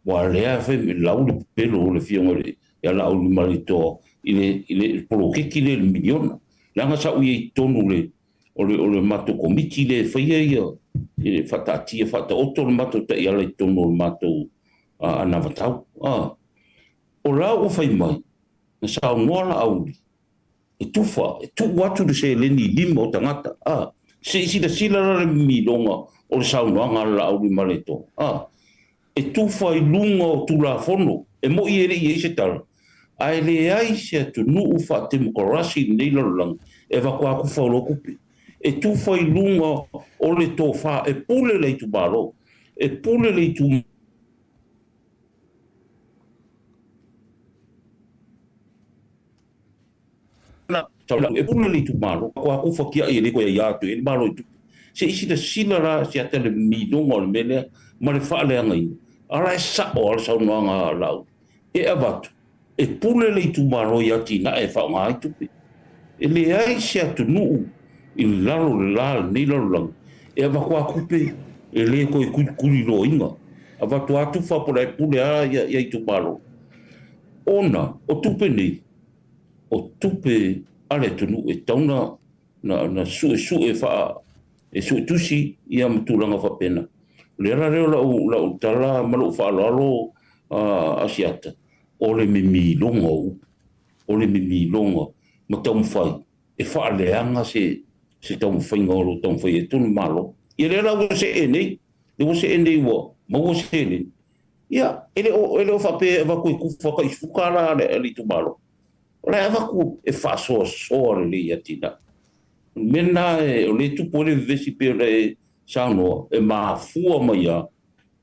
[SPEAKER 8] ua lea e fai mai lau le pepelo o le afioga i le ia Laauliamaletoa i le, i le poloketi lea i le miliona. Leaga sa ou i ai i totonu o le, o le, o le matou komiti lea e faia ia, e faataatia, faataoto le matou taiala i totonu o le matou anavatau. A, o la ua fai mai, na saunoa Laauli, e tufa, e tuu atu le seleni i lima o tagata. A, se i silasila la le mimiloga o le saunoaga a le Laauliamaletoa. A, e tufa i luga o Tulafono, e mo'i e le i i ai se tala, ae leai se atunuu faatemokarasi i lenei lalolagi e avatu a tufa o loa tupe. E tufa i luga o le tofa, e pule le itumalo, e pule le itumalo. E pule le itumalo, ko aku fakiaʻi e le koe ia atu e le malo i tupe. Se i silasila la si ata le miloga o le mea lea ma le faaleagaina. A la e sa'o a le saunoaga a Laauli. E avatu, e pule le itumalo i atinae e faaaoga ai tupe. E leai se atunuu i lalo o le la o lenei lalolagi e avatu a tupe e le toe tulituliloaina. Avatu a tufa po o le a e pule a ia itumalo. Ona o tupe nei, o tupe a le atunuu e tatau na, na suesue faa, e suetusi ia ma tulaga faapena. O le ala lea o lau, lau tala ma lou faaaloalo a Asiata, o le mimiloga o upu, o le mimiloga ma taumafai e faaleaga se, se taumafaiga o lo o taumafai ai tonu Malo. Ia lea la ua see nei, lea ua see nei ua maua seleni, Ia, e le o, e le o faapea e avatu e kufa ka ifuka la a le, a le itumalo. O la e avatu e faasoasoa lelei i atinae. O le mea lena e, o lea e tupu ai le vevesi pei ona e saunoa, e mafua mai lava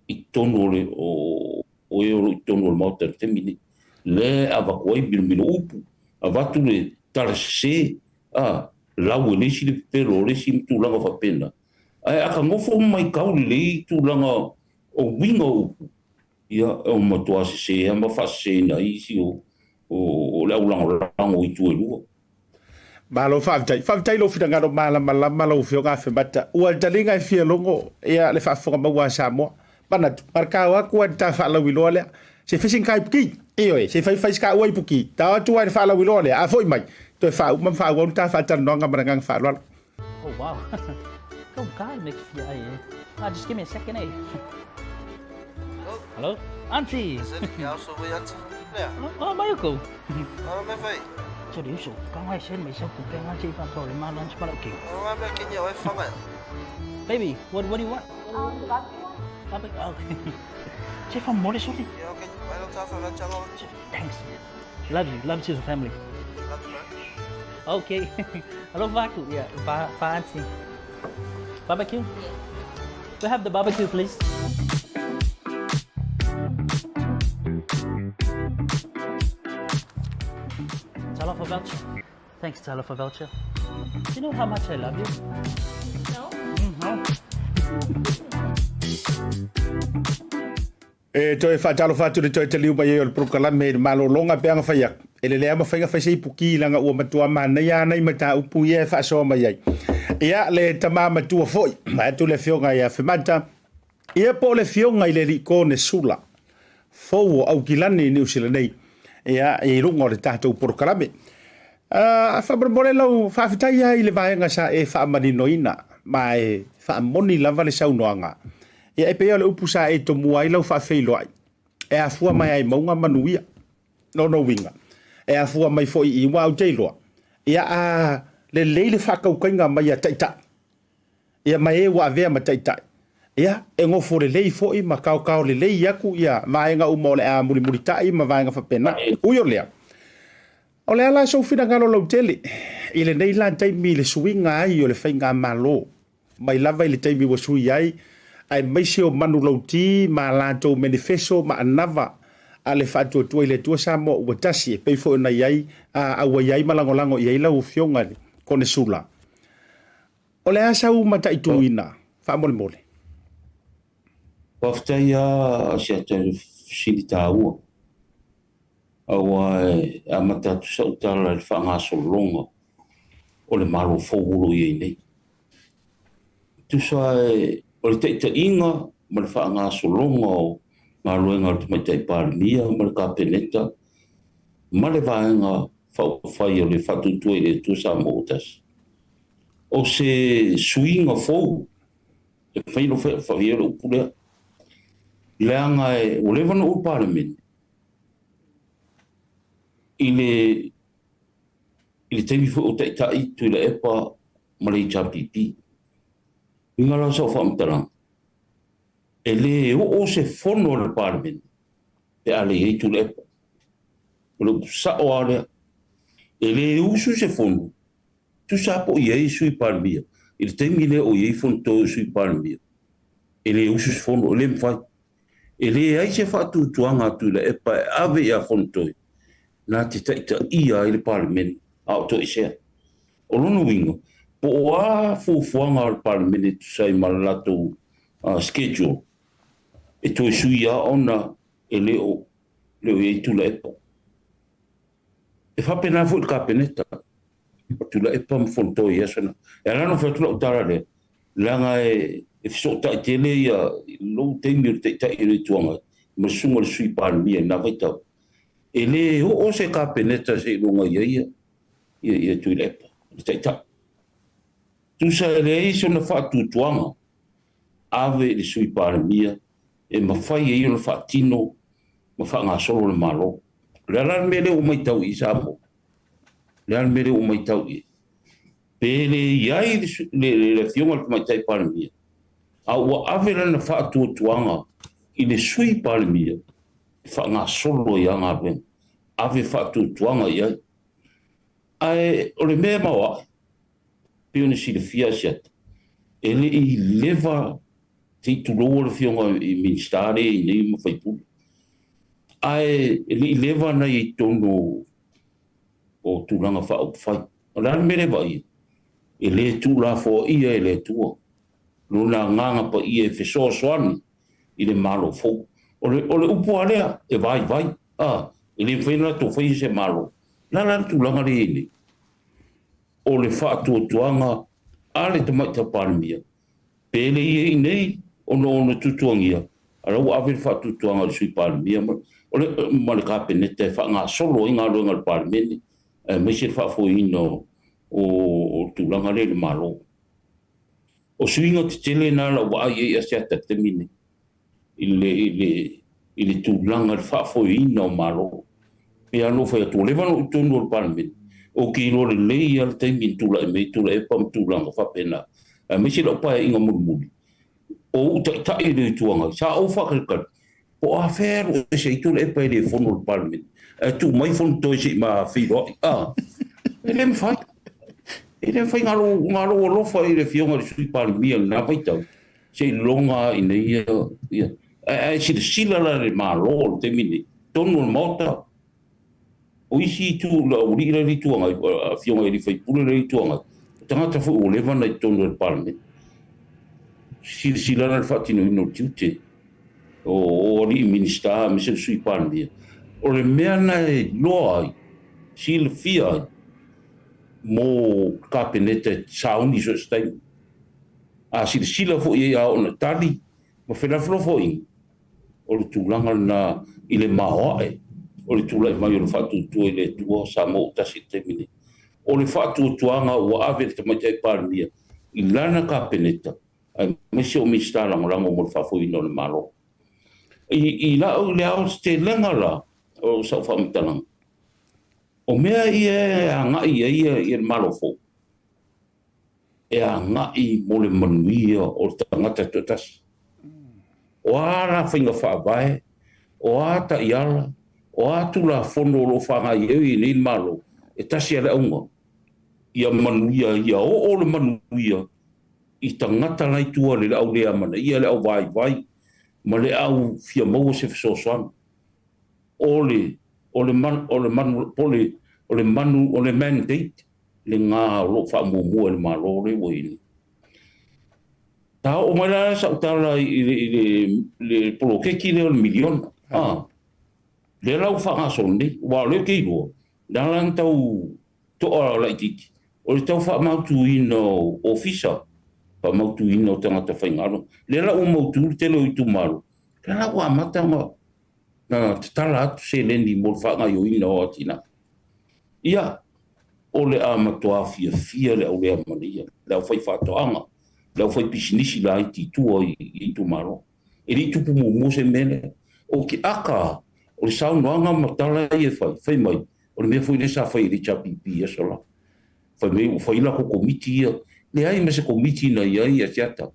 [SPEAKER 8] i totonu o le, o, o e o lo o i totonu o le Maota i le taimi lenei. Lea e avatu ai milomilo upu, avatu le tala sese, a, lau e le isi le pepelo o le isi ma tulaga faapena. Ae a ka nofo ma maitau lelei tulaga O uiga o upu, ia, e matua sese lava ma faaseseina ai isi o, o le aulagolago i itu e lua.
[SPEAKER 1] Malo faafetai. Faafetai i lou finagalo malamalama lau Afioga Afemata. Ua taliga e fia logo ia le faafofoga maua a Samoa. Manatu, markao atu ai le ta faalauiloa lea. Se fishing kai puki. Ioe, se fai fai ska ua i puki. Tao atu ai le faalauiloa lea. A foi mai, toe faauma ma faaauau le ta faatalanoaga ma le agaga faaaloalo.
[SPEAKER 4] Oh wow. Go God makes fia ai eh. Ah, just give me a second eh. Hello? Auntie. Oh, oh mai ko.
[SPEAKER 9] Ora me fai.
[SPEAKER 4] Sorry, uso. Ka ngai sen mai sa ku pe ngai che pa to le ma lunch pa okay.
[SPEAKER 9] Ora me ke ni oi fanga.
[SPEAKER 4] Baby, what what do you want?
[SPEAKER 10] Barbecue.
[SPEAKER 4] Barbecue. Okay. Che fa mole sorry.
[SPEAKER 9] Yeah, okay. I don't have a
[SPEAKER 4] Thanks. Love you. Love to the family.
[SPEAKER 9] Love you, man.
[SPEAKER 4] Okay. Hello, Vaku. Yeah, va fancy. Barbecue?
[SPEAKER 10] Yes.
[SPEAKER 4] We have the barbecue, please. Talofa voucher. Thanks, Talofa voucher. Do you know how much I love you?
[SPEAKER 10] No.
[SPEAKER 4] No.
[SPEAKER 1] E toe faatalofa atu le toe taliu mai ai o le polokalame i le malologa pe aga fai atu. E lelei lava mafai ona fai se ipuki leaga ua matua manaia lava nai mataupu ia e faasoa mai ai. Ia, le tama matua foi, vaeatu le Afioga ia Femata, ia po o le Afioga i le Alii Kone Sula, fou o Aukilani i Niu Sila nei, ia, i luga o le tatou polokalame. Faamolemole lau faafetai lava i le vaega sa e faamaninoina, ma e faamoni lava le saunoaga. Ia e pei o le upu sa e tomua ai lau faafeiloai, e afua mai lava i mauga manuia. Lona uiga, e afua mai foi i i, aua ou te iloa, ia a lelei le faatautaiga mai a taitai, ia ma e ua avea ma taitai, ia e nofo lelei foi ma taotao lelei atu ia vaega uma o le a mulimulitai ma vaega faapena. Ui o lea, o le a la sou finagalo lautele i lenei la taimi i le suiga ai o le faigamalo mai lava i le taimi ua sui ai, aemaise o manulauti ma a latou menifeso ma anava a le Faatuatua i le Atua Samoa ua tasi, e pei foi ona i ai, a ua i ai ma lagolago i ai lau Afioga i le Konesula. O le a sau mataituina faamolemole?
[SPEAKER 8] Faafetai lava Asiata i le fesili taua, aua e amata atu sau tala i le faagasologa o le Malo fou o lo o i ai nei. Tusa e o le taitaiga ma le faagasologa o galuega a le Tamaitai Palemia ma le Kapeneta ma le Vaega Faaupufai o le Faatuatua i le Atua Samoa ua Tasi, o se suiga fou e mafai ona fai ai le upu lea, leaga ua leva ona ou i le Palemene i le i le taimi foi o Taitai Tuilaepa ma le HRPP. Uiga la o sau faamatalaga, e le oo se fono a le Palemene pe a le i ai Tuilaepa. O le upu sao lava lea. E le usu se fono, tusa lava po o i ai Sui Palemia. I le taimi lea o i ai Fonotoe o Sui Palemia, e le usu se fono, e le mafai. E leai se faatuatuaga a Tuilaepa e ave ia Fonotoe na te taitaia ai le Palemene a o toesea. O lona uiga, po o a fuafuaga a le Palemene e tusa ai ma le latou schedule, e toe sui lava ona e le o i ai Tuilaepa. E faapena foi i le Kapeneta, o Tuilaepa ma Fonotoe i aso na. E ala ona fai atu lau tala lea, leaga e fesootai tele ia lou taimi o le Taitai o le Itu Agai ma le susuga i le Sui Palemia i lena vaitau. E le oo se Kapeneta seiloga i ai ia Tuilaepa, le Taitai. Tusa e leai sona faatuatuaga ave i le Sui Palemia e mafai ai ona faatino ma faagasolo le Malo. O le a la le mea lea ua matau i Samoa? O le a le mea lea ua matau i ai? Pe le i ai le Afioga i le Tamaitai Palemia, a ua ave lana faatuatuaga i le Sui Palemia e faagasolo ai a galuega, ave faatuatuaga i ai. Ae o le mea e maoae, pei ona silafia Asiata, e le i leva se i tulou le Afioga i Minisita lea e i nei ma faipule, ae e le i leva ona i ai i totonu o tulaga faaupufai. O le a le mea lea e vaaia? E le tuulafoaia e le Atua lona agaga paia e fesoasoani i le Malo fou. O le, o le upu lava lea, e vaivai, a, e le mafai ona latou faia se Malo. O le a la le tulaga lea e i ai nei? O le faatuatuaga a le Tamaitai Palemia, pe le i ai nei ona ona tuatuagia, a o la ua ave le faatuatuaga i le Sui Palemia ma, o le, ma le Kapeneta e faagasolo ai galuega a le Palemene, aemaise le faafoeina o, o, o le tulaga lea i le Malo. O suiga tetele na lau vaai i ai Asiata i le taimi lenei, i le, i le, i le tulaga i le faafoeina o Malo. Pei lava ona ou fai atu, ua leva ona ou i totonu o le Palemene, ou te iloa lelei lava le taimi na tulai mai ai Tuilaepa ma tulaga faapena, aemaise lau paeaiga mulimuli, o ou taitai o le Itu Agai, sa ou faatalitali, Po o afea e alu ese ai Tuilaepa e le fono le Palemene, ae tuu mai Fonotoe se i ma feiloai. A, e le mafai. E le mafai na lou, na lou alofa i le Afioga i le Sui Palemia i lena vaitau, se i loga ai ina ia, ia. Ae, ae silasila la i le Malo o le taimi lenei, totonu o le Maota, O isi itu, le aualii la i le Itu Agai, afioga i sui usufono la i le Itu Agai, o tagata foi ua leva ona i totonu o le Palemene. Silasila la i le faatinoina o tiute o alii Minisita aemaise le Sui Palemia. O le mea lena e iloa ai, silafia ai mo le Kapeneta e sauni i so o se taimi. A silasila foi i ai a oo ina tali ma felafolafoaiga, O le tulaga lena i le maoae o le tulai mai o le faatuatua i le Atua Samoa ua tasi i le taimi nei. O le faatuatuaga ua ave e le Tamaitai Palemia i lana Kapeneta aemaise o Minisita Lagolago mo le faafoeina o le Malo. I, i la'u i le aotelega la o sau faamatalaga, o mea ia e agai i ai ia le Malo fou, e agai mo le manuia o le tagata toatasi. O a la faiga faavae, o a taiala, o a tulafono o lo o faagaoioi ai nei le Malo, e tasi lava le auga, ia manuia, ia oo le manuia i tagata la i tua i le au le amanaia, le au vaivai ma le au fia maua se fesoasoani. O le, o le, o le manu, po o le, o le manu, o le mandate lena o lo o faamuamua e le Malo lea ua i ai nei. Sa oo mai la sau tala i le, i le, le poloketi lea o le miliona. Ah, lea la ua faagasolo nei, aua o lea ou te iloa, na ala ona tau toa laitiiti, o le tau faamautuina o ofisa, faamautuina o tagata faigaluega. Lea la ua mautu le tele o itumalo, lea la ua amata ona na tatala atu seleni mo le faagaoioiga o atinae. Ia, o le a matua fiafia le auleamanaia, le aufaifaatoaga, le aufaipisinisi laiti i tua i itumalo. E le i tupu muamua se mea lea. O ke aka o le saunoaga ma tala ia e fai, fai mai, o le mea foi lea sa fai e le HRPP i aso la. Fai mai ua fai latou komiti ia. Leai ma se komiti na i ai Asiata.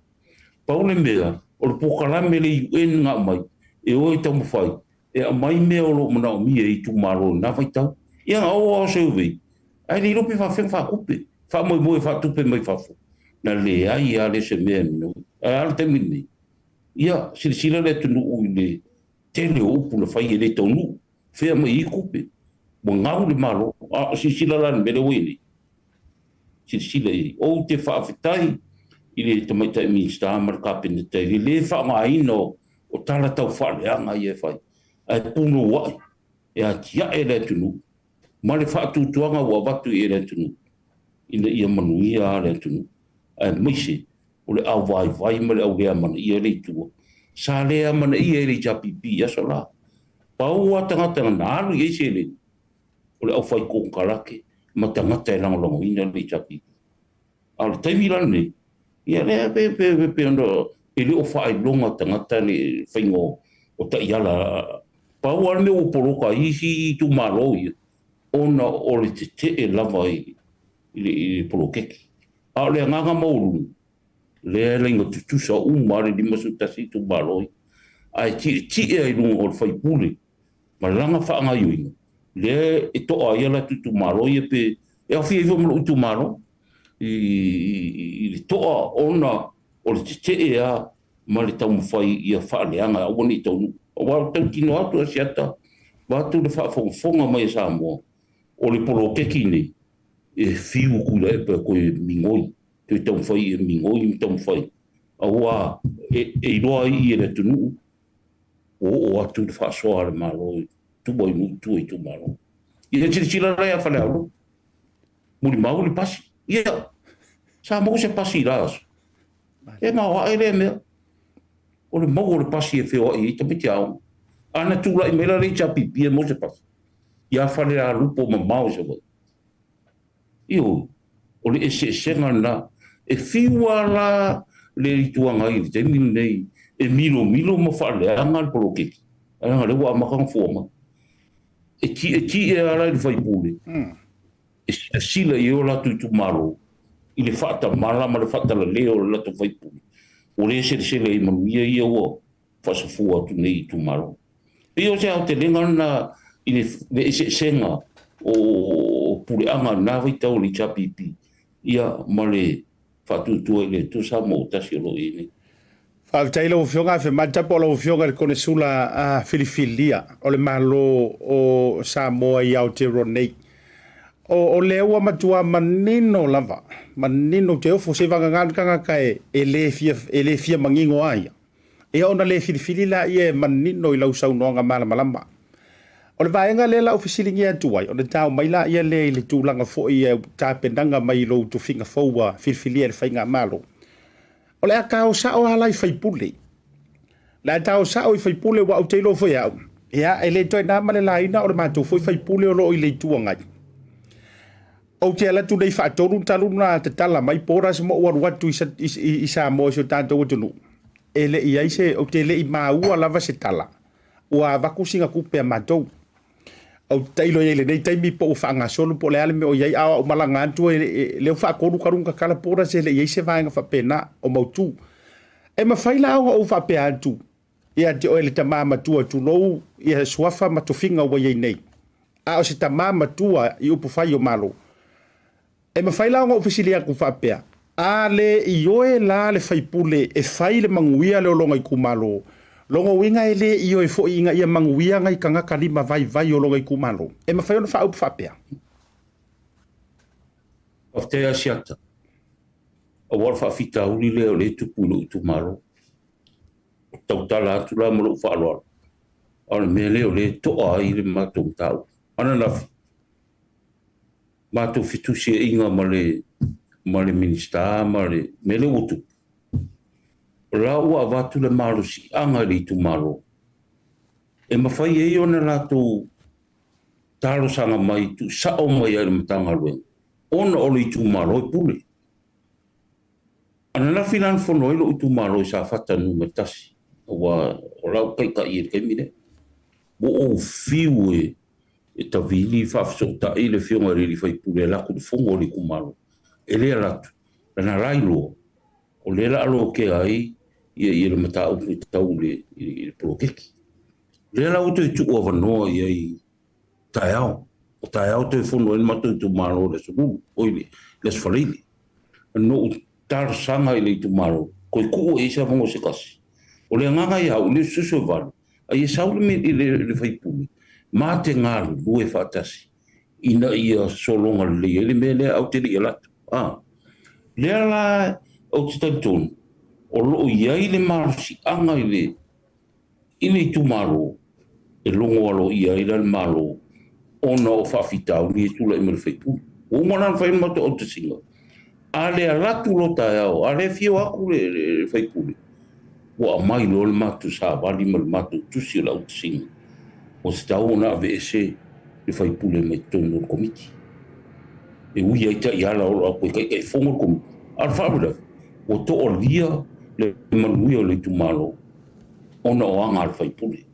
[SPEAKER 8] Pau le mea, o le polokalame le UN na aumai, e o e taumafai e aumai mea o lo o manaomia e itumalo i lena vaitau. Ia na oo lava o survey, ae le iloa pe faafefea ona faatupe. Faamoemoe e faatupe mai fafo, na leai lava lea se mea e minoi. Ae a le taimi lenei? Ia, silasila le atunuu i le tele o upu na fai e le taunuu. Fea mai ai tupe? Ua gau le Malo. A, silasila la i le mea lea ua i ai nei. Silasila i ai. Ou te faafetai i le Tamaitai Minisita ma le Kapeneta i le le faaaogaina o tala tau faaleaga ia e fai, ae punouai e atiae le atunuu ma le faatuatuaga ua avatu i le atunuu ina ia manuia le atunuu, aemaise o le auvaivai ma le auleamanaia le itua sa le amanaia e le HRPP i aso la. Pau lava tagata na alu i ai seleni, o le aufai-konekarate ma tagata e lagolagoina le HRPP. A o le taimi la lenei, ia lea pe pe pe pe ona e le o faailoga tagata le faiga o taiala. Pau lava le mea ua poloka ai isi itumalo ia, ona o le tetee lava i le i le poloketi. A o le agaga maualuga, lea e laina tutusa uma lava le 51 itumalo ia, ae tietie i luga o le faipule ma lana faagaoioiga, lea e toa ai a latou itumalo ia pe e aofia ai foi ma lou itumalo i le toa ona o le tetee lava ma le taumafai ia faaleaga aua ne i taunuu. Aua o le tautino atu Asiata, vaeatu le faafogafoga mai a Samoa, o le poloketi nei e fiu Tuilaepa e toe migoi, toe taumafai e migoi ma taumafai, aua e iloa ai i e le atunuu ua oo atu le faasoa a le Malo i tua i nuu i tua i itumalo. Ia silasila la ia Faleaolo, molimau le pasi. Ia, sa maua se pasi i la aso. E maoae lea mea. O le maua o le pasi e feoai ai tamaiti aoga. A na tulai mai la le HRPP e maua se pasi. Ia Falealupo mamao i Savaii. Ioe, o le eseesega lena. E fiu lava la le Itu Agai i le taimi lenei e milomilo ma faaleaga le poloketi, ae leaga o lea ua amata ona fua mai. E tietie lava la i le faipule e silasila i ai o latou itumalo i le faatamala ma le faatalale o le latou faipule, ua le selesele ai i manuia ia ua faasafua atu nei i itumalo. Pei o se aotelega lena i le eseesega o puleaga i lena vaitau o le HRPP ia ma le faatuatua i le Atua Samoa ua tasi o lo o i ai nei.
[SPEAKER 1] Faafetai i lau Afioga Afemata po o lau Afioga i le Konesula filifilia o le Malo o Samoa i Aotearoa nei. O, o lea ua matua manino lava, manino te ofo se vagana le tagata e, e le fia, e le fia manino a ia. Ia ona le filifili laia e manino i lau saunoaga malamalama. O le vaega lea la ou fesiligia atu ai, ona tao mai laia lea i le tulaga foi e tapenaga mai i lou tofiga fou ua filifilia e le faigamalo. O le a tao sao lava la i faipule. O le a tao sao i faipule aua ou te iloa foi au, ia e le toe na ma le laina o le matou foi faipule o lo o i le Itu Agai. Ou te alu atu nei faatolu talu na tatala mai borders ma ou alu atu i Samoa i si o tatou atunuu, e le i ai se, ou te le i maua lava se tala ua avatu sina tupe a matou. Ou te tailo i ai i lenei taimi po ua faagasolo po o le a le mea o i ai, a o au malaga atu e lea ua faatolu talu ona tatala borders e le i ai se vaega faapena o mautu. E mafai la ona ou faapea atu ia te oe le tama matua, tulou ia suafa ma tofiga ua i ai nei, a o se tama matua i upufai o Malo. E mafai la ona ou fesili atu faapea, A le ioe la le faipule e fai le manuia lea o lona itumalo, lona uiga e le ioe foi ina ia manuia nai tagata lima vaivai o lona itumalo? E mafai ona faaupu faapea?
[SPEAKER 8] Faafetai Asiata, aua o le faafitauli lea o lea e tupu i lou itumalo. Ou te tautala atu la ma lou faaaloalo, a o le mea lea o lea e toa ai le matou mataupu. Ananafi, matou fetusiaiga ma le ma le Minisita ma le mea lea ua tupu, o la ua avatu le malosiaga i le itumalo e mafai ai ona latou talosaga mai tuusao mai ai i le Matagaluega ona o le itumalo e pule. Ananafi la na fono ai lou itumalo i Safata Nu.1, aua o lau taitai i le taimi lea. Ua ou fiu e e tavili faafesootai le afioga i le alii faipule e alu atu i le fono a le itumalo. E le alu atu, lana la iloa, o lea la a lokea ai ia, ia le mataupu e tau i le, i le poloketi. O lea la ua toe tuu avanoa i ai taeao. O taeao toe fono ai le matou itumalo i le Aso Lulu, oi le, le Aso Faraile. Na ou talosaga i le itumalo, toe tuu i ai se avanoa se tasi. O le agaga ia au, e le o se susu e vale, a ia sau le, le, le faipule, ma te galulue faatasi ina ia sologa lelei ai le mea lea, ae ou te le i alu atu. A lea la ou te talitonu, o lo o i ai le malosiaga i le i le itumalo e logo aloaia ai la le Malo ona o faafitauli e tulai mai le faipule. Ua uma la ona fai le matou autasiga, a le alu atu loa taeao, a le afio atu le, le, le faipule, ua aumai loa le matou savali ma le matou tusi o le autasiga, ua tatau ona aveese le faipule mai totonu o le komiti. E ui ai taiala o lo o toe taitaifono le komiti, a o le faalavelave, ua toalia le manuia o le itumalo ona o aga a le faipule.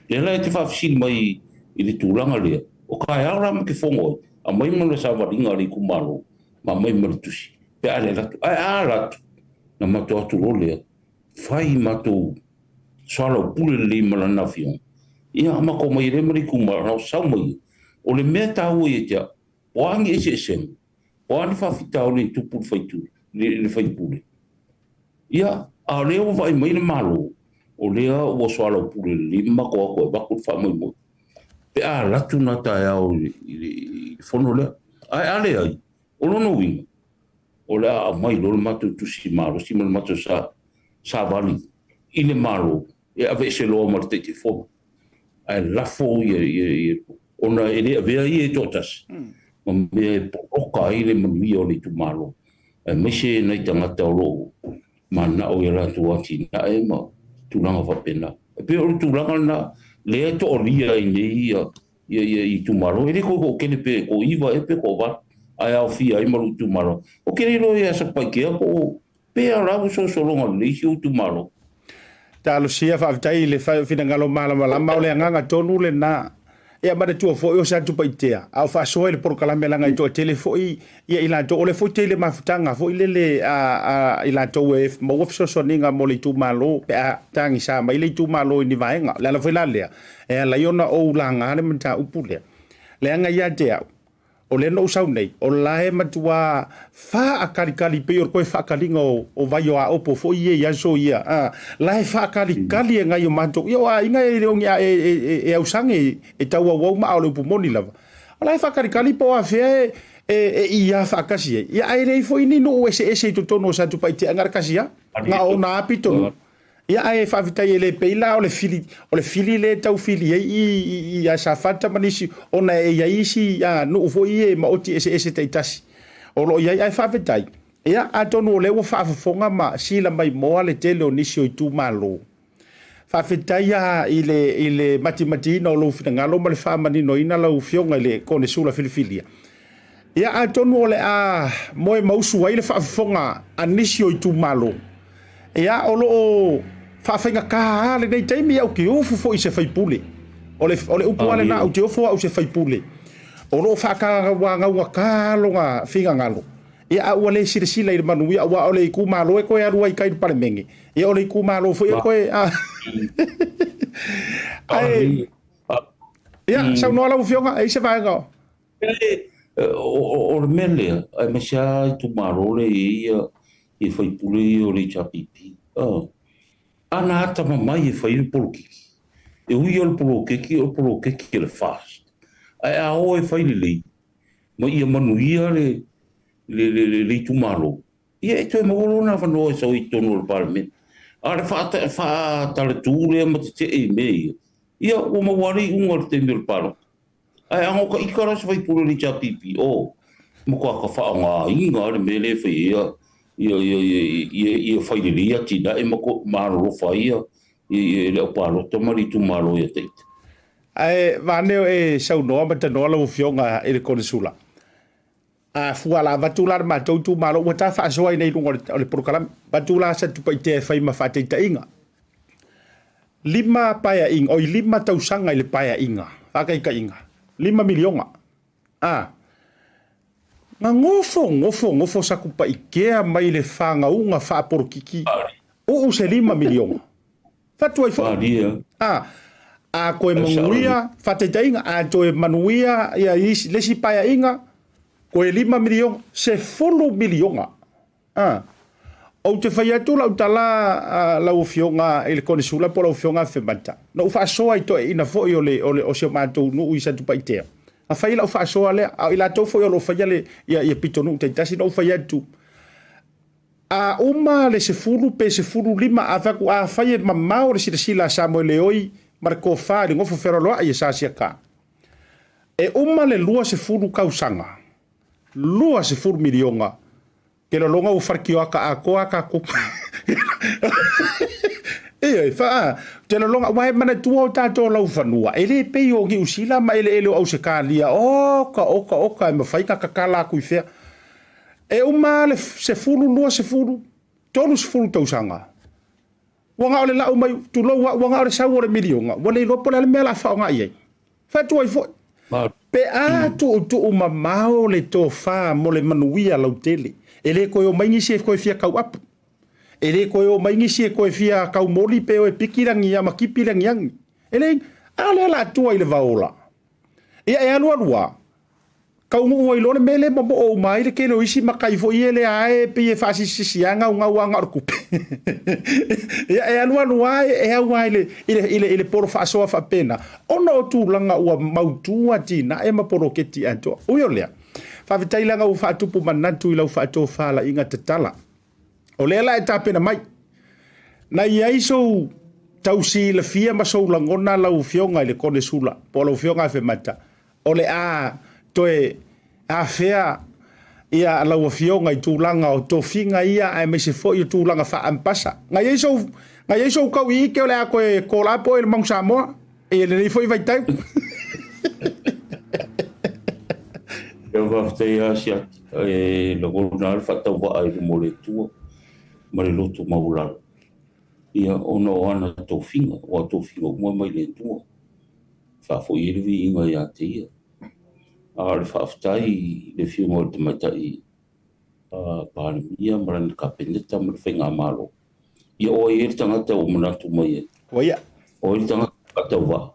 [SPEAKER 8] Lea la e te faafesili mai i le tulaga lea, o taeao la ma te fono ai, aumai ma le savaliga a le itumalo ma aumai ma le tusi pe a le alu atu. Ae a alu atu, na matou atu loa lea, fai matou soalaupule lelei ma lana afioga, ia matou omai ai lea ma le itumalo, sau mai ia. O le mea taua ia te au, o a ni eseesega, O a ni faafitauli e tupu i le faipule? Ia, a o lea ua vaai mai le Malo, o lea ua soalaupule lelei ma matou atu e avatu le faamoemoe pe a alu atu na taeao i le fono lea. Ae a leai, o lona uiga, o le a aumai loa le matou tusi malosi ma le matou savali i le Malo e aveese loa ma le Taitaifono. Ae lafo ia, ia, ia, ona e le avea ia e toatasi ma mea e poloka ai le manuia o le itumalo, aemaise nai tagata o lo o mananao i a latou atinae ma tulaga faapena. E pei o le tulaga lena lea e toalia ai nei ia, ia, ia itumalo. E le toe toatele pe toaiva ea pe toavalu, ae aofia ai ma lou itumalo. Ou te le iloa ia Satupaitea po o Pea la ua sosologa lelei si ou itumalo.
[SPEAKER 1] Talosia, faafetai i le finagalo malamalama, o le agaga tonu lena. Ia manatua foi o Satupaitea, a o faasoa i le polokalame leaga e toatele foi ia i latou, o lea foi tele mafutaga foi lele a i latou e maua fesoasoaniga mo le itumalo pe a tagisa mai le itumalo i ni vaega. O le ala foi la lea e ala ai ona ou laga le mataupu lea, leaga ia te au, O lea na ou sau nei, o la e matua faakalikali pei o le toe faakaliga o vai o Aopo foi ia i aso ia. A, la e faakalikali e nai o matou. Ia o aiga e le o ni a, e, e, e, e ausage e tauauau ma a o le upu moni lava. O la e faakalikali po o afea e, e, e ia faatasi ai. Ia ae leai foi ni nuu eseese i totonu o Satupaitea, na o le tasi lava, na o ona api tonu. Ia ae faafetai e le pei la o le fili o le fili lea e tau fili ai i i ia Safata ma nisi ona e i ai isi nuu foi ia e maoti eseese taitasi o lo o i ai ae faafetai ia atonu o lea ua faafofoga ma sila mai moa le tele o nisi o itumalo. Faafetai lava i le i le matimatiina o lou finagalo ma le faamaninoina lau Afioga i le Konesula filifilia. Ia, atonu o le a moe mausu ai le faafofoga a nisi o itumalo, ia, o lo o faafaigata lava lenei taimi, ia, ou te ofo foi i se faipule. O le, o le upu lava lena, ou te ofo au i se faipule. O lo o faatauagaugata lona finagalo, ia, a ua le silasila i le manuia, aua o le itumalo e toe alu ai i tai i le Palemene, ia, o le itumalo foi e toe... Ae, ia, saunoa lau Afioga, e i ai se vaega o...
[SPEAKER 8] O le mea lea, aemaise lava itumalo lea e i ai ia faipule ia o le HRPP, a na atamamai e fai le polokiki, e ui o le poloketi o le poloketi o le FAST, ae a o e fai lelei ma ia manuia le itumalo, ia e toe maua lona avanoa e sau ai i totonu o le Palemene. A o le faatalatū lea ma tetee i mea ia, ia ua maua lava le iuga i le taimi o le palota. Ae a gota ika la se faipule o le HRPP, oh, matua ka faaaogaina lava le mea lea e fai ai ia, ia, ia, ia, ia fai lelei atinae ma, ma alolofa ai ia, ia, le aupalota ma le itumalo ia te ita.
[SPEAKER 1] Ae vane e saunoa ma tanoa lau Afioga i le Konesula. A fua la avatu la le matou itumalo ua ta faasoa ai nei i luga o le polokalame. Avatu la Satupaitea e fai ma faataitaiga. Lima paeaiga, oi lima tausaga i le paeaiga, faataitaiga, lima miliona. A na gofo gofo gofo Satupaitea mai le fagauga faapolokiki uu se lima miliona. Fatu ai foi. A, a toe manuia, faataitaiga, a toe manuia ia isi, le isi paeaiga, toe lima miliona, 10 miliona. A, ou te fai atu lau tala lau Afioga i le Konesula po o lau Afioga Afemata, na ou faasoa i toeaiina foi o, le, o, le, o si o matou nuu i Satupaitea. Na fai lau faasoa lea, a o i latou foi o lo o faia le, ia, ia pitonuu taitasi, na ou fai atu, A uma le 10 pe 15, a fai atu, afai e mamao le silasila a Samoeleoi ma le tofa i le nofo fealoaloai e Sasiaka, e uma le 20 tausaga, 20 miliona, te lolonga ua faletioaka atoa a tatou. Ioe, fa, te lolonga, aua e manatua o tatou laufanua, e le pei o Niu Sila ma eleele o Ausetalia, oka, oka, oka, e mafai ona tatala atu i fea. E uma lava le 10, 20, 30 tausaga, ua na o le lau mai, tulou au, ua na o le sau o le miliona, ua le iloa po o le a le mea o le a faaaoga i ai. Fai atu ai foi, pe a tuutuu mamao le tofa mo le manuia lautele, e le toe omai nisi e toe fia tauapu, e le toe omai nisi e toe fia taumoli pe o e piki le agia ma tipi le agiagi. E leai, a lea o le a tua i le vaola. Ia e alualu lava, Taunuu ai loa le mea lea e momoo uma ai le tele o isi matai foi ia lea e pei e faasisisi lava gaugau lava na o le tupe. Ia e alualu lava e au lava i le, i le, i le, i le polo faasoa faapena, ona o tulaga ua mautu atinae ma poloketi atoa. Ui o lea, faafetai leaga ua faatupu manatu i lau faatofalaiga tatala. O lea la e tapena mai. Na i ai sou tausilafia ma sou lagona lau Afioga i le Konesula po o lau Afioga Afemata, o le a toe afea ia lau Afioga i tulaga o tofiga ia aemaise foi o tulaga faa-Ampasa. Na i ai sou, na i ai sou tauiike o le a toe kolapo i le Mount Samoa i lenei foi vaitau.
[SPEAKER 8] Ia faafetai lava Siaki, e lagona lava le faatauvaa i luma o le Atua ma le loto maualalo, ia ona o ana tofiga, aua o tofiga uma e mai le Atua. Faafoi ai le viiga ia te ia. A o le faafetai i le Afioga o le Tamaitai Palemia ma lana Kapeneta ma le Faigamalo, ia o ai ai le tagata ua manatu mai ai?
[SPEAKER 1] Ua ia.
[SPEAKER 8] O ai le tagata faatauvaa?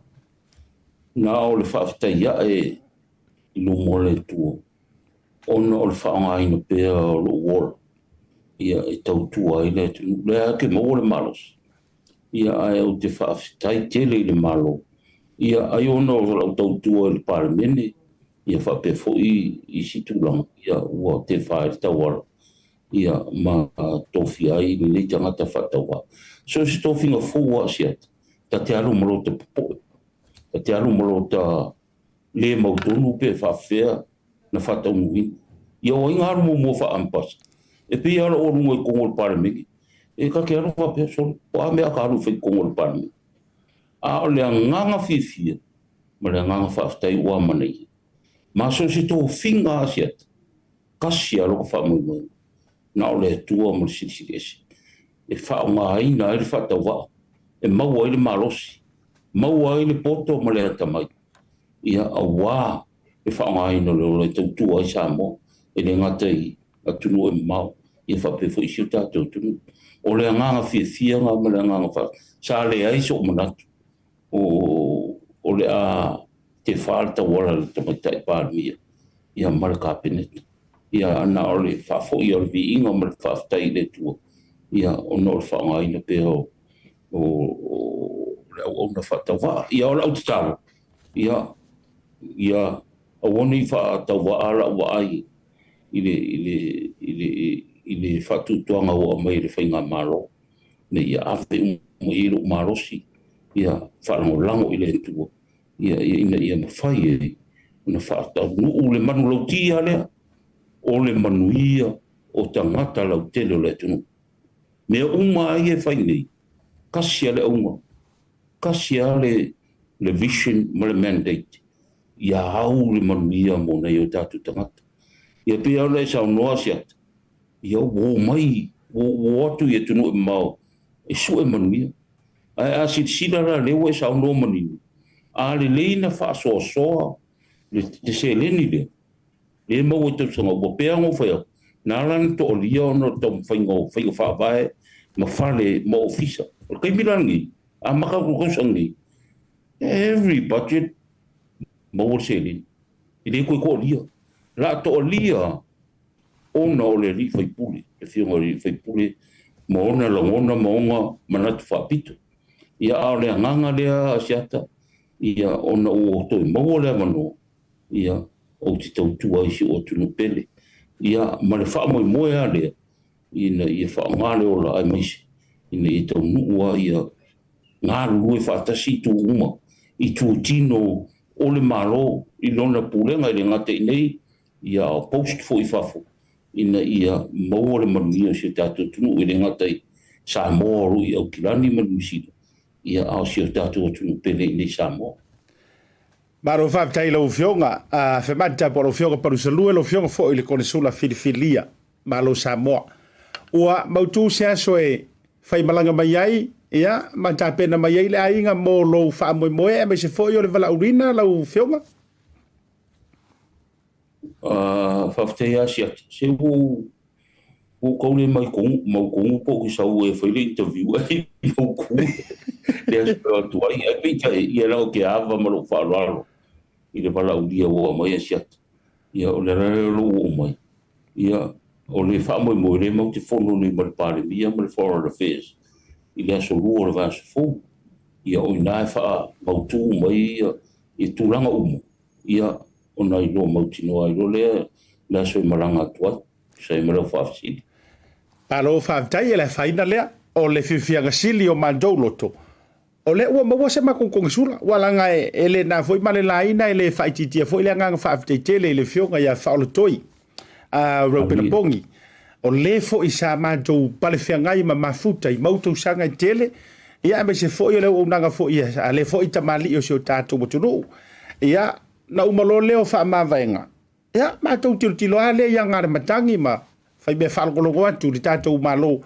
[SPEAKER 8] Na o le faafetai ae i luma o le Atua ona o le faaaogaina pea o lou ola ia e tautua ai le atunuu. O lea lava ke maua le malosi, ia ae ou te faafetai tele i le Malo, ia ai ona o lau tautua i le Palemene, ia faapea foi isi tulaga, ia ua tefa ai le tauala, ia ma tofia ai lenei tagata faatauvaa. So o se tofiga fou lava Asiata, ta te alu ma lota popoe, ta te alu ma lota le mautonu pe faafefea na faataunuuina. Ia o ai na alu muamua faa-Ampasa? E pei lava lou aluga i totonu o le Palemene, e ta te alu faapea, sole, o a mea a ka alu e fai i totonu o le Palemene? A o le agaga fiafia ma le agaga faafetai ua amanaia. Ma so o se tofiga Asiata, tasi lava lona faamoemoega, na o le Atua ma le Silisili Ese, e faaaogaina ai le faatauvaa, e maua ai le malosi, maua ai le poto ma le atamai, ia, aua le faaaogaina o le ola e tautua ai Samoa, e le gata i atunuu e mamao, ia faapea foi i si o tatou atunuu. O le agaga fiafia lena ma le agaga fa, sa leai sou manatu o, o le a tefa le tauala i le Tamaitai Palemia ia ma le Kapeneta. Ia na o le faafoi o le viiga ma le faafetai i le Atua, ia ona o le faaaogaina pea o, o, o le auauna faatauvaa. Ia o lau tatalo, ia, ia aua ne i faatauvaa lau vaai i le, i le, i le, i le faatuatuaga ua aumai e le Faigamalo, ina ia ave uma i ai lou malosi, ia faalagolago i le Atua, ia, ia, ina ia mafai ai ona faataunuu le manulauti lea, o le manuia o tagata lautele o le atunuu. Mea uma lava ia e fai nei, tasi lava le auga, tasi lava le, le vision ma le mandate, ia au le manuia mo nai o tatou tagata. Ia pei lava ona e saunoa Asiata, ia ua omai, ua o atu i atunuu e mamao e sue manuia. Ae a silasila la lea ua e saunoa manino, a lelei na faasoasoa le, le seleni lea, lea e maua i tausaga ua pei lava ona ou fai atu, na ala ona toalia ona o le taumafaiga o faiga faavae ma fale ma ofisa. O le taimi la lenei, amata atu i le tausaga nei, every budget maua le seleni. E le toe toalia. O le a toalia ona o le alii faipule, le afioga i le alii faipule ma ona lagona ma ona manatu faapito. Ia, a o le agaga lea Asiata, ia, ona ua toe maua le avanoa, ia, ou te tautua ai i si ou atunuu pele. Ia, ma le faamoemoe lava lea, ina ia faaaoga le ola aemaise ina ia taunuu lava ia galulue faatasi itu uma, itutino o le Malo i lona pulega, e le gata i inei, ia a o post foi i fafo ina ia maua le manuia o si o tatou atunuu, e le gata i Samoa o lo o i Aukilani ma Niu Sila, ia a o si o tatou atunuu pele i inei i Samoa.
[SPEAKER 1] Malo faafetai i lau Afioga Afemata po o lau Afioga Palusalue, lau Afioga foi i le Konesula Filifilia Malo Samoa. Ua mautu se aso e faimalaga mai ai, ia, ma tapena mai ai le aiga mo lou faamoemoe aemaise foi o le valaauina lau Afioga.
[SPEAKER 8] Faafetai lava Siata. Se ua ou ua ou tau le mai tonu, mautonu po ou te sau e fai le interview ae mautu le aso e o atu ai. Ae peitai, ia leaga ou te ava ma lou faaaloalo i le valaaulia ua aumai a Siata. Ia o le ala lea o lou oo mai. Ia o le faamoemoe lea matou te fono nei ma le Palemia ma le Foreign Affairs i le aso Lua o le vaiaso fou. Ia o i ina e faamautu mai ia tulaga uma. Ia, ona iloa mautinoa ai loa lea le aso e malaga atu ai, tusa ai ma lau faafesili.
[SPEAKER 1] Malo faafetai e le afaina lea o le fiafiaga sili o matou loto, o lea ua maua se matou konesula, ua laga e le na foi ma le laina e le faaitiitia foi le agaga faafetai tele i le afioga ia Faaolotoi a Reupena Pongi, o le foi sa matou palefeagai ma mafuta i mau tausaga e tele, ia aemaise foi o le auaunaga foi a le foi tamalii o si o tatou atunuu. Ia, na uma loa lea o faamavaega, ia, matou tilotilo lava lea i aga a le matagi ma fai mea faalogologo atu i le tatou Malo.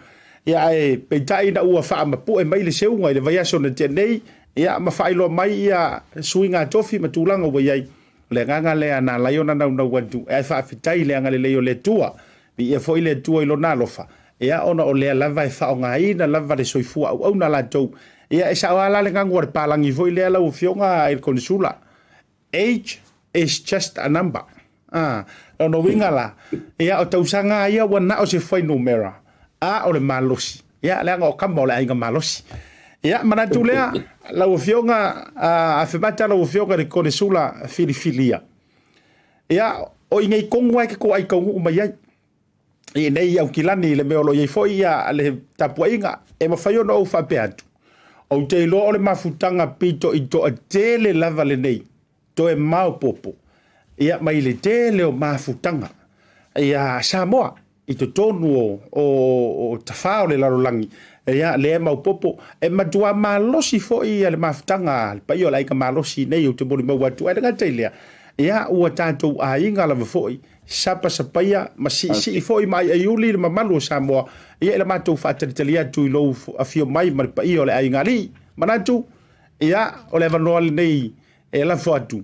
[SPEAKER 1] Ia, ae peitai ina ua faamapue mai le seuga i le vaiaso na tea nei, ia, ma faailoa mai ia suiga tofi ma tulaga ua i ai. O le agaga lea na ala ai ona naunau atu, ae faafetai i le agalelei o le Atua. Viia foi le Atua i Lona alofa, ia ona o lea lava e faaaogaina lava le soifua auauna latou. Ia e sao lava la le gagu a le palagi foi lea lau Afioga i le Konesula, Age is just a number. A, lona uiga la, ia o tausaga lava ia ua na o se fuainumera, a o le malosi, ia leaga o kama o le aiga malosi. Ia manatu lea, lau Afioga, Afemata lau Afioga i le Konesula filifilia. Ia, o i nei tonu lava e te toai taunuu mai ai i nei Aukilani i le mea o lo o i ai foi ia le tapuaiga, e mafai ona ou faapea atu, ou te iloa o le mafutaga pito i toatele lava lenei toe maopoopo ia mai le tele o mafutaga ia Samoa i totonu o, o, o tafā o le lalolagi, ia lea e maopoopo. E matua malosi foi ia le mafutaga a le paia o le aiga malosi nei ou te molimau atu. Ae le gata i lea, Ia, ua tatou aiga lava foi, sapasapaia ma siisii foi ma aiaiuli le mamalu o Samoa, ia i le matou faatalitali atu i lou afio mai ma le paia o le aiga alii. Manatu, ia, o le avanoa lenei e lafo atu,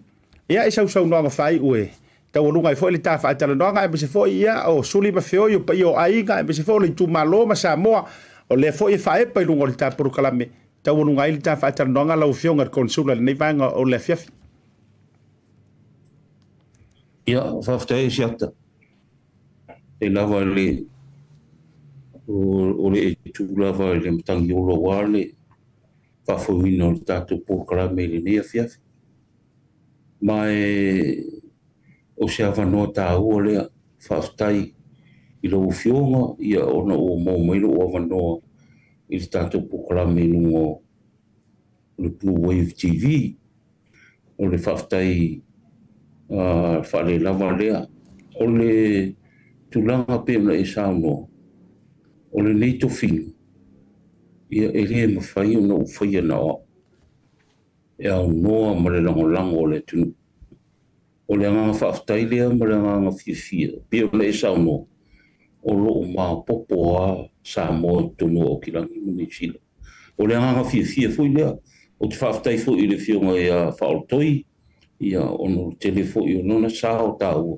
[SPEAKER 1] ia, i sau saunoaga faaiu e taualuga ai foi le ta faatalanoaga, aemaise foi, ia, o suli ma feoi o paia o aiga, aemaise foi o le itumalo ma Samoa, o lea foi e faaepa i luga o le ta polokalame, taualuga ai le ta faatalanoaga lau Afioga i le Konesula i lenei vaega o le afiafi.
[SPEAKER 8] Ia, faafetai Asiata. E lava le o le e tu lava i le matagiolo aua le faafouina o le tatou polokalame i lenei afiafi. Ma e o se avanoa taua lea, faafetai i lau Afioga ia ona ua maua mai lou avanoa i le tatou polokalame i luga o le Blue Wave TV. O le faafetai faalelava lea. O le tulaga pei ona e saunoa, o lenei tofiga, ia e le mafai ona ou faia na o au, e aunoa ma le lagolago a le atunuu. O le agaga faafetai lea ma le agaga fiafia, pei ona e saunoa, o lo o maopoopo lava Samoa i totonu o Aukilani ma Niu Sila. O le agaga fiafia foi lea. Ou te faafetai foi i le Afioga ia Faaolotoi, ia, ona o le tele foi o lona sao taua,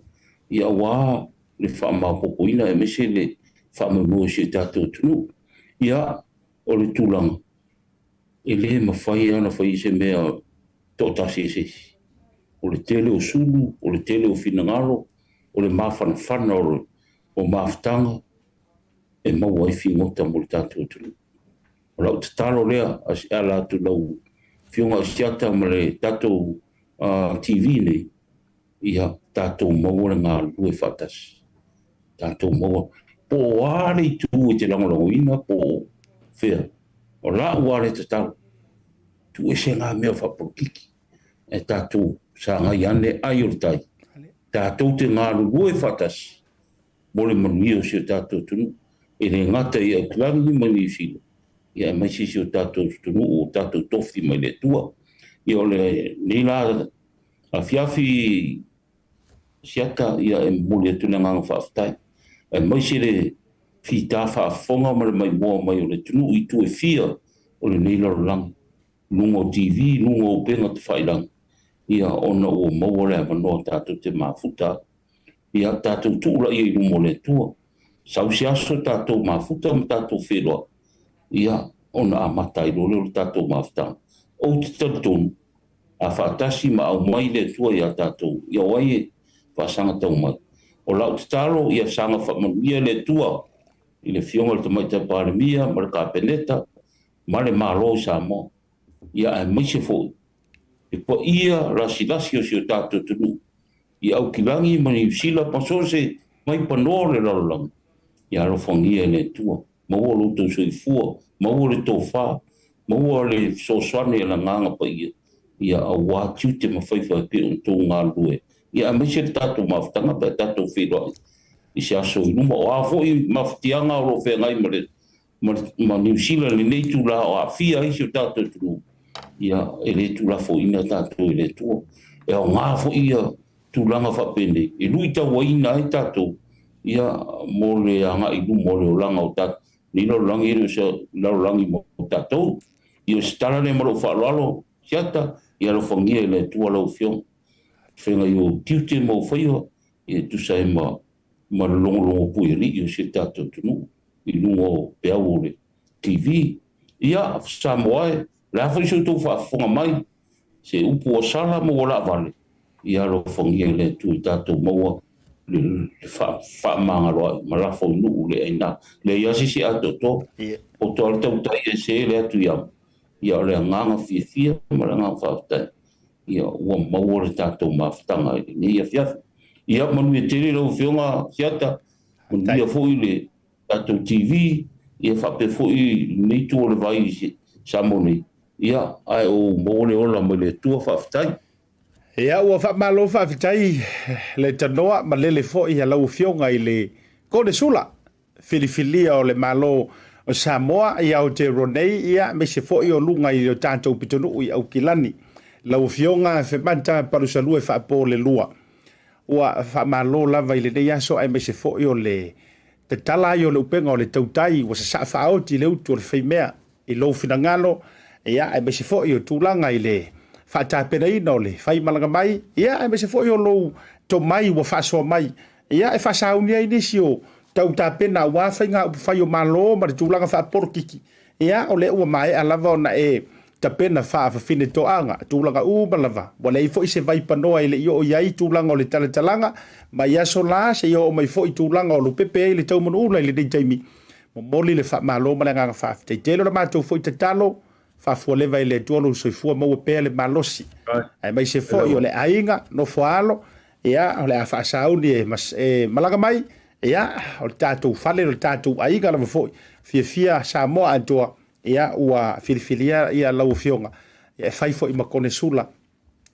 [SPEAKER 8] ia, aua le faamaopoopoina aemaise le faamoemoe o si o tatou atunuu. Ia, o le tulaga, e le mafai lava ona fai se mea toatasi e se isi. O le tele o sulu, o le tele o finagalo, o le mafanafana o mafutaga e maua ai figota mo le tatou atunuu. O lau tatalo lea e ala atu i lau Afioga Asiata ma le tatou TV nei, ia tatou maua le galulue faatasi. Tatou maua, po o a le itu e te lagolagoina po o fea, o lau lava lea tatalo, tuuese ngā mea faapolokiki, e tatou sagai ane ai o le tai, tatou te galulue faatasi mo le manuia o si o tatou atunuu, e le gata i Aukilani ma Niu Sila, ia aemaise si o tatou atunuu o tatou tofi mai le Atua. Ia o lenei la afiafi Asiata, ia e momoli atu le agaga faafetai, aemaise le fita faafofoga ma le maimoa mai o le atunuu i itu e fia o lenei lalolagi, luga o TV, luga o upega tafailagi, ia ona ua maua le avanoa tatou te mafuta ai. Ia tatou tuu laia i luma o le Atua. Sau se aso tatou mafuta ma tatou feiloai, ia ona amata ai loa lea o le tatou mafutaga. Ou te talitonu, a faatasi ma aumai le Atua iā tatou, ia o ai e faasaga tau mai? O lau tatalo, ia saga faamanuia le Atua i le Afioga i le Tamaitai Palemia ma le Kapeneta ma le Malo o Samoa, ia aemaise foi le paia lasilasi o si o tatou atunuu i Aukilani ma Niu Sila ma so o se mai panoa o le lalolagi, ia alofagia e le Atua. Maua lo outou soifua, maua le tofa, maua le fesoasoani a le Agaga Paia, ia aua tiute ma faiva e pei ona outou galulue, ia aemaise le tatou mafutaga pe a tatou feiloai i se aso i luma. O a foi mafatiaga o lo o feagai ma le ma Niu Sila i lenei itula o aafia ai si o tatou atunuu, ia e le tuulafoaiina tatou e le Atua. E aoga foi ia tulaga faapenei e luitauaina ai tatou ia mo le agai i luma o le olaga o tatou. Nei lalolagi e le o se lalolagi mo tatou. Ia o se tala lea ma lou faaaloalo, Siata, ia alofagia e le Atua lau Afioga. Feagai i ou tiute ma ou faiva, ia e tusa ai ma ma le logologo puialii o si o tatou atunuu i luga o peau o le TV. Ia, Samoa e, o le a foi se outou faafofoga mai, se upu ua sala ma ua laavale, ia alofagia e le Atua i tatou maua le faamagaloai ma lafo i nuu le aina. Leai lava se isi atoatoa, poto lava le tautai e se le atu i amo, ia o le agaga fiafia ma le agaga faafetai, ia ua maua le tatou mafutaga i lenei afiafi. Ia manuia tele lau Afioga Siata, manuia foi le tatou TV, ia faapea foi lenei itu o le vai i Samoa nei, ia ae ou maua le ola mai le Atua, faafetai.
[SPEAKER 1] Ia ua faamalo faafetai le tanoa ma lele foi a lau Afioga i le Konesula filifilia o le Malo o Samoa i Aotearoa nei, ia aemaise foi o luga i o tatou pitonuu i Aukilani. Lau Afioga Afemata Palusalua e Faapolelua. Ua faamalo lava i lenei aso aemaise foi o le tatala ai o le upega o le tautai ua sasaa faaoti i le utu o le faimea i lou finagalo, ia, aemaise foi o tulaga i le faatapenaina o le faimalaga mai, ia, aemaise foi o lou tomai ua faasoa mai, ia, e faasauni ai nisi o tau tapena aua faiga upufai o Malo ma le tulaga faapolokiki. Ia, o lea ua maea lava ona e tapena faafafine toaga, tulaga uma lava, ua leai foi se vaipanoa e le i oo i ai tulaga o le talatalaga, mai aso la seia oo mai foi tulaga o lopepe ai le taumanuula i lenei taimi. Momoli le faamalo ma le agaga faafetai tele. O le matou foi tatalo, faafualeva e le Atua lou soifua maua pea le malosi, aemaise foi o le aiga nofo a alo, ia, o le a faasauni e, e malaga mai, ia, o le tatou fale, o le tatou aiga lava foi, fiafia Samoa atoa, ia, ua filifilia ia lau afioga, ia, e fai foi ma konesula,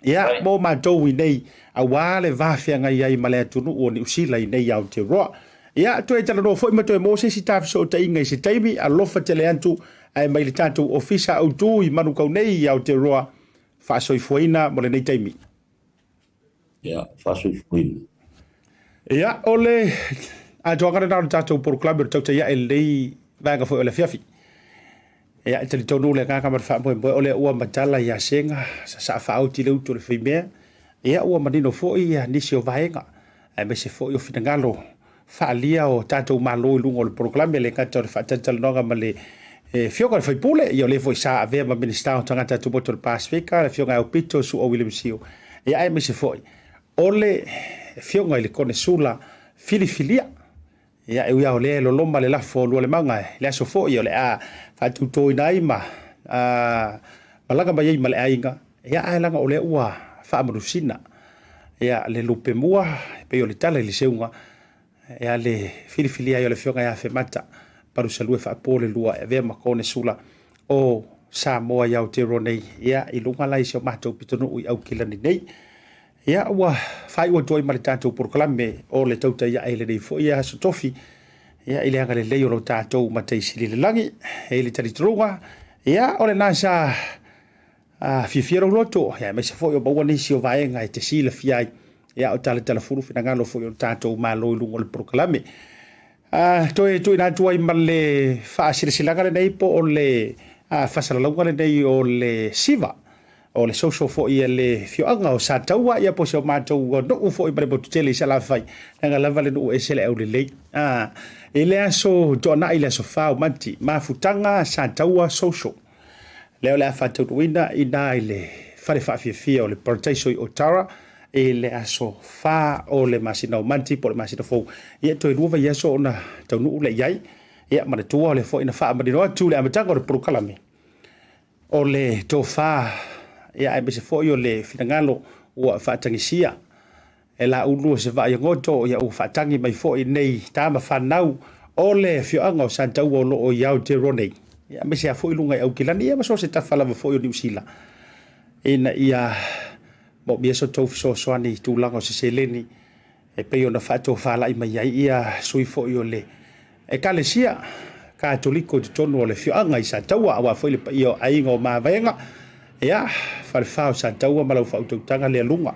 [SPEAKER 1] ia, mo matou i nei, aua le va feagai ai ma le atunuu o Niu Sila i nei Aotearoa. Ia, toe talanoa foi ma toe maua se isi ta fesootaiga i se taimi, alofa tele atu, ae mai le tatou ofisa autu i Manukau nei i Aotearoa, faasoifuaina mo lenei taimi.
[SPEAKER 8] Ia, faasoifuaina.
[SPEAKER 1] Ia, o le atoaga lena o le tatou polokalame o le tautai ae lenei vaega foi o le afiafi. Ia, e talitonu le agaga ma le faamoemoe o lea ua matala ia Sega, sasaa faaoti le utu o le faimea. Ia, ua manino foi ia nisi o vaega, aemaise foi o finagalo faaalia o tatou Malo i luga o le polokalame, le gata o le faatalatalanoaga ma le Afioga i le Faipule, ia o lea foi sa avea ma Minisita o Tagata Tumaoti o le Pasefika, le Afioga ia Aupito Su'a William Sio, ia aemaise foi o le Afioga i le Konesula filifilia. Ia, e ui lava o lea e loloma le lafo o Lualemaga i le aso foi o le a faatautoina ai ma malaga mai ai ma le aiga, ia ae leaga o lea ua faamanusina ia le lupe mua e pei o le tala i le seuga ia le filifilia ai o le Afioga ia Afemata Palusalua Faapolelua e avea ma Konesula o Samoa i Aotearoa nei, ia i luga la i si o matou pitonuu i Aukilani nei. Ia ua faaiu atu ai ma le tatou polokalame o le tautai ae lenei foi aso tofi, ia i le agalelei o lo tatou Matai Sili i le lagi, e i le talitonuga, ia o lena sa fiafia lou loto, ia aemaise foi o maua nisi o vaega e te silafia ai, ia o talatalafulu finagalo foi o le tatou Malo i luga o le polokalame. Toe tuuina atu ai ma le faasilasilaga lenei po o le faasalalauga lenei o le siva o le social foi a le afioaga o Sataua, ia po o si o matou nuu foi ma le motu tele i Salafai, leaga lava le nuu ese le aulelei. I le aso Toanai, le aso 4 o Mati, mafutaga Sataua Social lea o le a faataunuuina i na i le fale faafiafia o le Parataiso i Otara i le aso 4 o le masina o Mati po o le masina fou. Ia, toe 2 vaiaso ona taunuu lea i ai. Ia, manatua o lea foi na faamanino atu le amataga o le polokalame o le tofa, ia, aemaise foi o le finagalo ua faatagisia e Laulu o se vaai goto, ia ua faatagi mai foi nei tama fanau o le afioaga o Sataua o lo o i Aotearoa nei, ia, aemaise lava foi luga i Aukilani, ia ma so o se tafa lava foi o Niu Sila, ina ia moomia so tou fesoasoani i tulaga o se seleni e pei ona faatofalai mai ai ia sui foi o le Ekalesia Katoliko i totonu o le afioaga i Sataua, aua foi le paia o aiga o Mavaega, ia, falefa o Sataua ma lau faautautaga lea luga.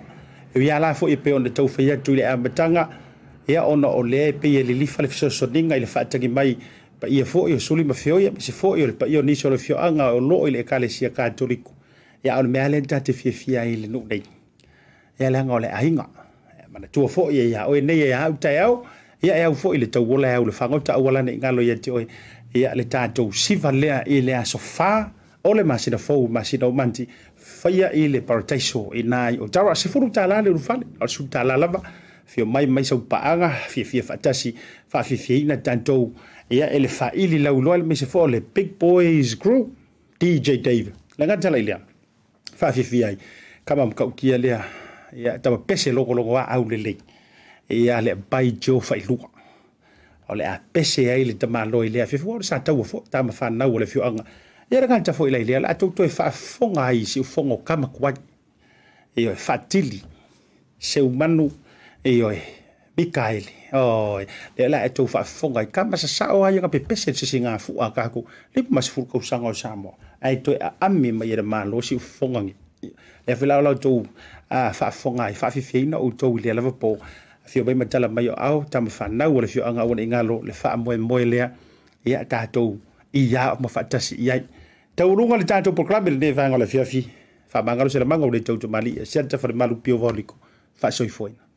[SPEAKER 1] E ui lava la foi e pei ona tau fai atu i le amataga, ia, ona o lea e pei e lilifa le fesoasoaniga i le faatagi mai paia foi o Suli ma Feoi, aemaise foi o le paia o nisi o le afioaga o lo o i le Ekalesia Katoliko. Ia, a o le mea lava lea ta te fiafia ai i le nuu nei, ia leaga o le aiga. Manatua foi e ia oe nei e au taeao, ia e au foi le tauola e au le fagota aua la ne i galo ia te oe. Ia le tatou siva lea i le aso 4 o le masina fou, masina o Manti, faia i le parataiso i na i Otawa. $10 le ulufale, o le $10 lava, fio mai mai sau paaga, fiafia faatasi, faafiafiaina tatou, ia e le faili lauiloa aemaise foi o le Big Boys Crew, DJ Dave. Le gata la i lea. Faafiafia ai kama matautia lea, ia tama pese logologo a aulelei, ia le bai Joe failua o le a pese ai le tamaloa i lea afiafi, ua o le Sataua foi tama fanau o le afioaga, ia le gata foi la i lea, o le a tou toe faafofoga ai i siufofoga o kama tuai, ioe, faatili Seumanu, ioe, Mikaele, oi, lea la e tou faafofoga ai, kama sasao lava ia na pepese le sisigafua a tatou, 50 tausaga o Samoa, ae toe aami mai e le Malo siufofoga nei. Lea foi la o la outou faafofoga ai, faafiafiaina outou i lea lava po. Afio mai ma tala mai o aao, tama fanau o le afioaga aua ne i galo le faamoemoe lea, ia tatou iā uma faatasi i ai. Taualuga le tatou polokalame i lenei vaega o le afiafi. Faamagalo se lamaga ua le tau tamalii e Senator Falemalu Pio Vaoliko. Faasoifuaina.